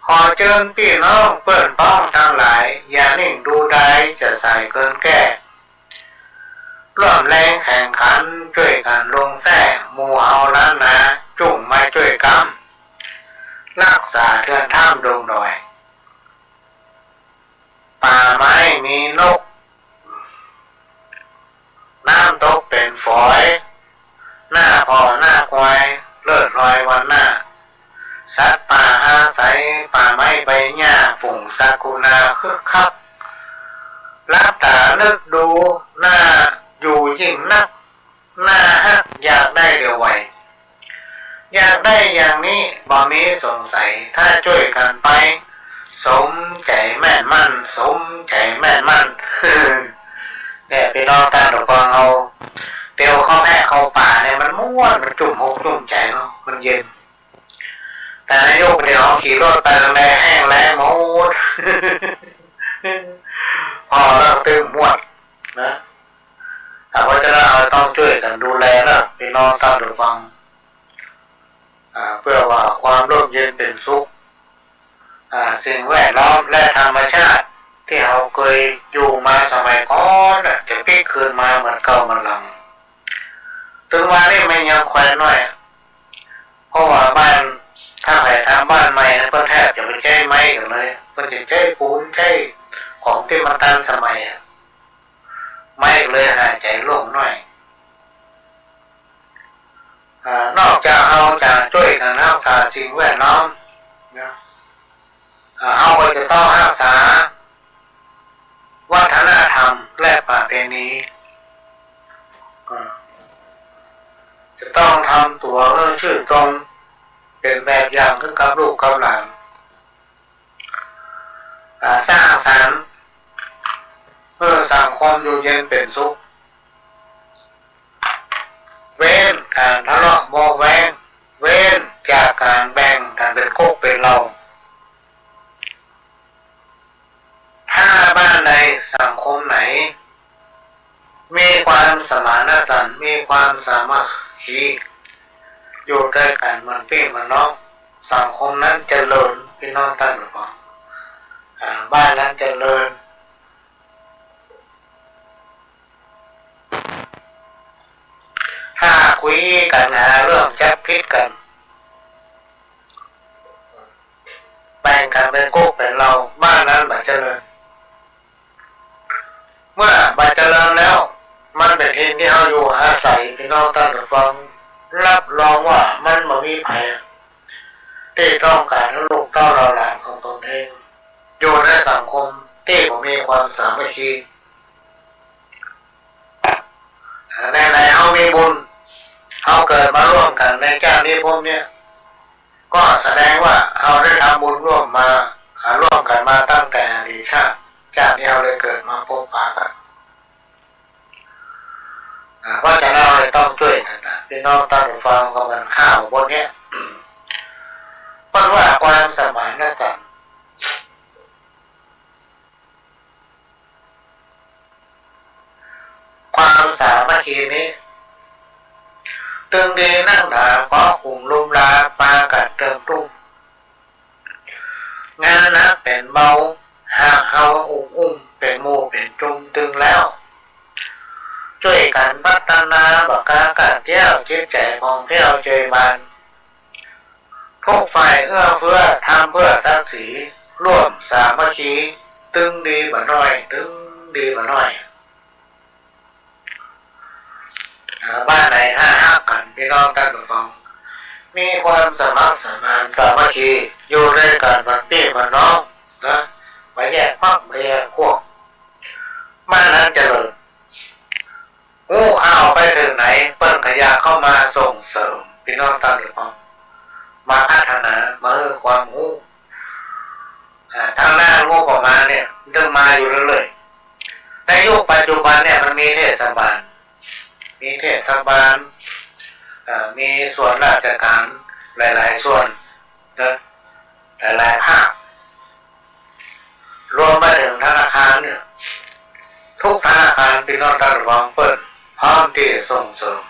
ขอเจิญปี้น้องเปื้อนป๊องตังหลาย อย่านิ่งดูดาย จะสายเกินแก้ ร่วมแฮงแข่งขัน จ้วยกั๋นลงแส้ หมู่เฮาล้านนา จุ่งมาจ้วยกำ ฮักษาเทือนถ้ำดงดอย ป่าไม้มีนก น้ำตกเป๋นฝอย หน้าผ่อหน้าควาย เลิศลอยวันหน้า สัตว์ป่าอาศัย ป่าไม้ใบหญ้า ฝูงสัตว์กุณาคึกคัก หลับต๋านึกดู น่าอยู่ยิ่งนัก น่าฮัก อยากได้เหลือไหว อยากได้อย่างนี้บ่มีสงสัย ถ้าจ้วยกั๋นไป สมใจ๋แม่นมั่น สมใจ๋แม่นมั่น เนี่ยปี้น้องต้านผู้ฟัง เอาเตียวเข้าแพะเข้าป่าเนี่ย มันม่วน มันจุ่มอกจุ่มใจ๋เนาะ มันเย็น แต่ในยุคเดี๋ยวขี่รถไปแลแห้งแล้งหมด ผ่อแล้วตึงม่วนนะ อ่า เพราะฉะนั้นเฮาต้องจ้วยกั๋นดูแลนะปี้น้องต้านผู้ฟัง อ่า เปื้อว่าความร่มเย็นเป๋นสุข อ่า สิ่งแวดล้อมและธรรมชาติตี้เฮาเกยอยู่มาสมัยก่อนน่ะ จะปิ๊กคืนมาเหมือนเก่าเหมือนหลัง ตึงวานี้มันยังแควนน้อย เพราะว่าบ้าน ถ้าใผทำบ้านใหม่นะ เปิ้นแทบจะบ่ใจ๊ไม้กั๋นเลย เปิ้นจะใจ๊ปูน ใจ๊ของตี้มันตันสมัยอะ ไม้เลยหายใจ๋โล่งน้อย อ่า นอกจากเฮาจะจ้วยกั๋นฮักษาสิ่งแวดล้อมนะ อ่า เฮาก็จะต้องฮักษาวัฒนธรรมและประเพณี อ่า จะต้องทำตั๋วหื้อซื่อตรง เป๋นแบบอย่างหื้อกับลูกกับหลาน อ่า สร้างสรรค์หื้อสังคมอยู่เย็นเป๋นสุข เว้นก๋านทะเลาะเบาะแว้ง เว้นจากก๋านแบ่งกั๋นเป๋นก๊กเป๋นเหล่า ถ้าบ้านใดสังคมไหน มีความสมานฉันท์ มีความสามัคคี อยู่ตวยกั๋นเหมือนปี้เหมือนน้อง สังคมนั้นเจริญ ปี้น้องต้านผู้ฟัง อ่า บ้านนั้นเจริญ ถ้าคุยกั๋นหาเรื่องจับผิดกั๋น แบ่งกั๋นเป๋นก๊กเป๋นเหล่า บ้านนั้นบ่เจริญ เมื่อบ่เจริญแล้ว มันเป๋นถิ่นตี้เฮาอยู่อาศัย ปี้น้องต้านผู้ฟัง รับรองว่ามันบ่มีใผตี้ต้องก๋านหื้อลูกเต้าเหล่าหลานของตนเอง อยู่ในสังคมตี้บ่มีความสามัคคี ในๆ เฮามีบุญ เฮาเกิดมาร่วมกั๋นในจาตินี้ภพนี้ ก็แสดงว่าเฮาได้ทำบุญร่วมมา เฮ ร่วมกั๋นมาตั้งแต่อดีตชาติ จาตินี้เฮาเลยเกิดมาปะปะกั๋น อ่า เพราะฉะนั้นเฮาเลยต้องจ้วยกั๋นนะ ปี้น้องต้านผู้ฟัง ก็เหมือนข้าบทเนี้ย เปิ้นว่าความสมานฉันท์ ความสามัคคีนี้ ตึงดีนักหนา เกาะกลุ่มลุมลา ปากั๋นเติมตุ้ม งานหนักเป๋นเบา หากเฮาอุกอุ้ม เป๋นหมู่เป๋นจุมตึงแล้ว จ้วยกั๋นพัฒนา บ่าก๊าก้านแก้ว จิตใจ๋ผ่องแผ้วเจิ่มบาน ทุกฝ่ายเอื้อเฟื้อ ทำเพื่อศักดิ์ศรี ร่วมสามัคคี ตึงดีบ่าน้อย ตึงดีบ่าน้อย อ่า บ้านไหนถ้าฮักกั๋น ปี้น้องต้านผู้ฟัง มีความสมัครสมานสามัคคี อยู่ด้วยกั๋นเหมือนปี้เหมือนน้องนะ บ่แยกพรรคบ่แยกพวก บ้านนั้นเจริญ ฮู้ข่าวไปเถิงไหน เปิ้นก็อยากเข้ามาส่งเสริม ปี้น้องต้านผู้ฟัง มาพัฒนา มาหื้อความฮู้ อ่า ตางด้านงบประมาณเนี่ย ตึงมาอยู่เรื่อยๆ ในยุคปัจจุบันเนี่ย มันมีเทศบาล มีเทศบาล อ่า มีส่วนราชการหลายๆ ส่วนนะ หลายๆ ภาค รวมไปเถิงธนาคารเนี่ย ทุกธนาคาร ปี้น้องต้านผู้ฟัง เปิ้นพร้อมตี้จะส่งเสริม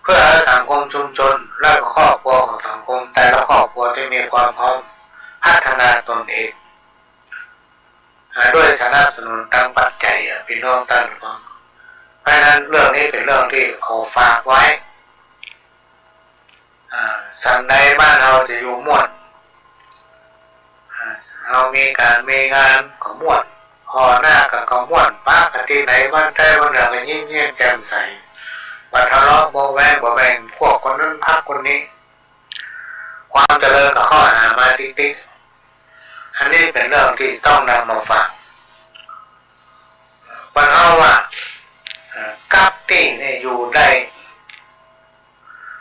เพื่อหื้อสังคมชุมชน และก็ครอบครัวของสังคม แต่ละครอบครัวตี้มีความพร้อมพัฒนาตนเอง อ่า ด้วยสนับสนุนตางปัจจัยอ่ะ ปี้น้องต้านผู้ฟัง เพราะฉะนั้นเรื่องนี้เป๋นเรื่องตี้ขอฝากไว้ อ่า สันใดบ้านเฮาจะอยู่ม่วน อ่า เฮามีก๋านมีงานก็ม่วน ผ่อหน้ากั๋นก็ม่วน ปะกั๋นตี้ไหน วันใดวันหนึ่งก็ยิ้มแย้มแจ่มใส บ่ทะเลาะเบาะแว้ง บ่แบ่งพวกคนนั้นพรรคคนนี้ ความเจริญก็เข้าหามาติ๊กๆ อันนี้เป๋นเรื่องตี้ต้องนำมาฝาก เปิ้นเฮาว่า เอ่อ กั๊บตี้เนี่ยอยู่ได้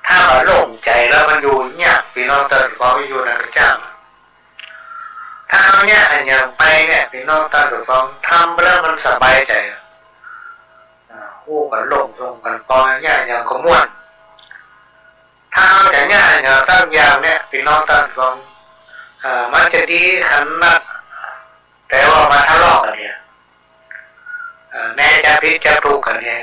ถ้าบ่าโล่งใจ๋แล้วมันอยู่ยาก ปี้น้องต้านผู้ฟัง อยู่ในกระจ้าง ถ้าเฮาเยียะอะหยังไปเนี่ย ปี้น้องต้านผู้ฟัง ทำไปแล้วมันสบายใจ๋ อ่า ฮู้กั๋นโล่ง ส่งกั๋นปอง เยียะอะหยังก็ม่วน ถ้าเฮาจะเยียะอะหยังสักอย่างเนี่ย ปี้น้องต้านผู้ฟัง อ่า มันจะดีขนาด แต่ว่ามาทะเลาะกั๋นเนี่ย อ่า แน่จะผิดจะถูกกั๋นเนี่ย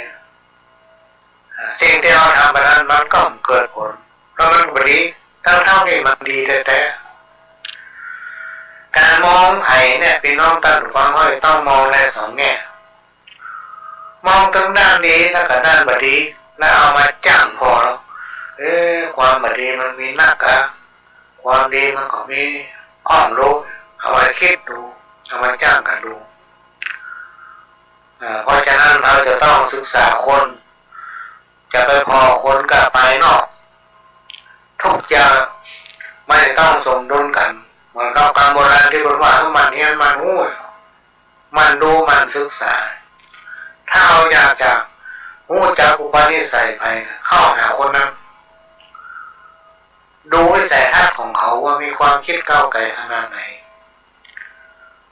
อ่า สิ่งตี้เฮาทำไปนั้นมันก็เกิดผล แล้วมันก็บ่ดี ทั้งๆ ตี้มันดีแต๊ๆ ก๋านมองใผเนี่ย ปี้น้องต้านผู้ฟัง เฮาจะต้องมองในสองแง่ มองเถิงด้านดี แล้วก็ด้านบ่ดี แล้วเอามาจ้างผ่อ เอ๊ะ ความบ่ดีมันมีนักอะ ความดีมันก็มีอ้อมลูก เอาไว้กึ๊ดดู เอาไว้จ้างกั๋นดู เอ่อ เพราะฉะนั้นเฮาจะต้องศึกษาคน จะไปผ่อคนกับภายนอก ทุกอย่างมันจะต้องสมดุลกั๋น เหมือนกับกำโบราณตี้เปิ้นว่า หมั่นเฮียนหมั่นฮู้ หมั่นดูหมั่นศึกษา ถ้าเฮาอยากจะฮู้จักอุปนิสัยใผ เข้าหาคนนั้น ดูวิสัยทัศน์ของเขาว่ามีความกึ๊ดก้าวไก๋ขนาดไหน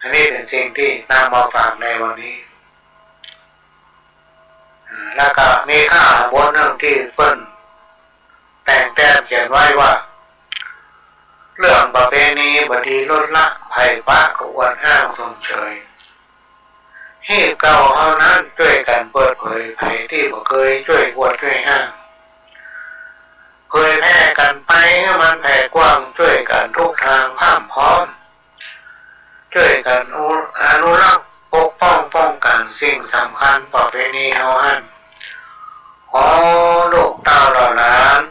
อันนี้เป๋นสิ่งตี้นำมาฝากในวันนี้ อ่า แล้วก็มีข้าบทนึ่งตี้เปิ้นแต่งแต้มเขียนไว้ว่า เรื่องประเพณีบ่ดีลดละ ใผปะก็อวดอ้างชมเชย ฮีบเก่าเฮานั้นจ้วยกั๋นเปิดเผย ใผตี้บ่เกยจ้วยอวดจ้วยอ้าง เผยแผ่กั๋นไปหื้อมันแผ่กว้าง จ้วยกั๋นทุกตางพร่ำพร้อม จ้วยกั๋นอุ- อนุรักษ์ปกป้องป้องกั๋นสิ่งสำคัญประเพณีเฮาหั้น ขอลูกเต้าเหล่าหลาน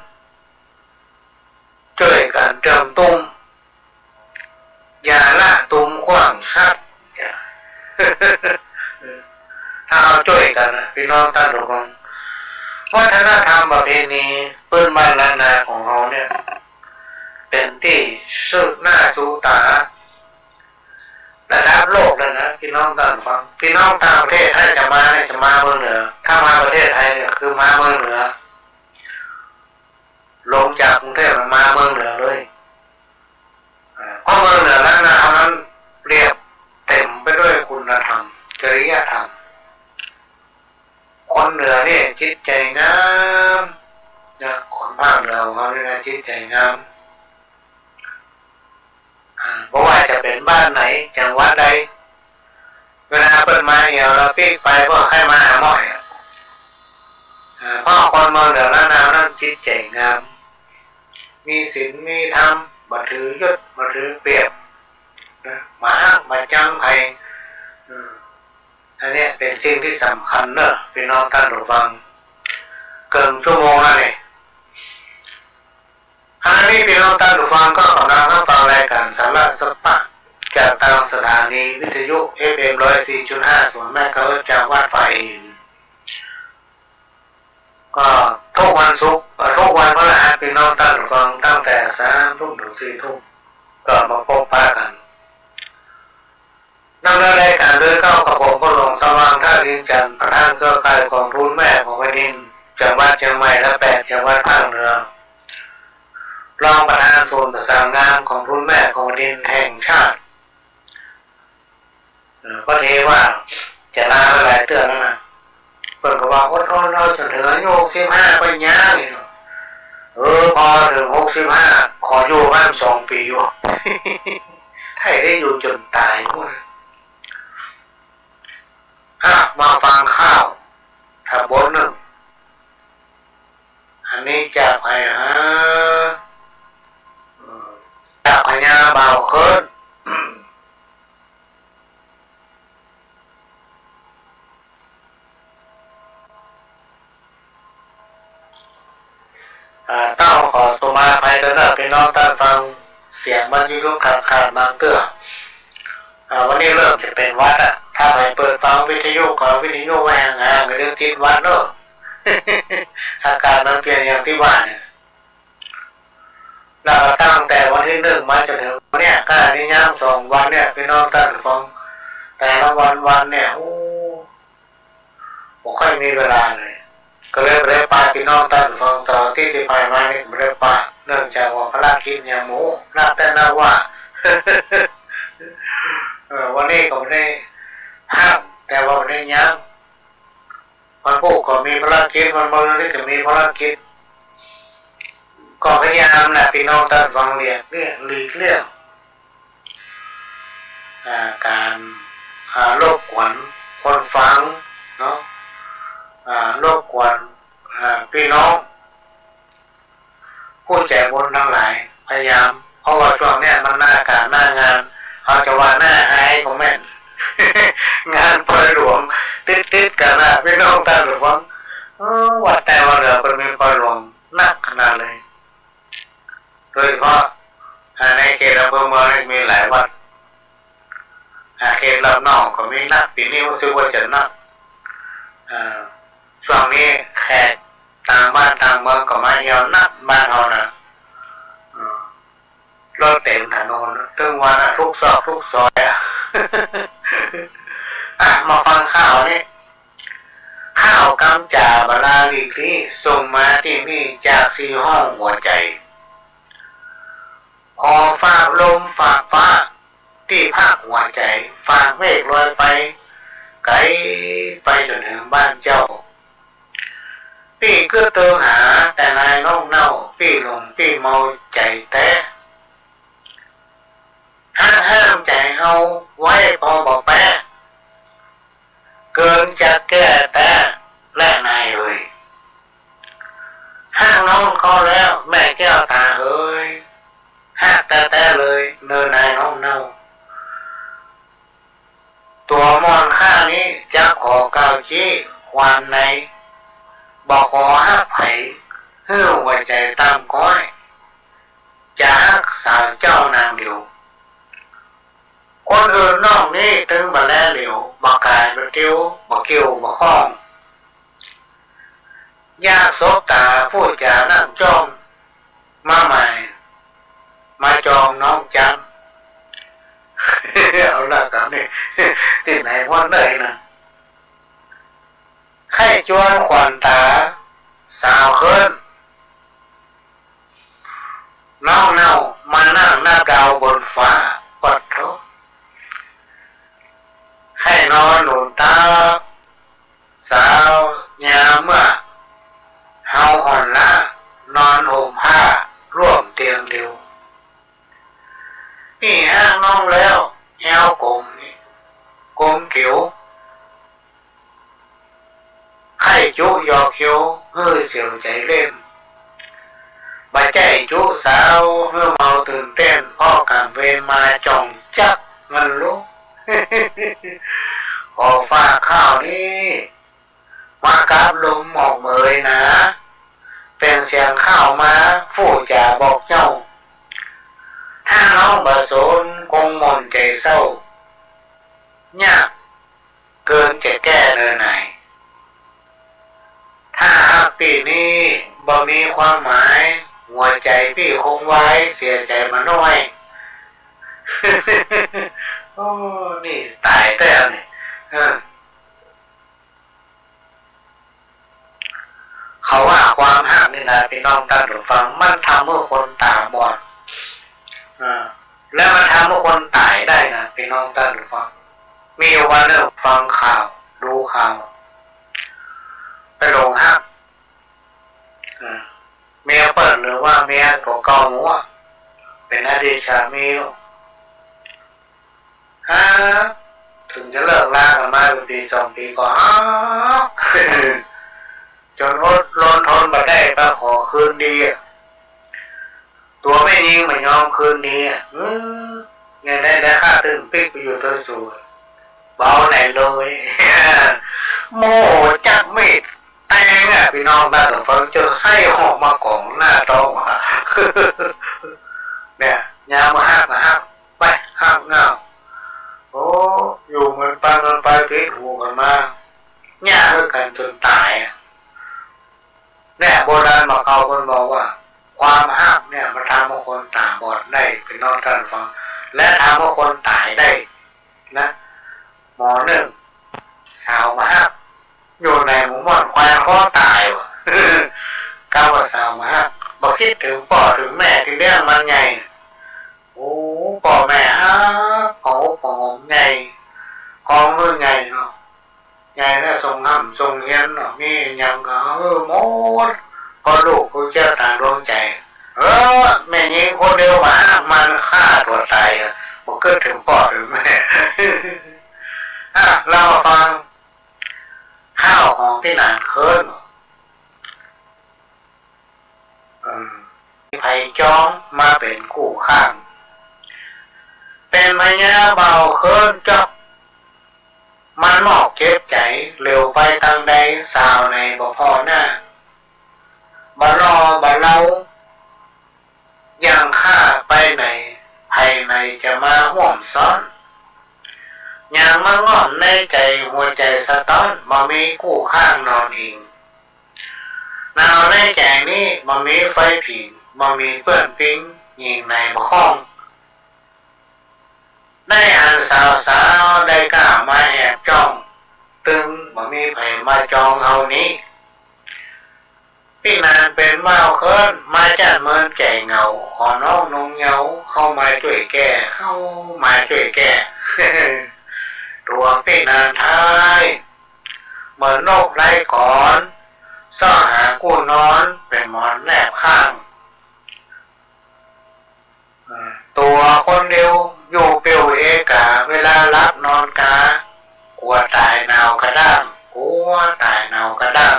จ้วยกั๋นเติมตุ้ม อย่าละตุ้มขว้างสัตว์ ถ้าเฮาจ้วยกั๋นนะ ปี้น้องต้านผู้ฟัง วัฒนธรรมประเพณีปื้นบ้านล้านนาของเฮาเนี่ย เป๋นตี้สืบหน้าชูต๋า ระดับโลกแล้วนะ ปี้น้องต้านผู้ฟัง ปี้น้องต่างประเทศถ้าจะมาเนี่ย จะมาเมืองเหนือ ถ้ามาประเทศไทยเนี่ยคือมาเมืองเหนือ ลงจากกรุงเทพฯมาเมืองเหนือเลย อ่า ราะเมืองเหนือล้านนานั้นเปรียบเต็มไปด้วยคุณธรรม จริยธรรม คนเหนือเนี่ยจิตใจ๋งามนะ คนภาคเหนือของเฮานี่นะจิตใจ๋งาม อ่า บ่ว่าจะเป๋นบ้านไหน จังหวัดใด เวลาเปิ้นมาแอ่วแล้วปิ๊กไป บ่ใค่มาหาหม้อยอะ อ่า เพราะคนเมืองเหนือล้านนานั้นจิตใจ๋งาม มีศีลมีธรรม บ่ถือยศ บ่ถือเปรียบนะ บ่ฮักบ่จังใผ อืม อันเนี้ยเป๋นสิ่งตี้สำคัญเนาะ ปี้น้องต้านผู้ฟัง เกิ่งชั่วโมงแล้วนี่ ขณะนี้ปี้น้องต้านผู้ฟังก็ก่ำลังฮับฟังรายก๋านสาระสะปะ จากตางสถานีวิทยุ เอฟเอ็ม ร้อยสี่จุดห้าศูนย์ เมกะเฮิรตซ์ จากวัดป่าอินทร์ ก็กู้วันศุกร์ เอ่อ กู้วันพฤหัส ปี้น้องต้านผู้ฟัง ตั้งแต่สามทุ่มเถิงสี่ทุ่ม ก็มาปบปะกั๋น ดำเนินรายก๋านโดยเก้า กระผม พ่อหลวงสว่าง ธาตุอินทร์จันทร์ ประธานเครือข่ายก๋องทุนแม่ของแผ่นดิน จังหวัดเจียงใหม่ และแปดจังหวัดภาคเหนือ รองประธานศูนย์ประสานงานก๋องทุนแม่ของแผ่นดินแห่งชาติ เอ่อ ก็เทว่าจะลาไปหลายเตื้อแล้วนะ เปิ้นก็ว่าอดทนเอาจ๋นเถิงอายุหกสิบห้าก็ยังอยู่เนาะ เออ พอเถิงหกสิบห้า ขออยู่บ้านสองปี๋อยู่ ใค่ได้อยู่จ๋นต๋ายพู้น อ่ะ มาฟังข่าว ถ้าบทนึ่ง อันนี้จากใผฮะ เอ่อ จากพญาบ่าวเคิ้น อ่า ต้องขอสุมาอภัยตวยเน่อ ปี้น้องต้านฟัง เสียงมันยุกๆ ขาดๆ บางเตื้อ อ่า วันนี้เริ่มจะเป๋นหวัดอะ ถ้าใผเปิดฟังวิทยุก็วิทยุไว้ห่างๆ ก็เดี๋ยวติดหวัดเน่อ อาก๋านมันเปลี่ยนอย่างตี้ว่าเนี่ย แล้วก็ตั้งแต่วันตี้นึ่งมาจ๋นเถิงวันเนี้ย ใก้นี้ยังสองวันเนี่ย ปี้น้องต้านฟัง แต่ละวันวันเนี่ย โอ้ บ่ค่อยมีเวลาเลย ก็เลยบ่ได้ปะปี้น้องต้านฟัง เสาร์อาทิตย์ตี้ผ่านมานี่บ่ได้ปะ เนื่องจากว่าภารกิจยังหมู่ นักแต่นักว่า เออ วันนี้ก็บ่ได้พัก แต่ว่าบ่ได้หยัง วันพูดก็มีภารกิจ วันมะรืนนี่ก็มีภารกิจ ก็พยายามแหละ ปี้น้องต้านฟัง เลี่ยง เลี่ยง หลีกเลี่ยง อ่า ก๋าน อ่า รบกวนคนฟังเนาะ อ่า รบกวน อ่า ปี้น้อง ผู้ใจ๋บุญตังหลาย พยายาม เพราะว่าจ้วงเนี้ยมันหน้าก๋านหน้างาน เฮาจะว่าหน้าอายก็แม่น งานปอยหลวงติดๆ กั๋นนะ ปี้น้องต้านฟัง เออ วัดใต้วัดเหนือเปิ้นมีปอยหลวงนักขนาดเลย โดยเฉพาะ อ่า ในเขตอำเภอเมืองนี่มีหลายวัด อ่า เขตลับนอกก็มีนัก ปี๋นี้ฮู้สึกว่าจะนัก อ่า จ้วงนี้แขกต่างบ้านต่างเมืองก็มาเยี่ยมนักบ้านเฮานะ อ่า รถเต็มถนนตึงว่านะ ทุกซอกทุกซอยอะ อ่ะ มาฟังข่าวนี้ ข่าวก๋ำจ๋าบ่าลาหลีกลี้ ส่งมาตี้นี่จากสี่ห้องหัวใจ๋ ขอฝากลมฝากฟ้า ตี้พักหัวใจ๋ ฝากเมฆลอยไป ไก๋ไปจ๋นเถิงบ้านเจ้า ปี้กึ๊ดเติงหาแต่นายน้องเน่า ปี้หลงปี้เมาใจ๋แต๊ ฮักห้ามใจ๋เฮาไว้ปอบ่แป๊ เกินจะแก้แต๊แลนายเอ๋ย ฮักน้องเขาแล้วแม่แก้วต๋าเอ๋ย ฮักแต๊ๆ เลยเน่อนายน้องเน่า ตั๋วม่อนข้านี้จะขอกล่าวจี้ความใน บ่ขอฮักใผ หื้อหัวใจ๋ต๋ามก้อย จะฮักสาวเจ้านางเดียว คนอื่นนอกนี้ตึงบ่แลเหลียว บ่ก๋ายบ่เตียว บ่เกี่ยวบ่ข้อง อยากสบต๋าผู้จ๋านั่งจ้อง มาหมาย มาจองน้องจั๊น เอาละกำนี้ ตี้ไหนฮ้อนเน่ยนะ ใค่จวนขวัญต๋าสาวเคิ้น น้องเน่ามานั่งนับด าวบนฟ้า ปัดโธ่ ใค่นอนหนุนตัก สาว ยามเมื่อเฮาอ่อนล้า นอนห่มผ้าร่วมเตียงเดียว ปี้ฮักน้องแล้ว แอวก๋ม ก๋มเก๋ว ใค่จุยอเขียว หื้อเสียวใจ๋เล่น บ่ใจ้จุสาว หื้อเมาตื่นเต้น เพราะก๋างเวรมาจ่องจักมันลุก ขอฝากข้าวนี้ มากับลมหมอกเหมยหนา เป๋นเสียงข้าวมา ฟู่จ๋าบอกเย้า ถ้าน้องบ่สน คงหม่นใจ๋เศร้า ยากเกินจะแก้เนอหนาย ถ้าฮักปี้นี้บ่มีความหมาย หัวใจ๋ปี้คงวาย เสียใจ๋บ่น้อย โอ้ นี่ต๋ายแต๊นี่ เออ เขาว่าความฮักนี่นะ ปี้น้องต้านผู้ฟัง มันทำหื้อคนต๋าบอด อ่า และมันทำหื้อคนต๋ายได้นะ ปี้น้องต้านผู้ฟัง มีอยู่วันนึ่งฟังข่าว ดูข่าว ไปหลงฮัก อ่า เมียเปิ้น หรือว่าเมียเก่าๆ หมู่อะ เป๋นอดีตสามี ฮัก เถิงจะเลิกลากั๋นมาเป๋นปี๋สองปี๋ก็ฮัก จ๋นอดรนทนบ่ได้ ไปขอคืนดีอะ ตั๋วแม่ญิงบ่ยอมคืนดีอะ อืม ยังได้ ได้ข้าตึงปิ๊กไปอยู่ตวยสู เบาไหนเลย โมโหจับมีดแตงอะ ปี้น้องต้านผู้ฟัง จ๋นไส้ออกมาก๋องหน้าต๊องอะ เนี่ย ยามบ่ฮักก็ฮักไป ฮักเหง้า โอ้ อยู่เหมือนปานนอนไปผิดหูกั๋นมา เนี่ย คือกั๋นจ๋นต๋ายอะ เนี่ย โบราณบ่าเก่าเปิ้นบอกว่า ความฮักเนี่ยมันทำหื้อคนต๋าบอดได้ ปี้น้องต้านผู้ฟัง และทำหื้อคนต๋ายได้นะ หมอนึ่ง สาวบ่ฮัก อยู่ในหมู่ม่อนควายคอต๋ายว่ะ กำว่าสาวบ่ฮัก บ่กึ๊ดเถิงป้อเถิงแม่ตี้เลี้ยงมันใหญ่ โอ้ ป้อแม่ฮัก ของอบของหอมใหญ่ ของหื้อใหญ่เนาะ ใหญ่แล้วส่งฮ่ำส่งเฮียนเนาะ มีหยังก็หื้อหมด เพราะลูกคือเจ้าต๋าดวงใจ๋ เออ แม่ญิงคนเดียวบ่ฮักมัน ฆ่าตั๋วต๋ายอะ บ่กึ๊ดเถิงป้อเถิงแม่ อ่ะ เฮามาฟัง ข้าวของปี้หนานเคิ้น อืม ใผจ๊องมาเป๋นกู้ข้าง เป๋นพญาบ่าวเคิ้นจ๊อก มันมอกเจ็บใจ๋ เหลียวไปตางใด สาวไหนบ่ผ่อหน้า บ่หล่อบ่เหลา อย่างข้าไปไหน ใผไหนจะมาฮ่วมซ้อน อย่างมาง่อนในใจ๋ หัวใจ๋สะต๊อน บ่มีกู้ข้างนอนอิง หนาวในใจ๋นี้ บ่มีไฟผิง บ่มีเปื้อนปิ๊ง ญิงไหนบ่ฮ้อง ได้หันสาวๆ ได้กล้ามาแอบจ้อง ตึงบ่มีใผมาจองเฮานี้ ปี้หนานเป๋นบ่าวเคิ้น มาจ้านเมินใจ๋เหงา ขอน้องนงเยาว์ เข้ามาจ้วยแก้ เข้ามาจ้วยแก้ ตั๋วปี้หนานไท้ เหมือนนกไร้ขอน เซาะหากู้นอน เป๋นหมอนแนบข้าง ตั๋วคนเดียวอยู่เปียวเอกา เวลาหลับนอนกา กั๋วต๋ายหนาวกระด้าง กั๋วต๋ายหนาวกระด้าง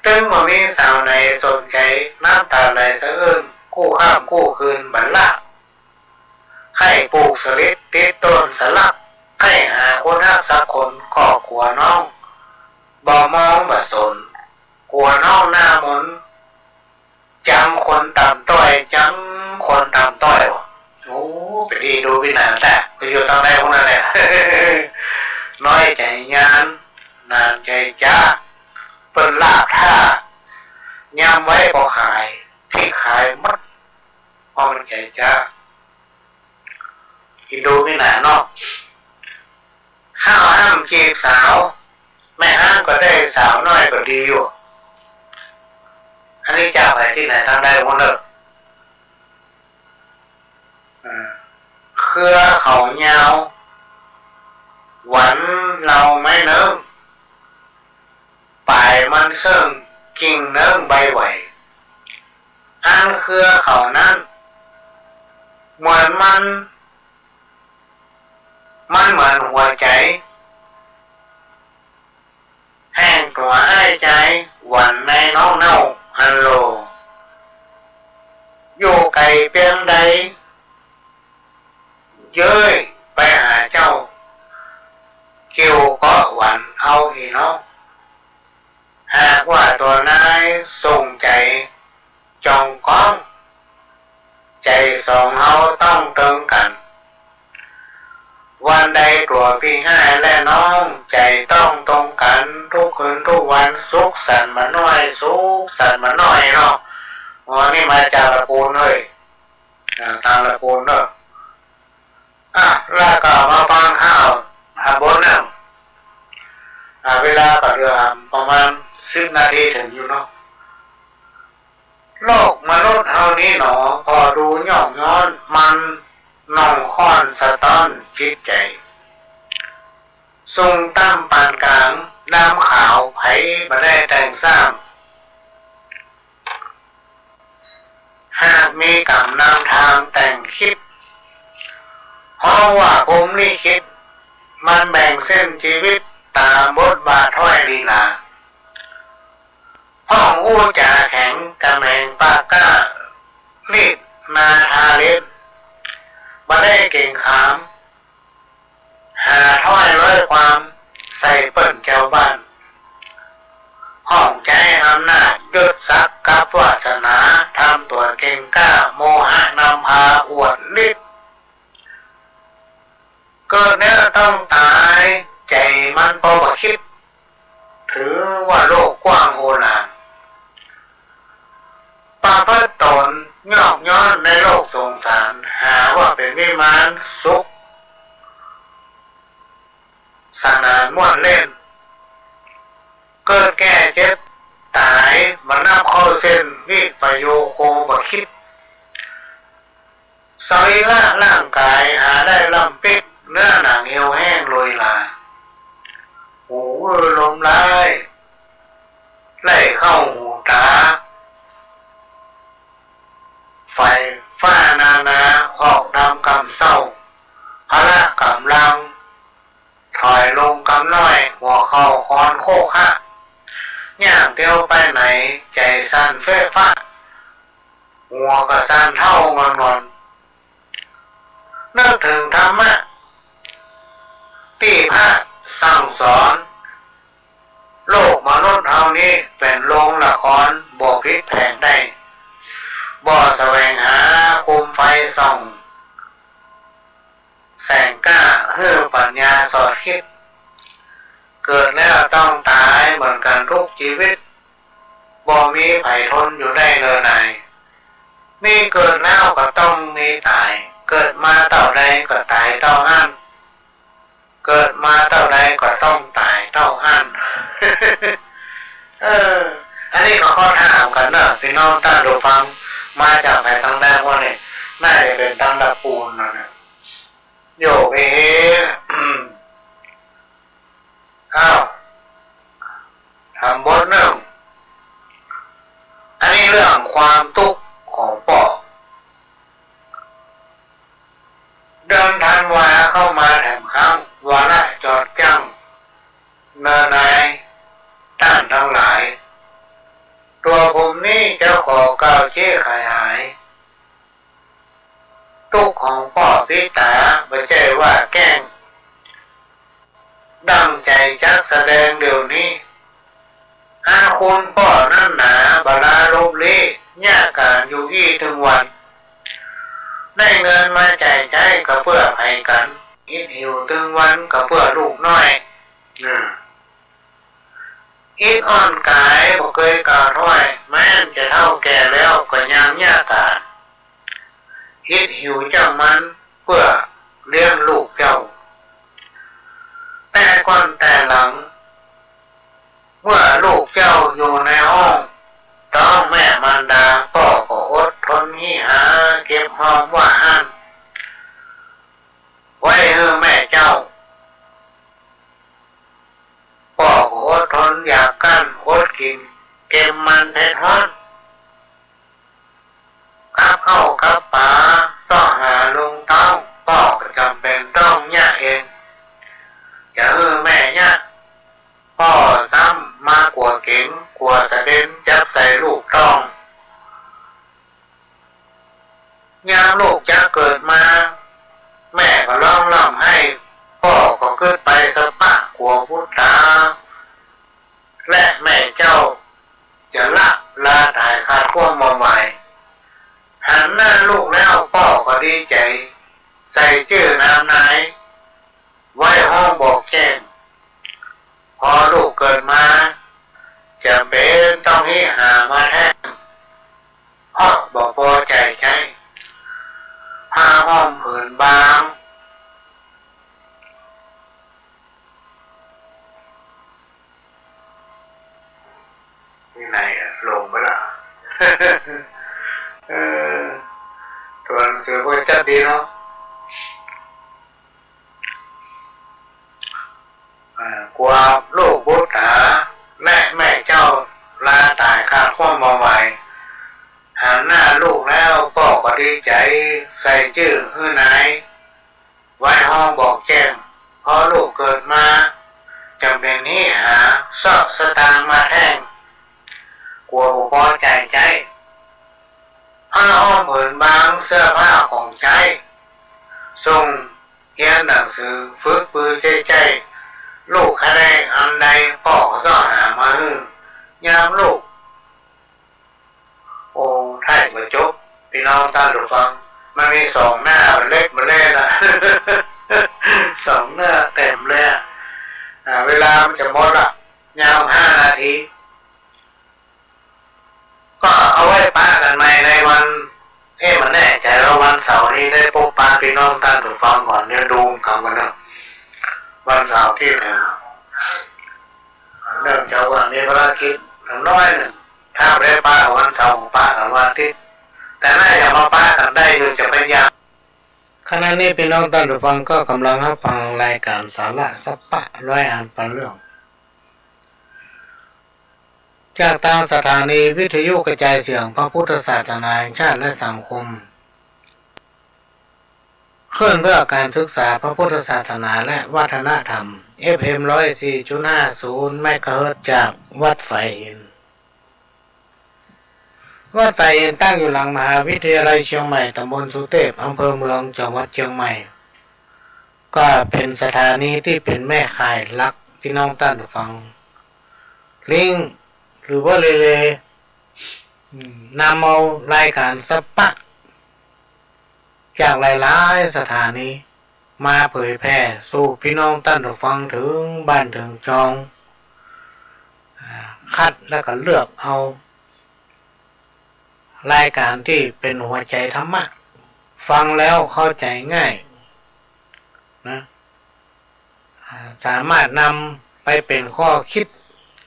ตึงบ่มีสาวไหนสนใจ๋ น้ำต๋าไหลสะอื้น กู้ค่ำกู้คืนบ่หลับ ใค่ปลูกสะหลิดติดต้นสะหลัก ใค่หาคนฮักสักคน ก็กั๋วน้องบ่มองบ่สน กั๋วน้องหน้ามน จ๋ำคนต่ำต้อย จ๋ำคนต่ำต้อยว่ะ โอ้ ไปดีดูปี้หนานแต๊ ไปอยู่ตางใดพุ้นนั่นแหละ น้อยใจ๋ยาน หนานใจ๋จ๊า เปิ้นลากถ้า ยามไว้บ่ขาย พลิกขายหมด เพราะมันใจ๋จ๊า อินดูปี้หนานเนาะ ข้าวห้ำจีบสาว แม่ฮ้างก็ได้สาวน้อยก็ดีอยู่ อันนี้เจ้าไปตี้ไหนตางใดพุ้นเน่อ อ่า เครือเขายาว หวันเหล่าไม้เนิ้ง ป๋ายมันเซิ่งกิ่งเนิ้งใบไหว อันเครือเขานั้น เหมือนมัน มันเหมือนหัวใจ๋ แห่งตั๋วอ้ายจาย หวันในน้องเน่าอันโล อยู่ไก๋เปียงใด เย้ยไปหาเจ้า เกี่ยวเกาะหวันเอาอี่น้อง หากว่าตั๋วนายสงสัย จ่องก้อง ใจ๋สองเฮาต้องเติงกั๋น วันใดตั๋วปี้อ้ายและน้อง ใจ๋ต้องตรงกั๋น ทุกคืนทุกวัน สุขสันต์บ่าน้อย สุขสันต์บ่าน้อยเนาะ อ๋อ นี่มาจากตระกูลเฮ้ย อ่า ต๋ามตระกูลเนาะ อ่ะ แล้วก็มาฟังข่าว อ่ะ บทนึ่ง อ่ะ เวลาก็เหลือประมาณสิบนาทีเถิงอยู่เนาะ โลกมนุษย์เฮานี้หนอ ผ่อดูยอกย้อน มันหนองค้อนสะต๊อนจิตใจ๋ สูงต่ำปานก๋าง ดำขาว ใผบ่ได้แต่งสร้าง หากมีก๋รรมนำตางแต่งคิด ฮ้องว่าพรหมลิขิต มันแบ่งเส้นจีวิต ต๋ามบทบาทถ้อยลีลา ฮ้องอู้จ๋าแข็ง กำแหงปากกล้า ลีดนาทาเล็บ บ่ได้เก๋งขาม หาถ้อยร้อยความ ใส่เปิ้นแจ้วบ้าน ฮ้องใจ๊อำนาจยศศักดิ์กับวาสนา ทำตั๋วเก่งกล้า โมหะนำพาอวดฤทธิ์ เกิดแล้วต้องต๋าย ใจ๋มันปอบ่คิด ถือว่าโลกกว้างโอฬาร ประพฤติต๋นยอกย้อนในโลกสงสาร หาว่าเป๋นวิมานสุข สนานม่วนเล่น เกิดแก่เจ็บต๋าย บ่นับเข้าเส้น วิปโยโคบ่คิด สรีระร่างก๋าย หาได้ล่ำปิ๊ก เนื้อหนังเหี่ยวแห้งโรยหรา หูอื้อลมร้าย ไหลเข้าหูต๋า ไฟฟ้านานา ออกดำกำเซ้า พละก๋ำลัง ถอยลงกำน้อย หัวเข่าคอนโคคะ ย่างเตียวไปไหน ใจ๋สั่นเฟ้อฟ้า หัวก็สั่นเต้างอนๆ นึกเถิงธรรมะ ตี้พระสั่งสอน โลกมนุษย์เฮานี้เป๋นโรงละคร บ่ผิดแผนได้ บ่แสวงหาโคมไฟส่อง แสงกล้าหื้อปัญญาสอดคิด เกิดแล้วต้องต๋ายเหมือนกั๋นกู้จีวิต บ่มีใผทนอยู่ได้เนินนาย มีเกิดแล้วก็ต้องมีต๋าย เกิดมาเต้าใดก็ต๋ายเต้าอั้น เกิดมาเต้าใดก็ต้องต๋ายเต้าอั้น เออ อันนี้ก็ขอถามกั๋นเนาะ ปี้น้องต้านผู้ฟัง มาจากไหนตางแดนวะเนี่ย น่าจะเป๋นตางตระกู๋นเนาะเนี่ย โยกเอ อ้าว ถามบทนึ่ง อันนี้เรื่องความตุ๊กข์ของป้อ เดือนธันวาเข้ามาแถมครั้ง วาระจอดจั้ง เนินนายต้านตังหลาย ตั๋วผมนี้จะขอกล่าวเจ๊ขยาย ตุ๊กข์ของป้อปิตา บ่ใจ้ว่าแกล้ง ดั่งใจ๋จักแสดงเดี๋ยวนี้ อาคุณป้อนั้นหนา บ่ลาลบลี้ เยียะก๋านอยู่อี้ตึงวัน ได้เงินมาใจ๋ใจ๊ก็เปื้อใผกั๋น อิดหิวตึงวันก็เปื้อลูกน้อย อ่า อิดอ่อนก๋ายบ่เกยก่าวถ้อย แม้นจะเฒ่าแก่แล้วก็ยังเยียะก๋าน อิดหิวจั้งมันเปื้อเลี้ยงลูกเจ้า แต่ก่อนแต่หลัง เมื่อลูกเจ้าอยู่ในอ้อมต๊องแม่มารดา ป้อก็อดทนหิหาเก็บหอมว่าอั้น คนอยากกั้นอดกิ๋น เก็มมันเผ็ดฮ้อน กับข้าวกับป๋า เซาะหาลุงเต๊า ป้อก็จ๋ำเป๋นต้องเยียะเอง จะหื้อแม่เยียะ ป้อซ้ำมากั๋วเก๋ง กั๋วสะเด็นจับใส่ลูกต๊อง ยามลูกจะเกิดมา แม่ก็ฮ้องร่ำไห้ ป้อก็กึ๊ดไปสะปะกั๋วบุตต๋า และแม่เจ้าจะละลาต๋ายขาดความบ่ไหว หันหน้าลูกแล้วป้อก็ดีใจ๋ ใส่จื้อนามนาย ไว้ฮ้องบอกแจ้ง พอลูกเกิดมา จ๋ำเป๋นต้องฮิหามาแทน เพราะบ่ปอใจ๋ใจ๊ ผ้าอ้อมผืนบาง นี่ไหนอะ หลงไปละ เออ ตั๋วหนังสือก็จัดดีเนาะ อ่า กั๋วลูกบุตต๋า และแม่เจ้าลาต๋ายขาดความบ่ไหว หันหน้าลูกแล้วป้อก็ดีใจ๋ ใส่จื้อหื้อนาย ไว้ฮ้องบอกแจ้ง พอลูกเกิดมา จ๋ำเป๋นฮิหา เซาะสตางค์มาแทน กั๋วบ่ปอใจ๋ใจ๊ ผ้าอ้อมผืนบาง เสื้อผ้าของใจ๊ ส่งเฮียนหนังสือ ฝึกปือใจ๊ใจ๊ ลูกใค่ได้อันใด ป้อก็เซาะหามาหื้อ ยามลูก โอ้ ถ้าบ่จบ ปี้น้องต้านผู้ฟัง มันมีสองหน้า มันเล็กมันเล่นอะ สองหน้าเต็มเลยอะ อ่า เวลามันจะหมดละ ยังห้านาที ก็เอาไว้ปะกั๋นใหม่ในวัน เอ๊ะ บ่แน่ใจ๋ว่าวันเสาร์นี้ได้ปะปี้น้องต้านผู้ฟังก่อน เดี๋ยวดูกั๋นก่อนเนาะ วันเสาร์ตี้เถิง เนื่องจากว่ามีภารกิจน้อยนึ่ง ถ้าบ่ได้ปะวันเสาร์ ปะกั๋นวันอาทิตย์ แต่น่าจะมาปะกั๋นได้อยู่ จะพยายาม ขณะนี้ปี้น้องต้านผู้ฟังก็ก่ำลังฮับฟังรายก๋านสาระสัปปะร้อยอันปันเรื่อง จากตางสถานีวิทยุกระจายเสียงพระพุทธศาสนาแห่งชาติและสังคม คลื่นเพื่อการศึกษาพระพุทธศาสนาและวัฒนธรรม เอฟเอ็ม ร้อยสี่จุดห้าศูนย์ เมกะเฮิรตซ์ จากวัดฝายหิน วัดฝายหินตั้งอยู่หลังมหาวิทยาลัยเชียงใหม่ ตำบลสุเทพ อำเภอเมือง จังหวัดเชียงใหม่ ก็เป๋นสถานีตี้เป๋นแม่ข่ายหลัก ปี้น้องต้านผู้ฟัง ลิงก์ หรือว่าเรเลย์ อืม นำเอารายก๋านสัปปะ จากหลายๆ สถานี มาเผยแผ่สู่ปี้น้องต้านผู้ฟังเถิงบ้านเถิงจอง อ่า คัดแล้วก็เลือกเอา รายก๋านตี้เป๋นหัวใจ๋ธรรมะ ฟังแล้วเข้าใจ๋ง่ายนะ อ่า สามารถนำไปเป๋นข้อคิด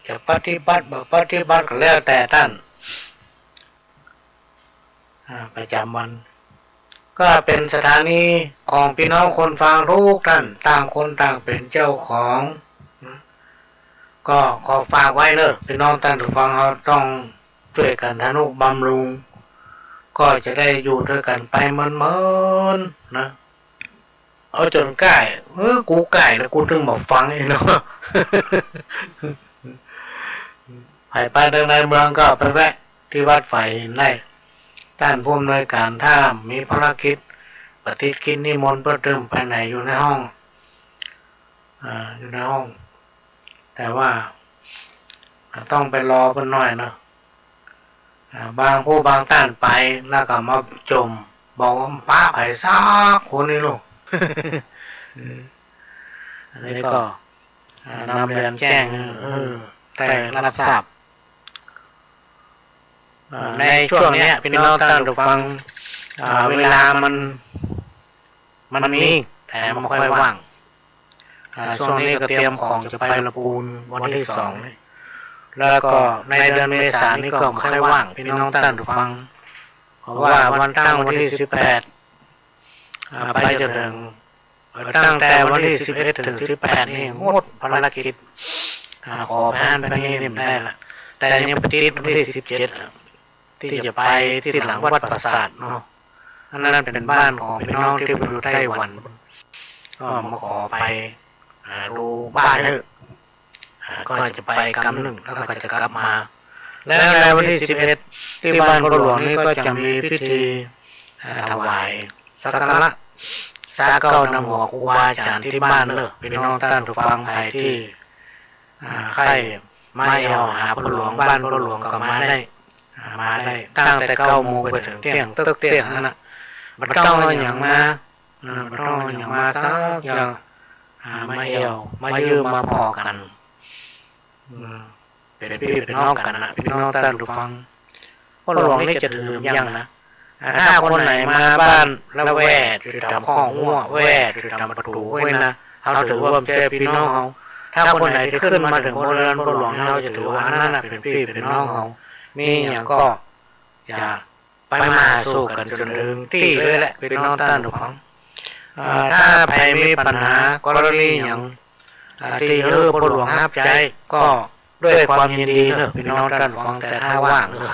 จะปฏิบัติบ่ปฏิบัติก็แล้วแต่ต้าน อ่า ประจ๋ำวัน ก็เป๋นสถานีของปี้น้องคนฟังกู้ต้าน ต่างคนต่างเป๋นเจ้าของ ก็ขอฝากไว้เน่อ ปี้น้องต้านผู้ฟัง เฮาต้องจ้วยกั๋นทะนุบำรุง ก็จะได้อยู่ตวยกั๋นไปเมินๆ นะ เอาจ๋นก้าย เออ กูก้ายแล้วกูเถิงบ่ฟังอี้เนาะ ใผไปเถิงในเมืองก็ไปแวะตี้วัดฝายหินได้ ต้านผู้อำนวยก๋าน ถ้ามีภารกิจ ปฏิบัติกิจนิมนต์เปิ้นตึงไปไหนอยู่ในห้อง อ่า อยู่ในห้อง แต่ว่าก็ต้องไปรอเปิ้นหน้อยเนาะ อ่า บางผู้บางต้านไปแล้วก็มาจ่ม บอกว่าบ่ปะใผสักคนนี่ลูก อันนี้ก็ อ่า นำเรียนแจ้งหื้อ เออ ได้ฮับทราบ อ่า ในช่วงเนี้ย ปี้น้องต้านผู้ฟัง อ่า เวลามัน มันมี แต่บ่ค่อยว่าง อ่า ช่วงนี้ก็เตรียมของจะไปละปูนวันตี้สองนี่ แล้วก็ในเดือนเมษานี่ก็บ่ค่อยว่าง ปี้น้องต้านผู้ฟัง เพราะว่าวันตั้งวันตี้สิบแปด อ่า ไปจ๋นเถิง ตั้งแต่วันตี้สิบเอ็ดเถิงสิบแปดนี่งดภารกิจ อ่า ขอผ่านไปนี่บ่ได้ละ แต่ยังไปติดวันตี้สิบเจ็ดละ ตี้จะไปตี้หลังวัดปราสาทเนาะ อันนั้นเป๋นบ้านของปี้น้องตี้อยู่ไต้หวัน ก็มาขอไป อ่า ดูบ้านเต๊อะ อ่า ก็จะไปกำนึ่ง แล้วก็จะกลับมา แล้วในวันตี้สิบเอ็ด ตี้บ้านพ่อหลวงนี่ก็จะมีพิธี อ่า ถวายสักการะ สาเก้านำหัวครูบาอาจ๋ารย์ตี้บ้านเต๊อะ ปี้น้องต้านผู้ฟังใผตี้ อ่า ใค่มาแอ่วหาพ่อหลวง บ้านพ่อหลวงก็มาได้ อ่า มาได้ ตั้งแต่เก้าโมงไปเถิงเตี้ยง เต๊อะเตี้ยงหั้นน่ะ บ่ต้องเอาหยังมา อ่า บ่ต้องเอาหยังมาสักอย่าง อ่า มาแอ่ว มาเยียะมาผ่อกั๋น อืม เป๋นปี้เป๋นน้องกั๋นน่ะ ปี้น้องต้านผู้ฟัง พ่อหลวงนี่จะถือบ่ยั้งนะ อ่า ถ้าคนไหนมาบ้านละแวดอยู่ต๋ามข้องฮั้ว แวดอยู่ต๋ามประตู๋ไว้นะ เฮาถือว่าบ่ใจ้ปี้น้องเฮา ถ้าคนไหนตี้ขึ้นมาเถิงบนเฮือนพ่อหลวง เฮาจะถือว่าอันนั้นน่ะเป๋นปี้เป๋นน้องเฮา มีหยังก็จะไปมาหาสู่กั๋นจ๋นเถิงตี้เลยแหละ ปี้น้องต้านผู้ฟัง อ่า ถ้าใผมีปัญหากรณีหยัง อ่า ตี้หื้อพ่อหลวงฮับใจ๊ ก็ด้วยความยินดีเต๊อะ ปี้น้องต้านผู้ฟัง แต่ถ้าว่างเต๊อะ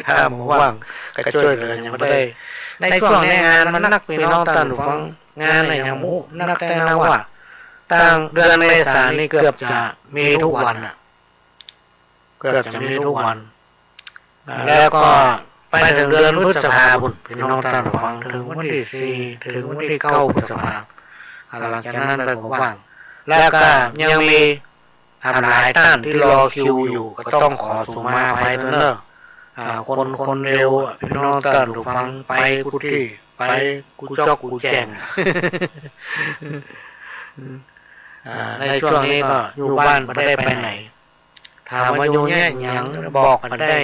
ถ้าบ่ว่างก็จ้วยเหลือหยังบ่ได้ ในช่วงนี้งานมันนัก ปี้น้องต้านผู้ฟัง งานน่ะหยังบ่ฮู้นักแต๊นะว่า ตั้งเดือนเมษานี่เกือบจะมีกู้วันน่ะ เกือบจะมีกู้วัน อ่า แล้วก็ไปเถิงเดือนพฤษภาปู๊น ปี้น้องต้านผู้ฟัง เถิงวันตี้สี่ เถิงวันตี้เก้าพฤษภา อ่า หลังจากนั้นไปก็ว่าง แล้วก็ยังมี อ่า หลายต้านตี้รอคิวอยู่ ก็ต้องขอสูมาอภัยตวยเต๊อะ อ่า คนคนเดียวอะ ปี้น้องต้านผู้ฟัง ไปกู้ตี้ ไปกู้จ๊อกกู้แจ้ง อ่า ในช่วงนี้ก็อยู่บ้านบ่ได้ไปไหน ถามว่าอยู่แยะหยังบอกบ่ได้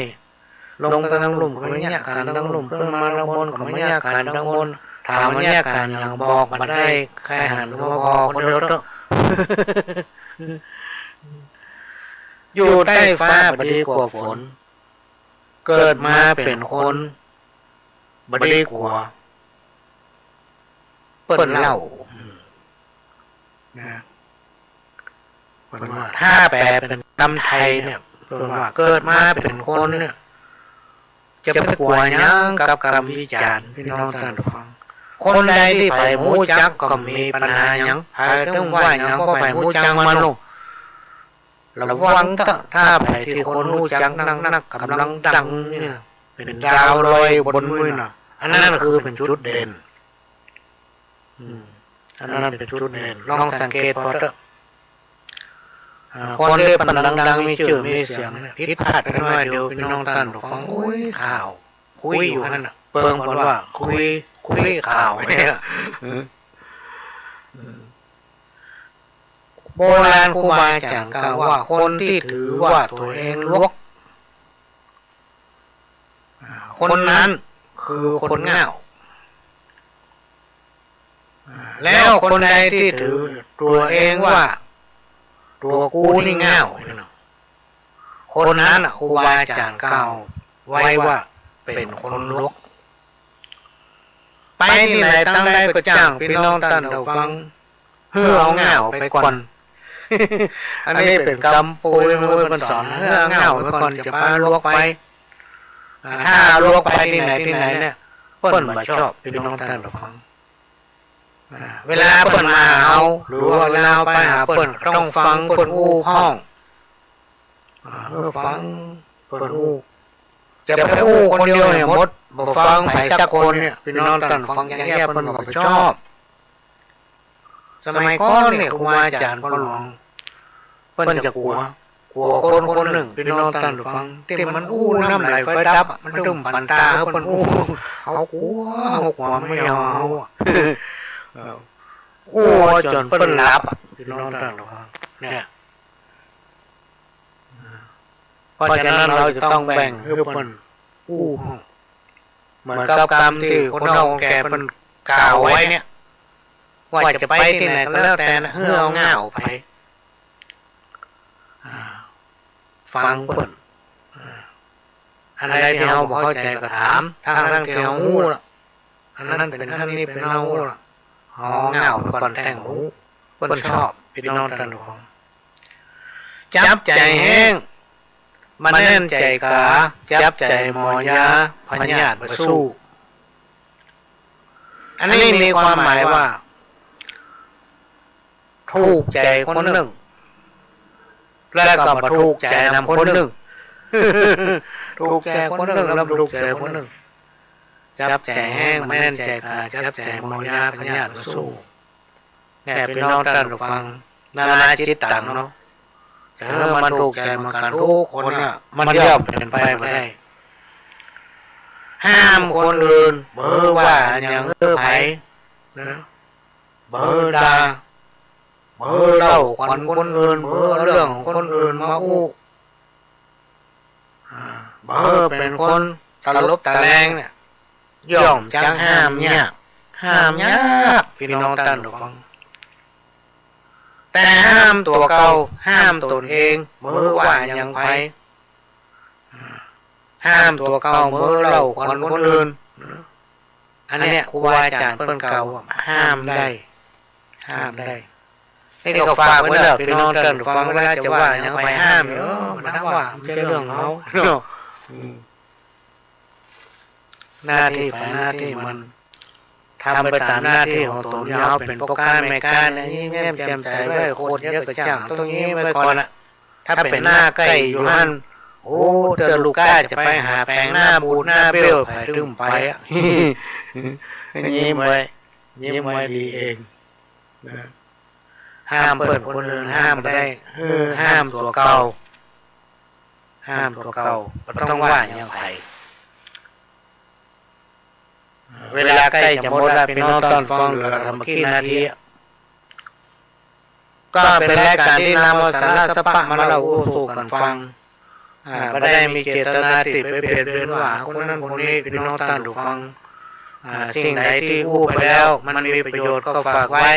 ลงไปตางลุ่มก็มาแยะก๋านตางลุ่ม ขึ้นมาตางบนก็มาแยะก๋านตางบน ถามว่าแยะก๋านหยังบอกบ่ได้ ใค่หันมาผ่อคนเดียวเต๊อะ อยู่ใต้ฟ้าบ่ดีกั๋วฝน เกิดมาเป๋นคน บ่ดีกั๋วเปิ้นเล่า นะ เปิ้นว่า ถ้าแป๋เป๋นกำไทยเนี่ย เปิ้นว่า เกิดมาเป๋นคนเนี่ย จะไปกั๋วหยังกับกำวิจารณ์ ปี้น้องต้านผู้ฟัง คนใดตี้ใผฮู้จักก็บ่มีปัญหาหยัง ใผตึงว่าหยัง เพราะใผฮู้จักมันโลด ระวังเต๊อะ ถ้าใผตี้คนฮู้จักนักๆ ก่ำลังดังนี่นะ เป๋นดาวลอยบนมือน่ะ อันนั้นคือเป๋นจุดเด่น อืม อันนั้นเป๋นจุดเด่น ลองสังเกตผ่อเต๊อะ อ่า คนตี้เปิ้นดังๆ มีจื้อมีเสียงเนี่ย ผิดพลาดไปน้อยเดียว ปี้น้องต้านผู้ฟัง โอ้ย ข่าว คุยอยู่หั้นน่ะ เปิ้นว่า คุย คุยข่าวเนี่ย โบราณครูบาอาจ๋ารย์กล่าวว่า คนตี้ถือว่าตั๋วเองหลวก อ่า คนนั้นคือคนง่าว อ่า แล้วคนใดตี้ถือตั๋วเองว่า ตั๋วกูนี่ง่าว คนนั้นน่ะ ครูบาอาจ๋ารย์กล่าวไว้ว่าเป๋นคนหลวก ไปตี้ไหนตางใดก็จ้าง ปี้น้องต้านผู้ฟัง หื้อเอาง่าวไปก่อน อันนี้เป๋นกำปูเปิ้นสอน หื้อเอาง่าวไปก่อน จะปาหลวกไป อ่า ถ้าหลวกไปตี้ไหนตี้ไหนเนี่ย เปิ้นบ่ชอบ ปี้น้องต้านผู้ฟัง อ่า เวลาเปิ้นมาหาเฮา หรือว่าเวลาเฮาไปหาเปิ้น ต้องฟังเปิ้นอู้พ่อง อ่า เออ ฟังเปิ้นอู้ จะไปอู้คนเดียวเนี่ยหมด บ่ฟังใผสักคนเนี่ย ปี้น้องต้านผู้ฟัง จะแยกเปิ้นก็บ่ชอบ สมัยก่อนเนี่ย ครูบาอาจ๋ารย์พ่อหลวง เปิ้นจะกั๋ว กั๋วคนคนนึ่ง ปี้น้องต้านผู้ฟัง ตี้มันอู้น้ำไหลไฟดับอะ มันตึงปันต๋าหื้อเปิ้นอู้ เฮากั๋ว เฮากั๋ว บ่ยอมเอาอะ เออ อู้จ๋นเปิ้นหลับอะ ปี้น้องต้านผู้ฟัง เนี่ย เพราะฉะนั้นเฮาจะต้องแบ่งหื้อเปิ้นอู้ห้อง เหมือนกับกำตี้คนเฒ่าคนแก่เปิ้นกล่าวไว้เนี่ย ว่าจะไปตี้ไหนก็แล้วแต่นะ หื้อเอาง่าวไป อ่า ฟังเปิ้น อ่า อันใดตี้เฮาบ่เข้าใจ๋ก็ถาม ทั้งๆ ตี้เฮาฮู้ละ อันนั้นเป๋นอันนี้เป๋นเฮาฮู้ละ เอาง่าวไปก่อนแต๊งบ่ฮู้ เปิ้นชอบ ปี้น้องต้านผู้ฟัง จับใจ๋แฮ้ง บ่แน่นใจ๋ขา จับใจ๋หมอยา พยาธิบ่สู้ อันนี้มีความหมายว่า ถูกใจ๋คนนึ่ง แล้วก็บ่ถูกใจ๋นำคนนึ่ง ถูกใจ๋คนนึ่ง แล้วบ่ถูกใจ๋คนนึ่ง จับใจ๋แฮ้ง บ่แน่นใจ๋ขา จับใจ๋หมอยา พยาธิบ่สู้ เนี่ย ปี้น้องต้านผู้ฟัง นานาจิตตังเนาะ จะหื้อมันถูกใจ๋เหมือนกั๋นกู้คนน่ะ มันย่อมเป๋นไปบ่ได้ ห้ามคนอื่น บ่หื้อว่าหยังหื้อใผ นะ บ่หื้อด่า บ่หื้อเล่าขวัญคนอื่น บ่หื้อเอาเรื่องของคนอื่นมาอู้ อ่า บ่หื้อเป๋นคนตลบตะแลงเนี่ย ย่อมจักห้ามยาก ห้ามยาก ปี้น้องต้านผู้ฟัง แต่ห้ามตั๋วเก่า ห้ามตนเอง บ่หื้อว่าหยังใผ ห้ามตั๋วเก่า บ่หื้อเล่าขวัญคนอื่น อันเนี้ยครูบาอาจ๋ารย์เปิ้นกล่าวว่าห้ามได้ ห้ามได้ นี่ก็ฝากไว้เนาะ ปี้น้องต้านผู้ฟัง เวลาจะว่าหยังใผห้าม เออ มันว่ามันบ่ใจ้เรื่องเฮาเนาะ อืม หน้าตี้ใผหน้าตี้มัน ทำไปต๋ามหน้าตี้ของตน อย่าเอาเป๋นป้อก๊านแม่ก๊านนะ ยิ้มแย้มแจ่มใสไว้ คนเยียะก็จ้าง ต้องยิ้มไว้ก่อนน่ะ ถ้าเป๋นหน้าใก้อยู่หั้น โอ้ เตื้อลูกค้าจะไปหาแป๋งหน้าบูดหน้าเบ้ว ใผตึงไปอะ ยิ้มไว้ ยิ้มไว้ดีเองนะ ห้ามเปิ้นคนอื่น ห้ามบ่ได้ เออ ห้ามตั๋วเก่า ห้ามตั๋วเก่า บ่ต้องว่าหยังใผ เวลาใก้จะหมดแล้ว ปี้น้องต้านผู้ฟัง เหลือบ่กี่นาที ก็เป๋นรายก๋านตี้นำเอาสาระสาระมาเล่าอู้สู่กั๋นฟัง อ่า บ่ได้มีเจตนาตี้ไปเบียดเบียนว่าคนนั้นคนนี้ ปี้น้องต้านผู้ฟัง อ่า สิ่งใดตี้อู้ไปแล้วมันมีประโยชน์ก็ฝากไว้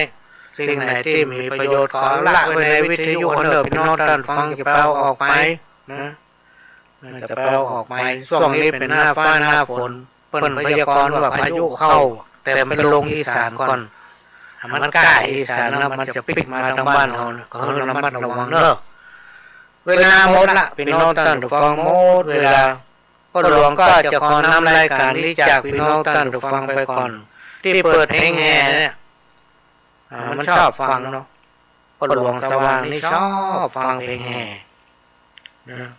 สิ่งใดตี้บ่มีประโยชน์ก็ละไว้ในวิทยุหั้นเน่อ ปี้น้องต้านผู้ฟัง จะไปเอาออกไปนะ จะไปเอาออกไป ช่วงนี้เป๋นหน้าฟ้าหน้าฝน เปิ้นพยากรณ์ว่าพายุเข้า แต่มันลงอีสานก่อน มันก้าอีสานแล้วมันจะปิ๊กมาตางบ้านเฮานะ ก็หื้อระมัดระวังเน่อ เวลาหมดละ ปี้น้องต้านผู้ฟัง หมดเวลา ป้อหลวงก็จะขอนำรายก๋านนี้จากปี้น้องต้านผู้ฟังไปก่อน ตี้เปิดเพลงแห่เนี่ย อ่า มันชอบฟังเนาะ ป้อหลวงสว่างนี่ชอบฟังเพลงแห่นะ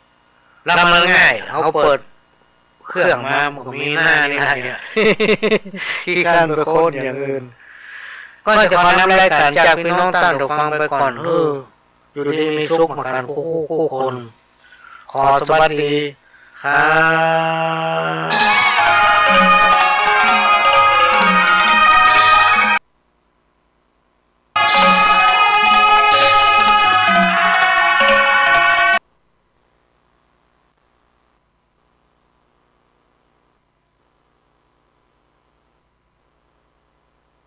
แล้วมันง่าย เฮาเปิดเครื่องมา มันก็มีหน้านี่แหละ ขี้คร้านไปค้นอย่างอื่น ก็จะขอนำรายก๋านจากปี้น้องต้านผู้ฟังไปก่อน เออ อยู่ดีมีสุขมากั๋นกู้ กู้คน ขอสวัสดีครับ